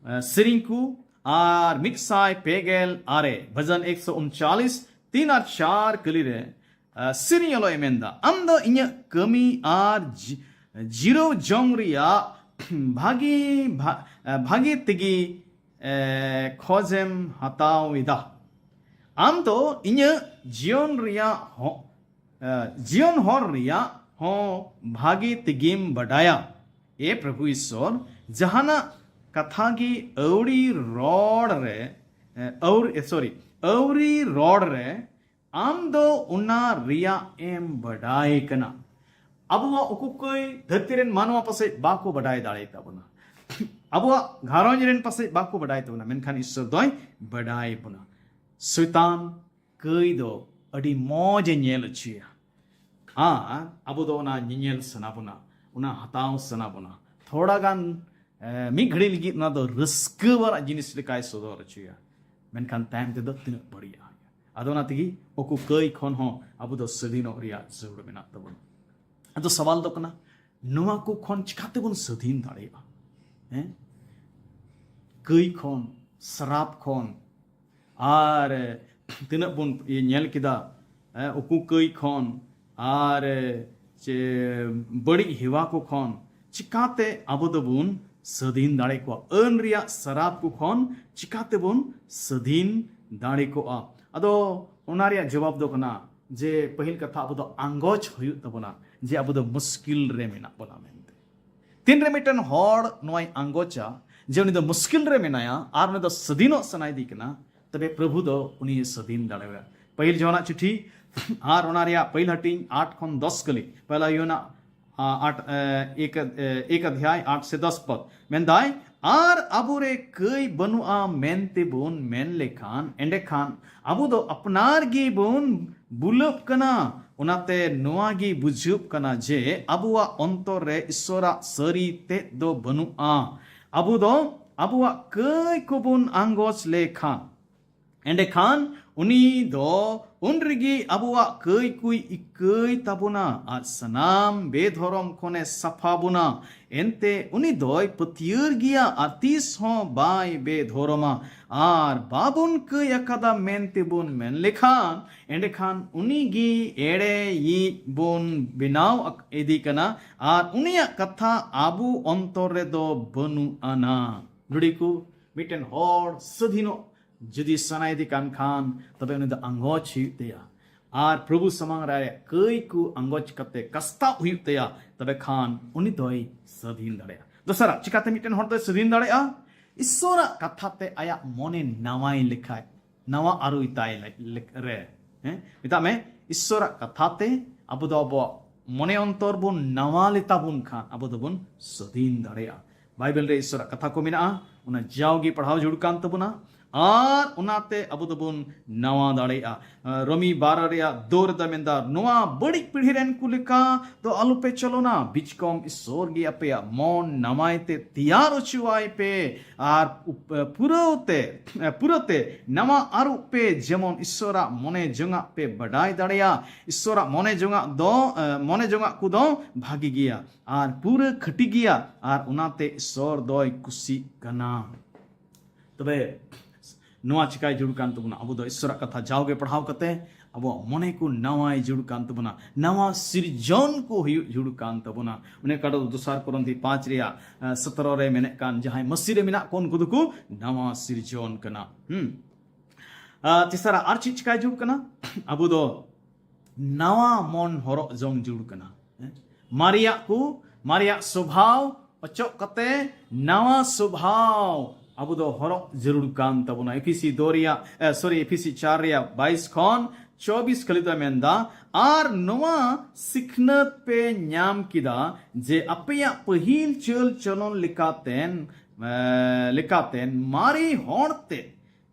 ᱟᱸ, ᱥᱮᱨᱮᱧ ᱠᱚ ᱟᱨ ᱢᱤᱫ ᱥᱟᱭ ᱯᱮ ᱜᱮᱞ ᱟᱨᱮ, ᱵᱷᱟᱡᱟᱱ ᱮᱠᱥᱚ ᱩᱱᱪᱟᱞᱤᱥ, ᱛᱤᱱ ᱟᱨ ᱪᱟᱨ ᱠᱟᱹᱞᱤ ᱨᱮ, ᱟᱸ, ᱥᱮᱨᱮᱧ ᱚᱞᱚᱜ ᱮ ᱢᱮᱱᱫᱟ, "ᱟᱢ ᱫᱚ ᱤᱧᱟᱹᱜ ᱠᱟᱹᱢᱤ ᱟᱨ ᱡᱤ-, ᱡᱤᱨᱟᱹᱣ ᱡᱚᱝ ᱨᱮᱭᱟᱜ ᱵᱷᱟᱜᱤ, ᱵᱷᱟ-, ᱵᱷᱟᱜᱤ ᱛᱮᱜᱮ, ᱮ, ᱠᱷᱚᱡᱮᱢ ᱦᱟᱛᱟᱣ ᱮᱫᱟ᱾ ᱟᱢ ᱫᱚ ᱤᱧᱟᱹᱜ ᱡᱤᱭᱚᱱ ᱨᱮᱭᱟᱜ ᱦᱚᱸ, ᱡᱤᱭᱚᱱ ᱦᱚᱨ ᱨᱮᱭᱟᱜ ᱦᱚᱸ ᱵᱷᱟᱜᱮ ᱛᱮᱜᱮᱢ ᱵᱟᱰᱟᱭᱟ᱾ ᱮ ᱯᱨᱚᱵᱷᱩ ᱤᱥᱚᱨ, ᱡᱟᱦᱟᱱᱟᱜ ᱠᱟᱛᱷᱟ ᱜᱮ ᱟᱹᱣᱲᱤ ᱨᱚᱲ ᱨᱮ, ᱮ, ᱟᱹᱣᱨᱤ, ᱮ, sorry, ᱟᱹᱣᱨᱤ ᱨᱚᱲ ᱨᱮ ᱟᱢ ᱫᱚ ᱚᱱᱟ ᱨᱮᱭᱟᱜ ᱮᱢ ᱵᱟᱰᱟᱭ ᱠᱟᱱᱟ᱾ ᱟᱵᱚᱣᱟᱜ ᱩᱠᱩ ᱠᱟᱹᱭ ᱫᱷᱟᱹᱨᱛᱤ ᱨᱮᱱ ᱢᱟᱱᱣᱟ ᱯᱟᱥᱮᱡ ᱵᱟᱠᱚ ᱵᱟᱰᱟᱭ ᱫᱟᱲᱮ ᱛᱟᱵᱚᱱᱟ, ᱟᱵᱚᱣᱟᱜ ᱜᱷᱟᱨᱚᱸᱡᱽ ᱨᱮᱱ ᱯᱟᱥᱮᱡ ᱵᱟᱠᱚ ᱵᱟᱰᱟᱭ ᱛᱟᱵᱚᱱᱟ, ᱢᱮᱱᱠᱷᱟᱱ ᱤᱥᱚᱨ ᱫᱚᱭ ᱵᱟᱰᱟᱭ ᱵᱚᱱᱟ᱾ ᱥᱚᱭᱛᱟᱱ ᱠᱟᱹᱭ ᱫᱚ ᱟᱹᱰᱤ ᱢᱚᱡᱽ ᱮ ᱧᱮᱞ ᱦᱚᱪᱚᱭᱟ᱾ ᱟᱨ ᱟᱵᱚ ᱫᱚ ᱚᱱᱟ ᱧᱮᱧᱮᱞ ᱥᱟᱱᱟ ᱵᱚᱱᱟ, ᱚᱱᱟ ᱦᱟᱛᱟᱣ ᱥᱟᱱᱟ ᱵᱚᱱᱟ᱾ ᱛᱷᱚᱲᱟ ᱜᱟᱱ, ᱮ, ᱢᱤᱫ ᱜᱷᱟᱹᱲᱤ ᱞᱟᱹᱜᱤᱫ ᱚᱱᱟ ᱫᱚ ᱨᱟᱹᱥᱠᱟᱹ ᱟᱱᱟᱜ ᱡᱤᱱᱤᱥ ᱞᱮᱠᱟᱭ ᱥᱚᱫᱚᱨ ᱦᱚᱪᱚᱭᱟ, ᱢᱮᱱᱠᱷᱟᱱ ᱛᱟᱭᱚᱢ ᱛᱮᱫᱚ ᱛᱤᱱᱟᱹᱜ ᱵᱟᱹᱲᱤᱡᱼᱟ᱾ ᱟᱫᱚ ᱚᱱᱟ ᱛᱮᱜᱮ ᱩᱠᱩ ᱠᱟᱹᱭ ᱠᱷᱚᱱ ᱦᱚᱸ ᱟᱵᱚ ᱫᱚ ᱥᱟᱹᱫᱷᱤᱱᱚᱜ ᱨᱮᱭᱟᱜ ᱡᱟᱹᱨᱩᱲ ᱢᱮᱱᱟᱜ ᱛᱟᱵᱚᱱᱟ᱾ ᱟᱫᱚ ᱥᱟᱣᱟᱞ ᱫᱚ ᱠᱟᱱᱟ, ᱱᱚᱣᱟ ᱠᱚ ᱠᱷᱚᱱ ᱪᱤᱠᱟᱹ ᱛᱮᱵᱚᱱ ᱥᱟᱹᱫᱷᱤᱱ ᱫᱟᱲᱮᱭᱟᱜᱼᱟ? ᱦᱮᱸ, ᱠᱟᱹᱭ ᱠᱷᱚᱱ, ᱥᱨᱟᱯ ᱠᱷᱚᱱ, ᱟᱨ ᱛᱤᱱᱟᱹᱜ ᱵᱚᱱ ᱤᱭᱟᱹ ᱧᱮᱞ ᱠᱮᱫᱟ, ᱦᱮᱸ, ᱩᱠᱩ ᱠᱟᱹᱭ ᱠᱷᱚᱱ, ᱟᱨ ᱪᱮ ᱵᱟᱹᱲᱤᱡ ᱦᱮᱣᱟ ᱠᱚ ᱠᱷᱚᱱ ᱪᱤᱠᱟᱹᱛᱮ ᱟᱵᱚ ᱫᱚᱵᱚᱱ ᱥᱟᱹᱫᱷᱤᱱ ᱫᱟᱲᱮ ᱠᱚᱣᱟ? ᱟᱹᱱ ᱨᱮᱭᱟᱜ ᱥᱨᱟᱯ ᱠᱚ ᱠᱷᱚᱱ ᱪᱤᱠᱟᱹ ᱛᱮᱵᱚᱱ ᱥᱟᱹᱫᱷᱤᱱ ᱫᱟᱲᱮ ᱠᱚᱜᱼᱟ? ᱟᱫᱚ ᱚᱱᱟ ᱨᱮᱭᱟᱜ ᱡᱚᱵᱟᱵ ᱫᱚ ᱠᱟᱱᱟ ᱡᱮ ᱯᱟᱹᱦᱤᱞ ᱠᱟᱛᱷᱟ, ᱟᱵᱚ ᱫᱚ ᱟᱸᱜᱚᱪ ᱦᱩᱭᱩᱜ ᱛᱟᱵᱚᱱᱟ ᱡᱮ ᱟᱵᱚ ᱫᱚ ᱢᱩᱥᱠᱤᱞ ᱨᱮ ᱢᱮᱱᱟᱜ ᱵᱚᱱᱟ ᱢᱮᱱᱛᱮ᱾ ᱛᱤᱱᱨᱮ ᱢᱤᱫᱴᱮᱱ ᱦᱚᱲ ᱱᱚᱣᱟᱭ ᱟᱸᱜᱚᱪᱟ ᱡᱮ ᱩᱱᱤ ᱫᱚ ᱢᱩᱥᱠᱤᱞ ᱨᱮ ᱢᱮᱱᱟᱭᱟ ᱟᱨ ᱩᱱᱤ ᱫᱚ ᱥᱟᱹᱫᱷᱤᱱᱚᱜ ᱥᱟᱱᱟᱭᱮᱫᱮ ᱠᱟᱱᱟ, ᱛᱚᱵᱮ ᱯᱨᱚᱵᱷᱩ ᱫᱚ ᱩᱱᱤ ᱥᱟᱹᱫᱷᱤᱱ ᱫᱟᱲᱮᱣᱟᱭᱟ᱾ ᱯᱟᱹᱦᱤᱞ ᱡᱚᱦᱟᱱᱟᱜ ᱪᱤᱴᱷᱤ ᱟᱨ ᱚᱱᱟ ᱨᱮᱭᱟᱜ ᱯᱟᱹᱦᱤᱞ ᱦᱟᱹᱴᱤᱧ ᱟᱴ ᱠᱷᱚᱱ ᱫᱚᱥ ᱠᱟᱹᱞᱤ, ᱯᱚᱭᱞᱟ ᱭᱳᱦᱟᱱᱟ, ᱟ, ᱟᱴ, ᱮ, ᱮᱠ, ᱮ, ᱮᱠ ᱚᱫᱷᱭᱟᱭ ᱟᱴ ᱥᱮ ᱫᱚᱥ ᱯᱚᱫ ᱢᱮᱱᱫᱟᱭ, ᱟᱨ ᱟᱵᱚᱨᱮ ᱠᱟᱹᱭ ᱵᱟᱹᱱᱩᱜᱼᱟ ᱢᱮᱱᱛᱮ ᱵᱚᱱ ᱢᱮᱱ ᱞᱮᱠᱷᱟᱱ, ᱮᱸᱰᱮᱠᱷᱟᱱ ᱟᱵᱚ ᱫᱚ ᱟᱯᱱᱟᱨ ᱜᱮᱵᱚᱱ ᱵᱩᱞᱟᱹᱜ ᱠᱟᱱᱟ᱾ ᱚᱱᱟᱛᱮ ᱱᱚᱣᱟ ᱜᱮ ᱵᱩᱡᱷᱟᱹᱜ ᱠᱟᱱᱟ ᱡᱮ ᱟᱵᱚᱣᱟᱜ ᱚᱱᱛᱚᱨ ᱨᱮ ᱤᱥᱚᱨᱟᱜ ᱥᱟᱹᱨᱤ ᱛᱮᱫ ᱫᱚ ᱵᱟᱹᱱᱩᱜᱼᱟ᱾ ᱟᱵᱚ ᱫᱚ ᱟᱵᱚᱣᱟᱜ ᱠᱟᱹᱭ ᱠᱚᱵᱚᱱ ᱟᱸᱜᱚᱪ ᱞᱮᱠᱷᱟᱱ, ᱮᱸᱰᱮᱠᱷᱟᱱ ᱩᱱᱤ ᱫᱚ ᱩᱱ ᱨᱮᱜᱮ ᱟᱵᱚᱣᱟᱜ ᱠᱟᱹᱭ ᱠᱚᱭ ᱤᱠᱟᱹᱭ ᱛᱟᱵᱚᱱᱟ ᱟᱨ ᱥᱟᱱᱟᱢ ᱵᱮᱫᱷᱚᱨᱚᱢ ᱠᱷᱚᱱᱮ ᱥᱟᱯᱷᱟ ᱵᱚᱱᱟ᱾ ᱮᱱᱛᱮ ᱩᱱᱤ ᱫᱚᱭ ᱯᱟᱹᱛᱭᱟᱹᱨ ᱜᱮᱭᱟ ᱟᱨ ᱛᱤᱥ ᱦᱚᱸ ᱵᱟᱭ ᱵᱮᱫᱷᱚᱨᱚᱢᱟ᱾ ᱟᱨ ᱵᱟᱵᱚᱱ ᱠᱟᱹᱭ ᱟᱠᱟᱫᱟ ᱢᱮᱱᱛᱮ ᱵᱚᱱ ᱢᱮᱱ ᱞᱮᱠᱷᱟᱱ, ᱮᱸᱰᱮᱠᱷᱟᱱ ᱩᱱᱤ ᱜᱮ ᱮᱲᱮᱭᱤᱡ ᱵᱚᱱ ᱵᱮᱱᱟᱣ ᱟᱠ-, ᱤᱫᱤ ᱠᱟᱱᱟ ᱟᱨ ᱩᱱᱤᱭᱟᱜ ᱠᱟᱛᱷᱟ ᱟᱵᱚ ᱚᱱᱛᱚᱨ ᱨᱮᱫᱚ ᱵᱟᱹᱱᱩᱜ ᱟᱱᱟ᱾ ᱱᱚᱰᱮ ᱠᱚ ᱢᱤᱫᱴᱮᱱ ᱦᱚᱲ ᱥᱟᱹᱫᱷᱤᱱᱚᱜ ᱡᱩᱫᱤ ᱥᱟᱱᱟᱭᱮᱫᱮ ᱠᱟᱱ ᱠᱷᱟᱱ, ᱛᱚᱵᱮ ᱩᱱᱤ ᱫᱚ ᱟᱸᱜᱚᱪ ᱦᱩᱭᱩᱜ ᱛᱟᱭᱟ᱾ ᱟᱨ ᱯᱨᱚᱵᱷᱩ ᱥᱟᱢᱟᱝ ᱨᱮ ᱟᱭᱟᱜ ᱠᱟᱹᱭ ᱠᱚ ᱟᱸᱜᱚᱪ ᱠᱟᱛᱮ ᱠᱟᱥᱛᱟᱣ ᱦᱩᱭᱩᱜ ᱛᱟᱭᱟ, ᱛᱚᱵᱮ ᱠᱷᱟᱱ ᱩᱱᱤ ᱫᱚᱭ ᱥᱟᱹᱫᱷᱤᱱ ᱫᱟᱲᱮᱭᱟᱜᱼᱟ᱾ ᱫᱚᱥᱟᱨᱟᱜ, ᱪᱤᱠᱟᱛᱮ ᱢᱤᱫᱴᱮᱱ ᱦᱚᱲ ᱫᱚᱭ ᱥᱟᱹᱫᱷᱤᱱ ᱫᱟᱲᱮᱭᱟᱜᱼᱟ? ᱤᱥᱥᱚᱨᱟᱜ ᱠᱟᱛᱷᱟ ᱛᱮ ᱟᱭᱟᱜ ᱢᱚᱱᱮ ᱱᱟᱣᱟᱭ ᱞᱮᱠᱷᱟᱡ, ᱱᱟᱣᱟ ᱟᱹᱨᱩᱭ ᱛᱟᱭ ᱞᱮ-, ᱞᱮᱠ-, ᱨᱮ, ᱦᱮᱸ? ᱢᱮᱛᱟᱜ ᱢᱮ, ᱤᱥᱥᱚᱨᱟᱜ ᱠᱟᱛᱷᱟ ᱛᱮ ᱟᱵᱚ ᱫᱚ ᱟᱵᱚᱣᱟᱜ ᱢᱚᱱᱮ ᱚᱱᱛᱚᱨ ᱵᱚᱱ ᱱᱟᱣᱟ ᱞᱮᱛᱟ ᱵᱚᱱ ᱠᱷᱟᱱ ᱟᱵᱚ ᱫᱚᱵᱚᱱ ᱥᱟᱹᱫᱷᱤᱱ ᱫᱟᱲᱮᱭᱟᱜᱼᱟ᱾ ᱵᱟᱭᱵᱮᱞ ᱨᱮ ᱤᱥᱥᱚᱨᱟᱜ ᱠᱟᱛᱷᱟ ᱠᱚ ᱢᱮᱱᱟᱜᱼᱟ, ᱚᱱᱟ ᱡᱟᱣᱜᱮ ᱯᱟᱲᱦᱟᱣ ᱡᱟᱹᱨᱩᱲ ᱠᱟᱱ ᱛᱟᱵᱚᱱᱟ, ᱟᱨ ᱚᱱᱟᱛᱮ ᱟᱵᱚ ᱫᱚᱵᱚᱱ ᱱᱟᱣᱟ ᱫᱟᱲᱮᱭᱟᱜᱼᱟ᱾ ᱨᱳᱢᱤ ᱵᱟᱨ ᱨᱮᱭᱟᱜ ᱫᱩ ᱨᱮᱫᱚ ᱢᱮᱱᱫᱟ, ᱱᱚᱣᱟ ᱵᱟᱹᱲᱤᱡ ᱯᱤᱲᱦᱤ ᱨᱮᱱ ᱠᱚ ᱞᱮᱠᱟ ᱫᱚ ᱟᱞᱚᱯᱮ ᱪᱚᱞᱚᱱᱟ, ᱵᱤᱪᱠᱚᱢ ᱤᱥᱥᱚᱨ ᱜᱮ ᱟᱯᱮᱭᱟᱜ ᱢᱚᱱ ᱱᱟᱣᱟᱭ ᱛᱮ ᱛᱮᱭᱟᱨ ᱦᱚᱪᱚᱣᱟᱭ ᱯᱮ, ᱟᱨ ᱩᱯ-, ᱯᱩᱨᱟᱹᱣ ᱛᱮ, ᱯᱩᱨᱟᱹ ᱛᱮ ᱱᱟᱣᱟ ᱟᱹᱨᱩᱵ ᱯᱮ, ᱡᱮᱢᱚᱱ ᱤᱥᱥᱚᱨᱟᱜ ᱢᱚᱱᱮ ᱡᱚᱝᱟᱜ ᱯᱮ ᱵᱟᱰᱟᱭ ᱫᱟᱲᱮᱭᱟᱜ᱾ ᱤᱥᱥᱚᱨᱟᱜ ᱢᱚᱱᱮ ᱡᱚᱝᱟᱜ ᱫᱚ, ᱮ, ᱢᱚᱱᱮ ᱡᱚᱝᱟᱜ ᱠᱚᱫᱚ ᱵᱷᱟᱹᱜᱤ ᱜᱮᱭᱟ, ᱟᱨ ᱯᱩᱨᱟᱹ ᱠᱷᱟᱹᱴᱤ ᱜᱮᱭᱟ, ᱟᱨ ᱚᱱᱟᱛᱮ ᱤᱥᱥᱚᱨ ᱫᱚᱭ ᱠᱩᱥᱤᱜ ᱠᱟᱱᱟ᱾ ᱛᱚᱵᱮ ᱱᱚᱣᱟ ᱪᱤᱠᱟᱭ ᱡᱟᱹᱨᱩᱲ ᱠᱟᱱ ᱛᱟᱵᱚᱱᱟ? ᱟᱵᱚ ᱫᱚ ᱤᱥᱥᱚᱨᱟᱜ ᱠᱟᱛᱷᱟ ᱡᱟᱣᱜᱮ ᱯᱟᱲᱦᱟᱣ ᱠᱟᱛᱮ ᱟᱵᱚᱣᱟᱜ ᱢᱚᱱᱮ ᱠᱚ ᱱᱟᱣᱟᱭ ᱡᱟᱹᱨᱩᱲ ᱠᱟᱱ ᱛᱟᱵᱚᱱᱟ, ᱱᱟᱣᱟ ᱥᱤᱨᱡᱚᱱ ᱠᱚ ᱦᱩᱭᱩᱜ ᱡᱟᱹᱨᱩᱲ ᱠᱟᱱ ᱛᱟᱵᱚᱱᱟ᱾ ᱚᱱᱮ ᱚᱠᱟ ᱫᱚ ᱫᱚᱥᱟᱨ ᱠᱚᱨᱤᱱᱛᱷᱤ ᱯᱟᱸᱪ ᱨᱮᱭᱟᱜ, ᱮ, ᱥᱚᱛᱨᱚ ᱨᱮ ᱢᱮᱱᱮᱫ ᱠᱟᱱ, ᱡᱟᱦᱟᱸᱭ ᱢᱟᱹᱥᱤ ᱨᱮ ᱢᱮᱱᱟᱜ ᱠᱚ ᱩᱱᱠᱩ ᱫᱚᱠᱚ ᱱᱟᱣᱟ ᱥᱤᱨᱡᱚᱱ ᱠᱟᱱᱟ᱾ ᱦᱩᱸ᱾ ᱟ, ᱛᱮᱥᱟᱨᱟᱜ ᱟᱨ ᱪᱮᱫ ᱪᱤᱠᱟᱭ ᱡᱟᱹᱨᱩᱲ ᱠᱟᱱᱟ? ᱟᱵᱚ ᱫᱚ ᱱᱟᱣᱟ ᱢᱚᱱ ᱦᱚᱨᱚᱜ ᱡᱚᱝ ᱡᱟᱹᱨᱩᱲ ᱠᱟᱱᱟ᱾ ᱦᱮᱸ? ᱢᱟᱨᱮᱭᱟᱜ ᱠᱚ, ᱢᱟᱨᱮᱭᱟᱜ ᱥᱚᱵᱷᱟᱣ ᱚᱪᱚᱜ ᱠᱟᱛᱮ ᱱᱟᱣᱟ ᱥᱚᱵᱷᱟᱣ ᱟᱵᱚ ᱫᱚ ᱦᱚᱨᱚᱜ ᱡᱟᱹᱨᱩᱲ ᱠᱟᱱ ᱛᱟᱵᱚᱱᱟ᱾ ᱮᱯᱷᱤᱥᱤ ᱫᱩ ᱨᱮᱭᱟᱜ, ᱮ, ᱥᱚᱨᱤ, ᱮᱯᱷᱤᱥᱤ ᱪᱟᱨ ᱨᱮᱭᱟᱜ ᱵᱟᱭᱤᱥ ᱠᱷᱚᱱ ᱪᱚᱵᱤᱥ ᱠᱷᱟᱹᱞᱤ ᱫᱚ ᱢᱮᱱᱫᱟ, ᱟᱨ ᱱᱚᱣᱟ ᱥᱤᱠᱷᱱᱟᱹᱛ ᱯᱮ ᱧᱟᱢ ᱠᱮᱫᱟ ᱡᱮ ᱟᱯᱮᱭᱟᱜ ᱯᱟᱹᱦᱤᱞ ᱪᱟᱹᱞ ᱪᱚᱞᱚᱱ ᱞᱮᱠᱟᱛᱮ, ᱮ, ᱞᱮᱠᱟᱛᱮ ᱢᱟᱨᱮ ᱦᱚᱲ ᱛᱮ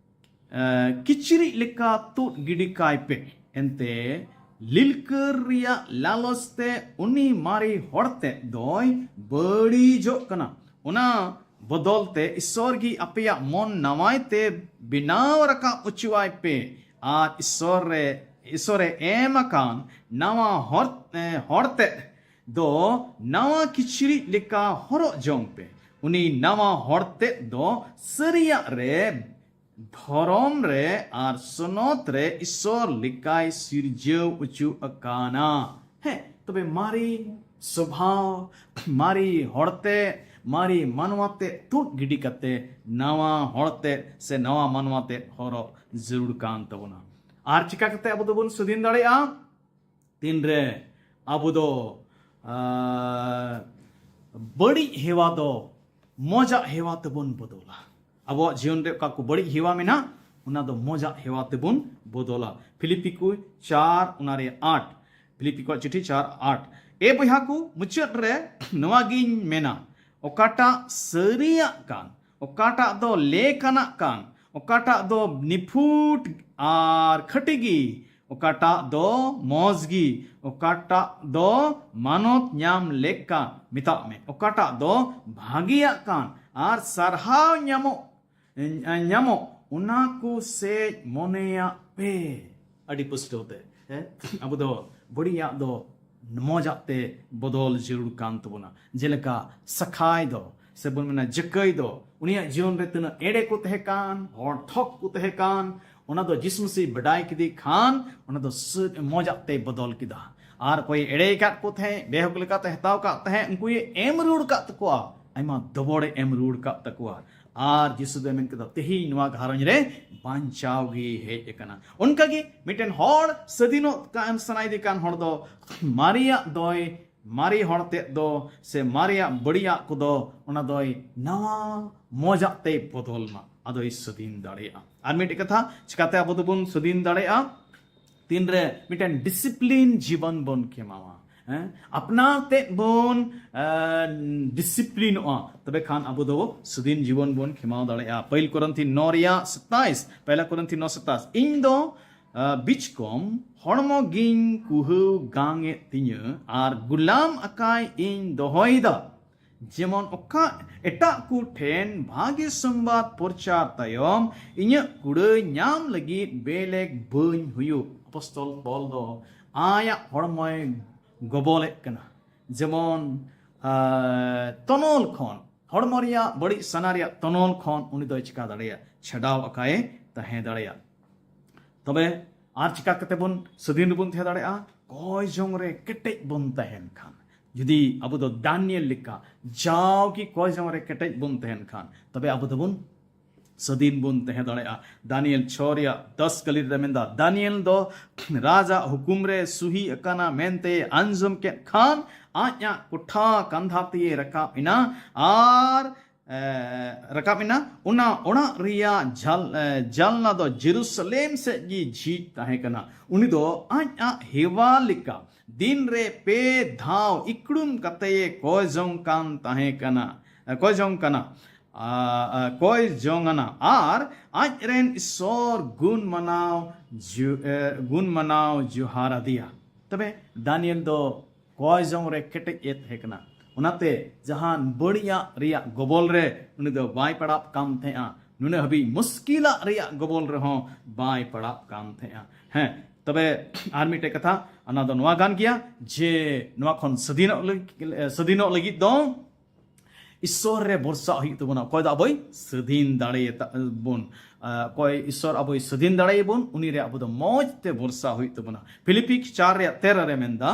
ᱮ, ᱠᱤᱪᱨᱤᱡ ᱞᱮᱠᱟ ᱛᱩᱫ ᱜᱤᱰᱤ ᱠᱟᱭ ᱯᱮ᱾ ᱮᱱᱛᱮ ᱞᱤᱞᱠᱟᱹᱨ ᱨᱮᱭᱟᱜ ᱞᱟᱞᱚᱪ ᱛᱮ ᱩᱱᱤ ᱢᱟᱨᱮ ᱦᱚᱲ ᱛᱮᱫ ᱫᱚᱭ ᱵᱟᱹᱲᱤᱡᱚᱜ ᱠᱟᱱᱟ᱾ ᱚᱱᱟ ᱵᱚᱫᱚᱞ ᱛᱮ ᱤᱥᱥᱚᱨ ᱜᱮ ᱟᱯᱮᱭᱟᱜ ᱢᱚᱱ ᱱᱟᱣᱟᱭ ᱛᱮ ᱵᱮᱱᱟᱣ ᱨᱟᱠᱟᱵ ᱦᱚᱪᱚᱣᱟᱭ ᱯᱮ, ᱟᱨ ᱤᱥᱥᱚᱨ ᱨᱮ, ᱤᱥᱥᱚᱨ ᱮ ᱮᱢ ᱟᱠᱟᱱ ᱱᱟᱣᱟ ᱦᱚᱨ, ᱮ, ᱦᱚᱲ ᱛᱮᱫ ᱫᱚ ᱱᱟᱣᱟ ᱠᱤᱪᱨᱤᱡ ᱞᱮᱠᱟ ᱦᱚᱨᱚᱜ ᱡᱚᱝ ᱯᱮ᱾ ᱩᱱᱤ ᱱᱟᱣᱟ ᱦᱚᱲ ᱛᱮᱫ ᱫᱚ ᱥᱟᱹᱨᱤᱭᱟᱜ ᱨᱮ, ᱫᱷᱚᱨᱚᱢ ᱨᱮ ᱟᱨ ᱥᱚᱱᱚᱛ ᱨᱮ ᱤᱥᱥᱚᱨ ᱞᱮᱠᱟᱭ ᱥᱤᱨᱡᱟᱹᱣ ᱚᱪᱚ ᱟᱠᱟᱱᱟ᱾ ᱦᱮᱸ, ᱛᱚᱵᱮ ᱢᱟᱨᱮ ᱥᱚᱵᱷᱟᱣ, ᱢᱟᱨᱮ ᱦᱚᱲ ᱛᱮᱫ, ᱢᱟᱨᱮ ᱢᱟᱱᱣᱟ ᱛᱮᱫ ᱛᱩᱫ ᱜᱤᱰᱤ ᱠᱟᱛᱮ ᱱᱟᱣᱟ ᱦᱚᱲ ᱛᱮᱫ ᱥᱮ ᱱᱟᱣᱟ ᱢᱟᱱᱣᱟ ᱛᱮᱫ ᱦᱚᱨᱚᱜ ᱡᱟᱹᱨᱩᱲ ᱠᱟᱱ ᱛᱟᱵᱚᱱᱟ᱾ ᱟᱨ ᱪᱤᱠᱟ ᱠᱟᱛᱮ ᱟᱵᱚ ᱫᱚᱵᱚᱱ ᱥᱟᱹᱫᱷᱤᱱ ᱫᱟᱲᱮᱭᱟᱜᱼᱟ? ᱛᱤᱱᱨᱮ ᱟᱵᱚ ᱫᱚ ᱟᱨ ᱵᱟᱹᱲᱤᱡ ᱦᱮᱣᱟ ᱫᱚ ᱢᱚᱡᱟᱜ ᱦᱮᱣᱟ ᱛᱮᱵᱚᱱ ᱵᱚᱫᱚᱞᱟ᱾ ᱟᱵᱚᱣᱟᱜ ᱡᱤᱭᱚᱱ ᱨᱮ ᱚᱠᱟ ᱠᱚ ᱵᱟᱹᱲᱤᱡ ᱦᱮᱣᱟ ᱢᱮᱱᱟᱜ, ᱚᱱᱟ ᱫᱚ ᱢᱚᱡᱟᱜ ᱦᱮᱣᱟ ᱛᱮᱵᱚᱱ ᱵᱚᱫᱚᱞᱟ᱾ ᱯᱷᱤᱞᱤᱯᱤ ᱠᱚ ᱪᱟᱨ, ᱚᱱᱟ ᱨᱮ ᱟᱴ᱾ ᱯᱷᱤᱞᱤᱯᱤ ᱠᱚᱣᱟᱜ ᱪᱤᱴᱷᱤ ᱪᱟᱨ ᱟᱴ᱾ ᱮ ᱵᱚᱭᱦᱟ ᱠᱚ, ᱢᱩᱪᱟᱹᱫ ᱨᱮ ᱱᱚᱣᱟ ᱜᱤᱧ ᱢᱮᱱᱟ, ᱚᱠᱟᱴᱟᱜ ᱥᱟᱹᱨᱤᱭᱟᱜ ᱠᱟᱱ, ᱚᱠᱟᱴᱟᱜ ᱫᱚ ᱞᱮᱠᱟᱱᱟᱜ ᱠᱟᱱ, ᱚᱠᱟᱴᱟᱜ ᱫᱚ ᱱᱤᱯᱷᱩᱴ ᱟᱨ ᱠᱷᱟᱹᱴᱤ ᱜᱮ, ᱚᱠᱟᱴᱟᱜ ᱫᱚ ᱢᱚᱡᱽ ᱜᱮ, ᱚᱠᱟᱴᱟᱜ ᱫᱚ ᱢᱟᱱᱚᱛ ᱧᱟᱢ ᱞᱮᱠᱟ, ᱢᱮᱛᱟᱜ ᱢᱮ, ᱚᱠᱟᱴᱟᱜ ᱫᱚ ᱵᱷᱟᱹᱜᱤᱭᱟᱜ ᱠᱟᱱ ᱟᱨ ᱥᱟᱨᱦᱟᱣ ᱧᱟᱢᱚᱜ, ᱧᱟᱢᱚᱜ, ᱚᱱᱟ ᱠᱚ ᱥᱮᱡ ᱢᱚᱱᱮᱭᱟᱜ ᱯᱮ᱾ ᱟᱹᱰᱤ ᱯᱩᱥᱴᱟᱹᱣ ᱛᱮ, ᱦᱮᱸ? ᱟᱵᱚ ᱫᱚ ᱵᱟᱹᱲᱤᱡᱟᱜ ᱫᱚ ᱢᱚᱡᱟᱜ ᱛᱮ ᱵᱚᱫᱚᱞ ᱡᱟᱹᱨᱩᱲ ᱠᱟᱱ ᱛᱟᱵᱚᱱᱟ᱾ ᱡᱮᱞᱮᱠᱟ ᱥᱟᱠᱷᱟᱭ ᱫᱚ, ᱥᱮ ᱵᱚᱱ ᱢᱮᱱᱟ ᱡᱟᱹᱠᱟᱹᱭ ᱫᱚ, ᱩᱱᱤᱭᱟᱜ ᱡᱤᱭᱚᱱ ᱨᱮ ᱛᱤᱱᱟᱹᱜ ᱮᱲᱮ ᱠᱚ ᱛᱟᱦᱮᱸ ᱠᱟᱱ, ᱦᱚᱲ ᱴᱷᱚᱠ ᱠᱚ ᱛᱟᱦᱮᱸ ᱠᱟᱱ, ᱚᱱᱟ ᱫᱚ ᱡᱤᱥᱩ ᱢᱟᱹᱥᱤ ᱵᱟᱰᱟᱭ ᱠᱮᱫᱮ ᱠᱷᱟᱱ, ᱚᱱᱟ ᱫᱚ ᱥᱟᱹ-, ᱢᱚᱡᱟᱜ ᱛᱮᱭ ᱵᱚᱫᱚᱞ ᱠᱮᱫᱟ᱾ ᱟᱨ ᱚᱠᱚᱭ ᱮᱲᱮ ᱟᱠᱟᱫ ᱠᱚ ᱛᱟᱦᱮᱸᱫ, ᱵᱮᱦᱚᱠ ᱞᱮᱠᱟᱛᱮ ᱦᱟᱛᱟᱣ ᱟᱠᱟᱫ ᱛᱟᱦᱮᱸᱫ, ᱩᱱᱠᱩᱭ ᱮᱢ ᱨᱩᱣᱟᱹᱲ ᱟᱠᱟᱫ ᱛᱟᱠᱚᱣᱟ, ᱟᱭᱢᱟ ᱫᱚᱵᱚᱲᱮ ᱮᱢ ᱨᱩᱣᱟᱹᱲ ᱟᱠᱟᱫ ᱛᱟᱠᱚᱣᱟ᱾ ᱟᱨ ᱡᱤᱥᱩ ᱫᱚᱭ ᱢᱮᱱ ᱠᱮᱫᱟ, "ᱛᱮᱦᱮᱧ ᱱᱚᱣᱟ ᱜᱷᱟᱨᱚᱸᱡᱽ ᱨᱮ ᱵᱟᱧᱪᱟᱣ ᱜᱮ ᱦᱮᱡ ᱟᱠᱟᱱᱟ᱾" ᱚᱱᱠᱟᱜᱮ ᱢᱤᱫᱴᱮᱱ ᱦᱚᱲ ᱥᱟᱹᱫᱷᱤᱱᱚᱜ ᱠᱟᱱ, ᱥᱟᱱᱟᱭᱮᱫᱮ ᱠᱟᱱ ᱦᱚᱲ ᱫᱚ ᱢᱟᱨᱮᱭᱟᱜ ᱫᱚᱭ, ᱢᱟᱨᱮ ᱦᱚᱲ ᱛᱮᱫ ᱫᱚ, ᱥᱮ ᱢᱟᱨᱮᱭᱟᱜ ᱵᱟᱹᱲᱤᱡᱟᱜ ᱠᱚᱫᱚ, ᱚᱱᱟ ᱫᱚᱭ ᱱᱟᱣᱟ ᱢᱚᱡᱟᱜ ᱛᱮᱭ ᱵᱚᱫᱚᱞ ᱢᱟ, ᱟᱫᱚᱭ ᱥᱟᱹᱫᱷᱤᱱ ᱫᱟᱲᱮᱭᱟᱜᱼᱟ᱾ ᱟᱨ ᱢᱤᱫᱴᱮᱡ ᱠᱟᱛᱷᱟ, ᱪᱤᱠᱟᱛᱮ ᱟᱵᱚ ᱫᱚᱵᱚᱱ ᱥᱟᱹᱫᱷᱤᱱ ᱫᱟᱲᱮᱭᱟᱜᱼᱟ? ᱛᱤᱱᱨᱮ ᱢᱤᱫᱴᱮᱱ ᱰᱤᱥᱤᱯᱞᱤᱱ ᱡᱤᱵᱚᱱ ᱵᱚᱱ ᱠᱷᱮᱢᱟᱣᱟ, ᱦᱮᱸ? ᱟᱯᱱᱟᱨ ᱛᱮᱫ ᱵᱚᱱ, ᱮ, ᱰᱤᱥᱤᱯᱞᱤᱱᱚᱜᱼᱟ, ᱛᱚᱵᱮ ᱠᱷᱟᱱ ᱟᱵᱚ ᱫᱚ ᱥᱟᱹᱫᱷᱤᱱ ᱡᱤᱵᱚᱱ ᱵᱚᱱ ᱠᱷᱮᱢᱟᱣ ᱫᱟᱲᱮᱭᱟᱜᱼᱟ᱾ ᱯᱟᱹᱭᱞ ᱠᱚᱨᱤᱱᱛᱷᱤ ᱱᱚ ᱨᱮᱭᱟᱜ ᱥᱟᱛᱟᱭᱤᱥ, ᱯᱚᱭᱞᱟ ᱠᱚᱨᱤᱱᱛᱷᱤ ᱱᱚ ᱥᱟᱛᱟᱭᱤᱥ, "ᱤᱧ ᱫᱚ, ᱮ, ᱵᱤᱪᱠᱚᱢ ᱦᱚᱲᱢᱚ ᱜᱤᱧ ᱠᱩᱦᱟᱹᱣ ᱜᱟᱝ ᱮᱫ ᱛᱤᱧᱟᱹ ᱟᱨ ᱜᱩᱞᱟᱢ ᱟᱠᱟᱭ ᱤᱧ ᱫᱚᱦᱚᱭᱮᱫᱟ, ᱡᱮᱢᱚᱱ ᱚᱠᱟ ᱮᱴᱟᱜ ᱠᱚ ᱴᱷᱮᱱ ᱵᱷᱟᱜᱮ ᱥᱚᱢᱵᱟᱫ ᱯᱨᱚᱪᱟᱨ ᱛᱟᱭᱚᱢ ᱤᱧᱟᱹᱜ ᱠᱩᱲᱟᱹᱭ ᱧᱟᱢ ᱞᱟᱹᱜᱤᱫ ᱵᱮᱞᱮᱠ ᱵᱟᱹᱧ ᱦᱩᱭᱩᱜ᱾" ᱟᱯᱚᱥᱛᱚᱞ ᱯᱚᱞ ᱫᱚ ᱟᱭᱟᱜ ᱦᱚᱲᱢᱚᱭ ᱜᱚᱵᱚᱞᱮᱫ ᱠᱟᱱᱟ, ᱡᱮᱢᱚᱱ, ᱟᱸ, ᱛᱚᱱᱚᱞ ᱠᱷᱚᱱ, ᱦᱚᱲᱢᱚ ᱨᱮᱭᱟᱜ ᱵᱟᱹᱲᱤᱡ ᱥᱟᱱᱟ ᱨᱮᱭᱟᱜ ᱛᱚᱱᱚᱞ ᱠᱷᱚᱱ ᱩᱱᱤ ᱫᱚᱭ ᱪᱤᱠᱟ ᱫᱟᱲᱮᱭᱟᱜᱼᱟ? ᱪᱷᱟᱰᱟᱣ ᱟᱠᱟᱭ ᱛᱟᱦᱮᱸ ᱫᱟᱲᱮᱭᱟᱜᱼᱟ᱾ ᱛᱚᱵᱮ ᱟᱨ ᱪᱤᱠᱟ ᱠᱟᱛᱮ ᱵᱚᱱ ᱥᱟᱹᱫᱷᱤᱱ ᱨᱮᱵᱚᱱ ᱛᱟᱦᱮᱸ ᱫᱟᱲᱮᱭᱟᱜᱼᱟ? ᱠᱚᱭ ᱡᱚᱝ ᱨᱮ ᱠᱮᱴᱮᱡ ᱵᱚᱱ ᱛᱟᱦᱮᱱ ᱠᱷᱟᱱ᱾ ᱡᱩᱫᱤ ᱟᱵᱚ ᱫᱚ ᱫᱟᱱᱤᱭᱮᱞ ᱞᱮᱠᱟ ᱡᱟᱣᱜᱮ ᱠᱚᱭ ᱡᱚᱝ ᱨᱮ ᱠᱮᱴᱮᱡ ᱵᱚᱱ ᱛᱟᱦᱮᱱ ᱠᱷᱟᱱ, ᱛᱚᱵᱮ ᱟᱵᱚ ᱫᱚᱵᱚᱱ ᱥᱟᱹᱫᱷᱤᱱ ᱵᱚᱱ ᱛᱟᱦᱮᱸ ᱫᱟᱲᱮᱭᱟᱜᱼᱟ᱾ ᱫᱟᱱᱤᱭᱮᱞ ᱪᱷᱚ ᱨᱮᱭᱟᱜ ᱫᱚᱥ ᱠᱟᱹᱞᱤ ᱨᱮ ᱢᱮᱱᱫᱟ, ᱫᱟᱱᱤᱭᱮᱞ ᱫᱚ ᱨᱟᱡᱟᱜ ᱦᱩᱠᱩᱢ ᱨᱮ ᱥᱩᱦᱤ ᱟᱠᱟᱱᱟ ᱢᱮᱱᱛᱮ ᱟᱸᱡᱚᱢ ᱠᱮᱫ ᱠᱷᱟᱱ ᱟᱡᱟᱜ ᱠᱚᱴᱷᱟ ᱠᱟᱸᱫᱷᱟ ᱛᱮ ᱨᱟᱠᱟᱵ ᱮᱱᱟ ᱟᱨ ᱮ, ᱨᱟᱠᱟᱵ ᱮᱱᱟ᱾ ᱚᱱᱟ ᱚᱲᱟᱜ ᱨᱮᱭᱟᱜ ᱡᱟᱞ-, ᱮ, ᱡᱟᱞᱱᱟ ᱫᱚ ᱡᱮᱨᱩᱥᱟᱞᱮᱢ ᱥᱮᱫ ᱜᱮ ᱡᱷᱤᱡ ᱛᱟᱦᱮᱸ ᱠᱟᱱᱟ᱾ ᱩᱱᱤ ᱫᱚ ᱟᱡᱟᱜ ᱦᱮᱣᱟ ᱞᱮᱠᱟ ᱫᱤᱱ ᱨᱮ ᱯᱮ ᱫᱷᱟᱣ ᱤᱠᱲᱩᱢ ᱠᱟᱛᱮᱭ ᱠᱚᱭ ᱡᱚᱝ ᱠᱟᱱ ᱛᱟᱦᱮᱸ ᱠᱟᱱᱟ, ᱮ, ᱠᱚᱭ ᱡᱚᱝ ᱠᱟᱱᱟ, ᱟ, ᱟ, ᱠᱚᱭ ᱡᱚᱝ ᱟᱱᱟ ᱟᱨ ᱟᱡ ᱨᱮᱱ ᱤᱥᱚᱨ ᱜᱩᱱ ᱢᱟᱱᱟᱣ ᱡᱩ-, ᱮ, ᱜᱩᱱ ᱢᱟᱱᱟᱣ ᱡᱚᱦᱟᱨ ᱟᱫᱮᱭᱟ᱾ ᱛᱚᱵᱮ ᱫᱟᱱᱤᱭᱮᱞ ᱫᱚ ᱠᱚᱭ ᱡᱚᱝ ᱨᱮ ᱠᱮᱴᱮᱡ ᱮ ᱛᱟᱦᱮᱸ ᱠᱟᱱᱟ᱾ ᱚᱱᱟᱛᱮ ᱡᱟᱦᱟᱱ ᱵᱟᱹᱲᱤᱡᱟᱜ ᱨᱮᱭᱟᱜ ᱜᱚᱵᱚᱞ ᱨᱮ ᱩᱱᱤ ᱫᱚ ᱵᱟᱭ ᱯᱟᱲᱟᱜ ᱠᱟᱱ ᱛᱟᱦᱮᱸᱜᱼᱟ᱾ ᱱᱩᱱᱟᱹᱜ ᱦᱟᱹᱵᱤᱡ ᱢᱩᱥᱠᱤᱞᱟᱜ ᱨᱮᱭᱟᱜ ᱜᱚᱵᱚᱞ ᱨᱮᱦᱚᱸ ᱵᱟᱭ ᱯᱟᱲᱟᱜ ᱠᱟᱱ ᱛᱟᱦᱮᱸᱜᱼᱟ᱾ ᱦᱮᱸ, ᱛᱚᱵᱮ ᱟᱨ ᱢᱤᱫᱴᱮᱡ ᱠᱟᱛᱷᱟ, ᱚᱱᱟ ᱫᱚ ᱱᱚᱣᱟ ᱠᱟᱱ ᱜᱮᱭᱟ ᱡᱮ ᱱᱚᱣᱟ ᱠᱷᱚᱱ ᱥᱟᱹᱫᱷᱤᱱᱚᱜ ᱞᱟᱹᱜᱤᱫ, ᱥᱟᱹᱫᱷᱤᱱᱚᱜ ᱞᱟᱹᱜᱤᱫ ᱫᱚ ᱤᱥᱥᱚᱨ ᱨᱮ ᱵᱷᱚᱨᱥᱟ ᱦᱩᱭᱩᱜ ᱛᱟᱵᱚᱱᱟ᱾ ᱚᱠᱚᱭ ᱫᱚ ᱟᱵᱚᱭ ᱥᱟᱹᱫᱷᱤᱱ ᱫᱟᱲᱮᱭᱟᱛᱟ ᱵᱚᱱ, ᱟ, ᱚᱠᱚᱭ ᱤᱥᱥᱚᱨ ᱟᱵᱚᱭ ᱥᱟᱹᱫᱷᱤᱱ ᱫᱟᱲᱮᱭᱟᱵᱚᱱ, ᱩᱱᱤ ᱨᱮ ᱟᱵᱚ ᱫᱚ ᱢᱚᱡᱽ ᱛᱮ ᱵᱷᱚᱨᱥᱟ ᱦᱩᱭᱩᱜ ᱛᱟᱵᱚᱱᱟ᱾ ᱯᱷᱤᱞᱤᱯᱤ ᱪᱟᱨ ᱨᱮᱭᱟᱜ ᱛᱮᱨᱚ ᱨᱮ ᱢᱮᱱᱫᱟ,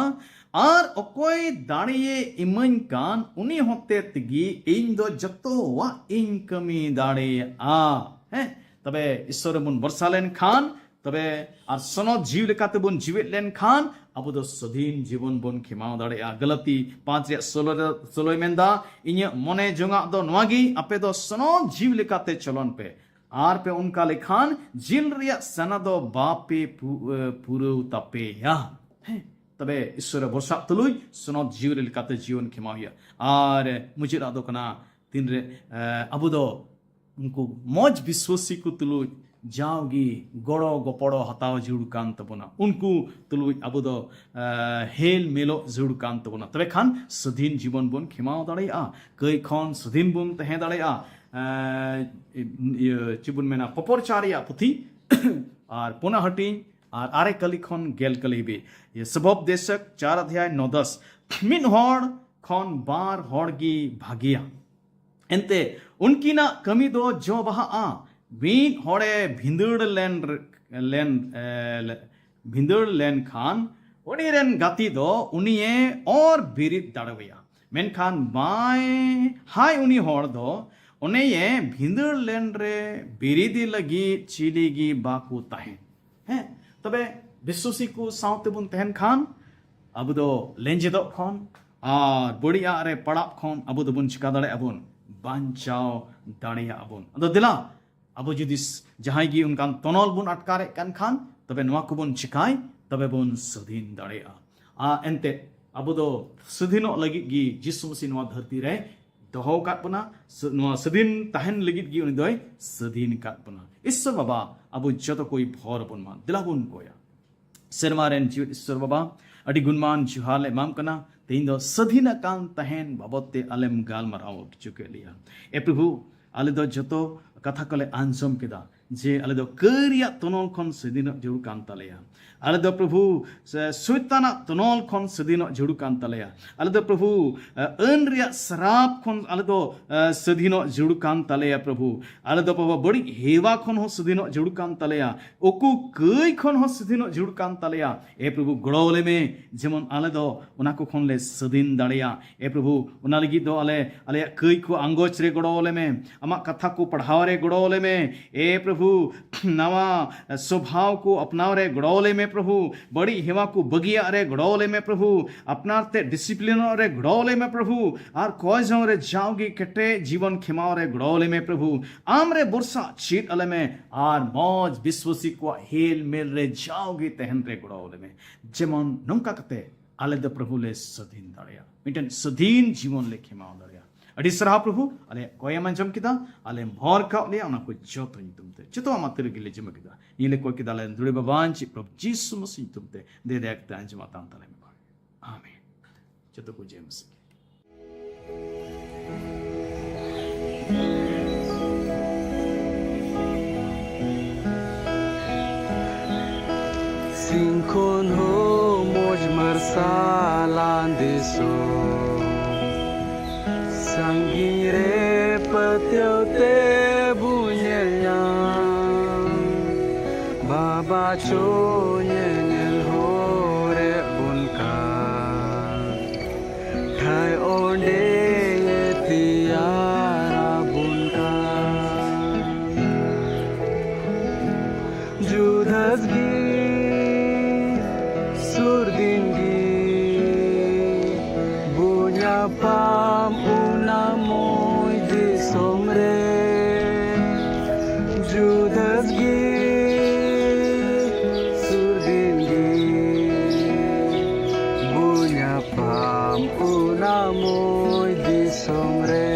ᱟᱨ ᱚᱠᱚᱭ ᱫᱟᱲᱮᱭᱮ ᱤᱢᱟᱹᱧ ᱠᱟᱱ, ᱩᱱᱤ ᱦᱚᱛᱮ ᱛᱮᱜᱮ ᱤᱧ ᱫᱚ ᱡᱚᱛᱚᱣᱟᱜ ᱤᱧ ᱠᱟᱹᱢᱤ ᱫᱟᱲᱮᱭᱟᱜᱼᱟ᱾ ᱦᱮᱸ, ᱛᱚᱵᱮ ᱤᱥᱥᱚᱨ ᱨᱮᱵᱚᱱ ᱵᱷᱚᱨᱥᱟ ᱞᱮᱱᱠᱷᱟᱱ, ᱛᱚᱵᱮ ᱟᱨ ᱥᱚᱱᱚᱛ ᱡᱤᱣᱤ ᱞᱮᱠᱟᱛᱮ ᱵᱚᱱ ᱡᱤᱣᱮᱫ ᱞᱮᱱᱠᱷᱟᱱ ᱟᱵᱚ ᱫᱚ ᱥᱟᱹᱫᱷᱤᱱ ᱡᱤᱵᱚᱱ ᱵᱚᱱ ᱠᱷᱮᱢᱟᱣ ᱫᱟᱲᱮᱭᱟᱜᱼᱟ᱾ ᱜᱟᱞᱟᱛᱤ ᱯᱟᱸᱪ ᱨᱮᱭᱟᱜ ᱥᱳᱞᱳ ᱨᱮ, ᱥᱳᱞᱳᱭ ᱢᱮᱱᱫᱟ, ᱤᱧᱟᱹᱜ ᱢᱚᱱᱮ ᱡᱚᱝᱟᱜ ᱫᱚ ᱱᱚᱣᱟ ᱜᱮ, ᱟᱯᱮ ᱫᱚ ᱥᱚᱱᱚᱛ ᱡᱤᱣᱤ ᱞᱮᱠᱟᱛᱮ ᱪᱚᱞᱚᱱ ᱯᱮ, ᱟᱨ ᱯᱮ ᱚᱱᱠᱟ ᱞᱮᱠᱷᱟᱱ ᱡᱤᱞ ᱨᱮᱭᱟᱜ ᱥᱟᱱᱟ ᱫᱚ ᱵᱟᱯᱮ ᱯᱩ-, ᱮ, ᱯᱩᱨᱟᱹᱣ ᱛᱟᱯᱮᱭᱟ᱾ ᱦᱮᱸ, ᱛᱚᱵᱮ ᱤᱥᱥᱚᱨ ᱨᱮ ᱵᱷᱚᱨᱥᱟ ᱛᱩᱞᱩᱡ ᱥᱚᱱᱚᱛ ᱡᱤᱣᱤ ᱞᱮᱠᱟᱛᱮ ᱡᱤᱭᱚᱱ ᱠᱷᱮᱢᱟᱣ ᱦᱩᱭᱩᱜᱼᱟ᱾ ᱟᱨ ᱢᱩᱪᱟᱹᱫ ᱟᱜ ᱫᱚ ᱠᱟᱱᱟ, ᱛᱤᱱᱨᱮ, ᱮ, ᱟᱵᱚ ᱫᱚ ᱩᱱᱠᱩ ᱢᱚᱡᱽ ᱵᱤᱥᱣᱟᱹᱥᱤ ᱠᱚ ᱛᱩᱞᱩᱡ ᱡᱟᱣᱜᱮ ᱜᱚᱲᱚ ᱜᱚᱯᱚᱲᱚ ᱦᱟᱛᱟᱣ ᱡᱟᱹᱨᱩᱲ ᱠᱟᱱ ᱛᱟᱵᱚᱱᱟ᱾ ᱩᱱᱠᱩ ᱛᱩᱞᱩᱡ ᱟᱵᱚ ᱫᱚ, ᱮ, ᱦᱮᱞ ᱢᱮᱞᱚᱜ ᱡᱟᱹᱨᱩᱲ ᱠᱟᱱ ᱛᱟᱵᱚᱱᱟ᱾ ᱛᱚᱵᱮ ᱠᱷᱟᱱ ᱥᱟᱹᱫᱷᱤᱱ ᱡᱤᱵᱚᱱ ᱵᱚᱱ ᱠᱷᱮᱢᱟᱣ ᱫᱟᱲᱮᱭᱟᱜᱼᱟ, ᱠᱟᱹᱭ ᱠᱷᱚᱱ ᱥᱟᱹᱫᱷᱤᱱ ᱵᱚᱱ ᱛᱟᱦᱮᱸ ᱫᱟᱲᱮᱭᱟᱜᱼᱟ᱾ ᱮ, ᱤᱭᱟᱹ, ᱪᱮᱫ ᱵᱚᱱ ᱢᱮᱱᱟ, ᱠᱚᱯᱚᱨᱪᱟ ᱨᱮᱭᱟᱜ ᱯᱩᱛᱷᱤ ᱟᱨ ᱯᱩᱱᱟ ᱦᱟᱹᱴᱤᱧ ᱟᱨ ᱟᱨᱮ ᱠᱟᱹᱞᱤ ᱠᱷᱚᱱ ᱜᱮᱞ ᱠᱟᱹᱞᱤ ᱦᱟᱹᱵᱤᱡ᱾ ᱤᱭᱟᱹ, ᱥᱚᱵᱚᱵ ᱫᱮᱥᱚᱠ ᱪᱟᱨ ᱚᱫᱷᱭᱟᱭ ᱱᱚ ᱫᱚᱥ᱾ ᱢᱤᱫ ᱦᱚᱲ ᱠᱷᱚᱱ ᱵᱟᱨ ᱦᱚᱲ ᱜᱮ ᱵᱷᱟᱜᱮᱭᱟ᱾ ᱮᱱᱛᱮ ᱩᱱᱠᱤᱱᱟᱜ ᱠᱟᱹᱢᱤ ᱫᱚ ᱡᱚ ᱵᱟᱦᱟᱜᱼᱟ᱾ ᱢᱤᱫ ᱦᱚᱲᱮ ᱵᱷᱤᱸᱫᱟᱹᱲ ᱞᱮᱱ, ᱞᱮᱱ, ᱮ, ᱞᱮ-, ᱵᱷᱤᱸᱫᱟᱹᱲ ᱞᱮᱱᱠᱷᱟᱱ ᱩᱱᱤ ᱨᱮᱱ ᱜᱟᱛᱮ ᱫᱚ ᱩᱱᱤᱭᱮ ᱚᱨ ᱵᱤᱨᱤᱫ ᱫᱟᱲᱮᱣᱟᱭᱟ᱾ ᱢᱮᱱᱠᱷᱟᱱ ᱵᱟᱭ, ᱦᱟᱭ ᱩᱱᱤ ᱦᱚᱲ ᱫᱚ ᱚᱱᱮᱭᱮ ᱵᱷᱤᱸᱫᱟᱹᱲ ᱞᱮᱱ ᱨᱮ ᱵᱤᱨᱤᱫᱤ ᱞᱟᱹᱜᱤᱫ ᱪᱤᱞᱤ ᱜᱮ ᱵᱟᱠᱚ ᱛᱟᱦᱮᱱ᱾ ᱦᱮᱸ, ᱛᱚᱵᱮ ᱵᱤᱥᱣᱟᱥᱤ ᱠᱚ ᱥᱟᱶ ᱛᱮᱵᱚᱱ ᱛᱟᱦᱮᱱ ᱠᱷᱟᱱ ᱟᱵᱚ ᱫᱚ ᱞᱮᱸᱡᱮᱫᱚᱜ ᱠᱷᱚᱱ ᱟᱨ ᱵᱟᱹᱲᱤᱡᱟᱜ ᱨᱮ ᱯᱟᱲᱟᱜ ᱠᱷᱚᱱ ᱟᱵᱚ ᱫᱚᱵᱚᱱ ᱪᱤᱠᱟ ᱫᱟᱲᱮᱭᱟᱜᱼᱟ ᱵᱚᱱ, ᱵᱟᱧᱪᱟᱣ ᱫᱟᱲᱮᱭᱟᱜᱼᱟ ᱵᱚᱱ᱾ ᱟᱫᱚ ᱫᱮᱞᱟ, ᱟᱵᱚ ᱡᱩᱫᱤ ᱡᱟᱦᱟᱸᱭ ᱜᱮ ᱚᱱᱠᱟᱱ ᱛᱚᱱᱚᱞ ᱵᱚᱱ ᱟᱴᱠᱟᱨᱮᱫ ᱠᱟᱱ ᱠᱷᱟᱱ, ᱛᱚᱵᱮ ᱱᱚᱣᱟ ᱠᱚᱵᱚᱱ ᱪᱤᱠᱟᱭ, ᱛᱚᱵᱮ ᱵᱚᱱ ᱥᱟᱹᱫᱷᱤᱱ ᱫᱟᱲᱮᱭᱟᱜᱼᱟ᱾ ᱟᱨ ᱮᱱᱛᱮ ᱟᱵᱚ ᱫᱚ ᱥᱟᱹᱫᱷᱤᱱᱚᱜ ᱞᱟᱹᱜᱤᱫ ᱜᱮ ᱡᱤᱥᱩ ᱢᱟᱹᱥᱤ ᱱᱚᱣᱟ ᱫᱷᱟᱹᱨᱛᱤ ᱨᱮ ᱫᱚᱦᱚ ᱟᱠᱟᱫ ᱵᱚᱱᱟ᱾ ᱥᱟᱹ-, ᱱᱚᱣᱟ ᱥᱟᱹᱫᱷᱤᱱ ᱛᱟᱦᱮᱱ ᱞᱟᱹᱜᱤᱫ ᱜᱮ ᱩᱱᱤ ᱫᱚᱭ ᱥᱟᱹᱫᱷᱤᱱ ᱟᱠᱟᱫ ᱵᱚᱱᱟ᱾ ᱤᱥᱥᱚᱨ ᱵᱟᱵᱟ ᱟᱵᱚ ᱡᱚᱛᱚ ᱠᱚᱭ ᱵᱷᱚᱨ ᱟᱵᱚᱱ ᱢᱟ᱾ ᱫᱮᱞᱟ ᱵᱚᱱ ᱠᱚᱭᱟ᱾ ᱥᱮᱨᱢᱟ ᱨᱮᱱ ᱡᱤᱣᱮᱫ ᱤᱥᱥᱚᱨ ᱵᱟᱵᱟ, ᱟᱹᱰᱤ ᱜᱩᱱᱢᱟᱱ ᱡᱚᱦᱟᱨ ᱞᱮ ᱮᱢᱟᱢ ᱠᱟᱱᱟ᱾ ᱛᱮᱦᱮᱧ ᱫᱚ ᱥᱟᱹᱫᱷᱤᱱ ᱟᱠᱟᱱ ᱛᱟᱦᱮᱱ ᱵᱟᱵᱚᱫ ᱛᱮ ᱟᱞᱮᱢ ᱜᱟᱞᱢᱟᱨᱟᱣ ᱦᱚᱪᱚ ᱠᱮᱫ ᱞᱮᱭᱟ᱾ ᱮ ᱯᱨᱚᱵᱷᱩ, ᱟᱞᱮ ᱫᱚ ᱡᱚᱛᱚ ᱠᱟᱛᱷᱟ ᱠᱚᱞᱮ ᱟᱸᱡᱚᱢ ᱠᱮᱫᱟ ᱡᱮ ᱟᱞᱮ ᱫᱚ ᱠᱟᱹᱭ ᱨᱮᱭᱟᱜ ᱛᱚᱱᱚᱞ ᱠᱷᱚᱱ ᱥᱟᱹᱫᱷᱤᱱᱚᱜ ᱡᱟᱹᱨᱩᱲ ᱠᱟᱱ ᱛᱟᱞᱮᱭᱟ᱾ ᱟᱞᱮ ᱫᱚ ᱯᱨᱚᱵᱷᱩ, ᱥᱮ-, ᱥᱚᱭᱛᱟᱱᱟᱜ ᱛᱚᱱᱚᱞ ᱠᱷᱚᱱ ᱥᱟᱹᱫᱷᱤᱱᱚᱜ ᱡᱟᱹᱨᱩᱲ ᱠᱟᱱ ᱛᱟᱞᱮᱭᱟ᱾ ᱟᱞᱮ ᱫᱚ ᱯᱨᱚᱵᱷᱩ, ᱟᱹᱱ ᱨᱮᱭᱟᱜ ᱥᱨᱟᱯ ᱠᱷᱚᱱ ᱟᱞᱮ ᱫᱚ ᱥᱟᱹᱫᱷᱤᱱᱚᱜ ᱡᱟᱹᱨᱩᱲ ᱠᱟᱱ ᱛᱟᱞᱮᱭᱟ ᱯᱨᱚᱵᱷᱩ᱾ ᱟᱞᱮ ᱫᱚ ᱵᱟᱵᱟ ᱵᱟᱹᱲᱤᱡ ᱦᱮᱣᱟ ᱠᱷᱚᱱ ᱦᱚᱸ ᱥᱟᱹᱫᱷᱤᱱᱚᱜ ᱡᱟᱹᱨᱩᱲ ᱠᱟᱱ ᱛᱟᱞᱮᱭᱟ᱾ ᱩᱠᱩ ᱠᱟᱹᱭ ᱠᱷᱚᱱ ᱦᱚᱸ ᱥᱟᱹᱫᱷᱤᱱᱚᱜ ᱡᱟᱹᱨᱩᱲ ᱠᱟᱱ ᱛᱟᱞᱮᱭᱟ᱾ ᱮ ᱯᱨᱚᱵᱷᱩ, ᱜᱚᱲᱚ ᱟᱞᱮ ᱢᱮ, ᱡᱮᱢᱚᱱ ᱟᱞᱮ ᱫᱚ ᱚᱱᱟ ᱠᱚ ᱠᱷᱚᱱ ᱞᱮ ᱥᱟᱹᱫᱷᱤᱱ ᱫᱟᱲᱮᱭᱟᱜ᱾ ᱮ ᱯᱨᱚᱵᱷᱩ, ᱚᱱᱟ ᱞᱟᱹᱜᱤᱫ ᱫᱚ ᱟᱞᱮ, ᱟᱞᱮᱭᱟᱜ ᱠᱟᱹᱭ ᱠᱚ ᱟᱸᱜᱚᱪ ᱨᱮ ᱜᱚᱲᱚ ᱟᱞᱮ ᱢᱮ, ᱟᱢᱟᱜ ᱠᱟᱛᱷᱟ ᱠᱚ ᱯᱟᱲᱦᱟᱣ ᱨᱮ ᱜᱚᱲᱚ ᱟᱞᱮ ᱢᱮ᱾ ᱮ ᱯᱨᱚᱵᱷᱩ, ᱱᱟᱣᱟ ᱥᱚᱵᱷᱟᱣ ᱠᱚ ᱟᱯᱱᱟᱣ ᱨᱮ ᱜᱚᱲᱚ ᱟᱞᱮ ᱢᱮ ᱯᱨᱚᱵᱷᱩ, ᱵᱟᱹᱲᱤᱡ ᱦᱮᱣᱟ ᱠᱚ ᱵᱟᱹᱜᱤᱭᱟᱜ ᱨᱮ ᱜᱚᱲᱚ ᱟᱞᱮ ᱢᱮ ᱯᱨᱚᱵᱷᱩ, ᱟᱯᱱᱟᱨ ᱛᱮ ᱰᱤᱥᱤᱯᱞᱤᱱᱚᱜ ᱨᱮ ᱜᱚᱲᱚ ᱟᱞᱮ ᱢᱮ ᱯᱨᱚᱵᱷᱩ, ᱟᱨ ᱠᱚᱭ ᱡᱚᱝ ᱨᱮ ᱡᱟᱣᱜᱮ ᱠᱮᱴᱮᱡ ᱡᱤᱵᱚᱱ ᱠᱷᱮᱢᱟᱣ ᱨᱮ ᱜᱚᱲᱚ ᱟᱞᱮ ᱢᱮ ᱯᱨᱚᱵᱷᱩ, ᱟᱢ ᱨᱮ ᱵᱷᱚᱨᱥᱟ ᱪᱮᱫ ᱟᱞᱮ ᱢᱮ, ᱟᱨ ᱢᱚᱡᱽ ᱵᱤᱥᱣᱟᱥᱤ ᱠᱚᱣᱟᱜ ᱦᱮᱞ ᱢᱮᱞ ᱨᱮ ᱡᱟᱣᱜᱮ ᱛᱟᱦᱮᱱ ᱨᱮ ᱜᱚᱲᱚ ᱟᱞᱮ ᱢᱮ᱾ ᱡᱮᱢᱚᱱ ᱱᱚᱝᱠᱟ ᱠᱟᱛᱮ ᱟᱞᱮ ᱫᱚ ᱯᱨᱚᱵᱷᱩ ᱞᱮ ᱥᱟᱹᱫᱷᱤᱱ ᱫᱟᱲᱮᱭᱟᱜᱼᱟ, ᱢᱤᱫᱴᱮᱱ ᱥᱟᱹᱫᱷᱤᱱ ᱡᱤᱵᱚᱱ ᱞᱮ ᱠᱷᱮᱢᱟᱣ ᱫᱟᱲᱮᱭᱟᱜᱼᱟ᱾ ᱟᱹᱰᱤ ᱥᱟᱨᱦᱟᱣ ᱯᱨᱚᱵᱷᱩ, ᱟᱞᱮᱭᱟᱜ ᱠᱚᱭᱮᱢ ᱟᱸᱡᱚᱢ ᱠᱮᱫᱟ, ᱟᱞᱮᱢ ᱦᱚᱨ ᱠᱟᱜ ᱞᱮᱭᱟ, ᱚᱱᱟ ᱠᱚ ᱡᱚᱛᱚ ᱧᱩᱛᱩᱢ ᱛᱮ, ᱡᱚᱛᱚ ᱟᱢᱟᱜ ᱛᱤ ᱨᱮᱜᱮ ᱞᱮ ᱡᱤᱢᱟᱹ ᱠᱮᱫᱟ᱾ ᱱᱤᱭᱟᱹ ᱞᱮ ᱠᱚᱭ ᱠᱮᱫᱟ ᱟᱞᱮ ᱫᱩᱲᱩᱵ ᱵᱟᱵᱟᱧ ᱪᱮᱫ ᱯᱨᱚᱵᱷᱩ ᱡᱤᱥᱩ ᱢᱟᱹᱥᱤ ᱧᱩᱛᱩᱢ ᱛᱮ, ᱫᱮ ᱫᱟᱭᱟ ᱠᱟᱛᱮ ᱟᱸᱡᱚᱢ ᱟᱛᱟᱝ ᱛᱟᱞᱮ ᱢᱮ᱾ ᱟᱢᱮᱱ᱾ ᱡᱚᱛᱚ ᱠᱚ ᱡᱮ ᱢᱟᱹᱥᱤ᱾ ᱥᱤᱧ ᱠᱷᱚᱱ ᱦᱚᱸ ᱢᱚᱡᱽ ᱢᱟᱨᱥᱟᱞᱟᱱ ᱫᱤᱥᱚᱢ, ᱥᱟᱺᱜᱤᱧ ᱨᱮ ᱯᱟᱹᱛᱭᱟᱹᱣ ᱛᱮ ᱵᱚ ᱧᱮᱞ ᱧᱟᱢ᱾ ᱵᱟᱵᱟ ᱪᱚ ᱧᱮᱧᱮᱞ ᱦᱚᱨᱮ ᱵᱚᱱ ᱠᱟᱱ, ᱴᱷᱟᱹᱭ ᱚᱸᱰᱮ ᱛᱮᱭᱟᱨ ᱟᱵᱚᱱ ᱧᱟᱯᱟᱢ ᱚᱱᱟ ᱢᱚᱡᱽ ᱫᱤᱥᱚᱢ ᱨᱮ, ᱡᱩᱫᱟᱹᱥ ᱜᱮ ᱥᱩᱨ ᱫᱤᱱ ᱜᱮ ᱵᱚ ᱧᱟᱯᱟᱢ ᱚᱱᱟ ᱢᱚᱡᱽ ᱫᱤᱥᱚᱢ ᱨᱮ᱾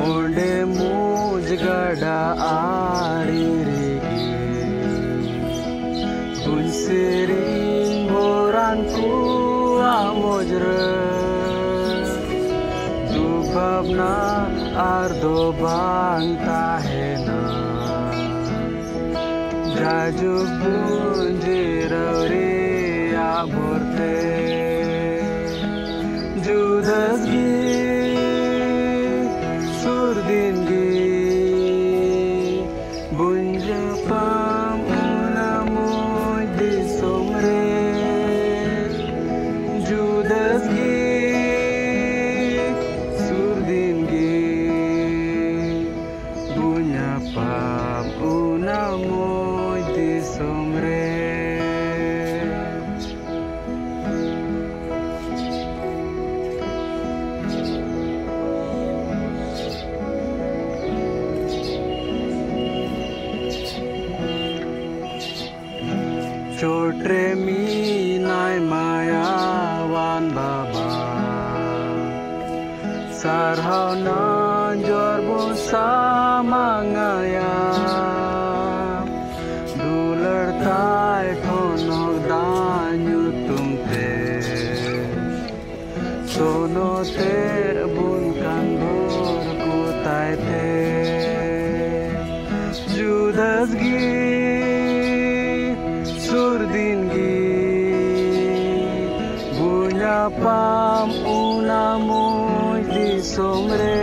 ᱚᱸᱰᱮ ᱢᱚᱡᱽ ᱜᱟᱰᱟ ᱟᱲᱮ ᱨᱮᱜᱮ ᱵᱚᱱ ᱥᱮᱨᱮᱧ ᱵᱚᱨᱟᱱ ᱠᱚᱣᱟ ᱢᱚᱡᱽ ᱨᱮ᱾ ᱫᱩᱠ ᱵᱷᱟᱵᱽᱱᱟ ᱟᱨ ᱫᱚ ᱵᱟᱝ ᱛᱟᱦᱮᱱᱟ᱾ ᱡᱟᱭᱡᱩᱜᱽ ᱵᱚᱱ ᱡᱤᱨᱟᱹᱣ ᱨᱮᱭᱟᱜ ᱵᱷᱚᱨᱛᱮ, ᱡᱩᱫᱟᱹᱥ ᱜᱮ ᱥᱩᱨ ᱫᱤᱱ ᱜᱮ ᱵᱚᱱ ᱧᱟᱯᱟᱢ ᱚᱱᱟ ᱢᱚᱡᱽ ᱫᱤᱥᱚᱢ ᱨᱮ᱾ ᱡᱩᱫᱟᱹᱥ ᱜᱮ ᱥᱩᱨ ᱫᱤᱱ ᱜᱮ ᱵᱚ ᱧᱟᱯᱟᱢ ᱚᱱᱟ ᱢᱚᱡᱽ ᱫᱤᱥᱚᱢ ᱨᱮ᱾ ᱪᱚᱴ ᱨᱮ ᱢᱮᱱᱟᱭ ᱢᱟᱭᱟᱣᱟᱱ ᱵᱟᱵᱟ, ᱥᱟᱨᱦᱟᱣ ᱱᱟᱡᱚᱨ ᱵᱚ ᱥᱟᱢᱟᱝᱟᱭᱟ᱾ ᱫᱩᱞᱟᱹᱲ ᱛᱟᱭ ᱴᱷᱚᱱᱚᱠ ᱫᱟᱜ ᱧᱩᱛᱩᱢ ᱛᱮ, ᱥᱚᱱᱚ ᱛᱮ ᱵᱚᱱ ᱠᱟᱱᱫᱚᱨ ᱠᱚ ᱛᱟᱭ ᱛᱮ᱾ ᱡᱩᱫᱟᱹᱥ ᱜᱮ ᱥᱩᱨ ᱫᱤᱱ ᱜᱮ ᱵᱚ ᱧᱟᱯᱟᱢ ᱚᱱᱟ ᱢᱚᱡᱽ ᱫᱤᱥᱚᱢ ᱨᱮ᱾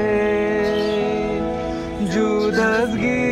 ᱡᱩᱫᱟᱹᱥ ᱜᱮ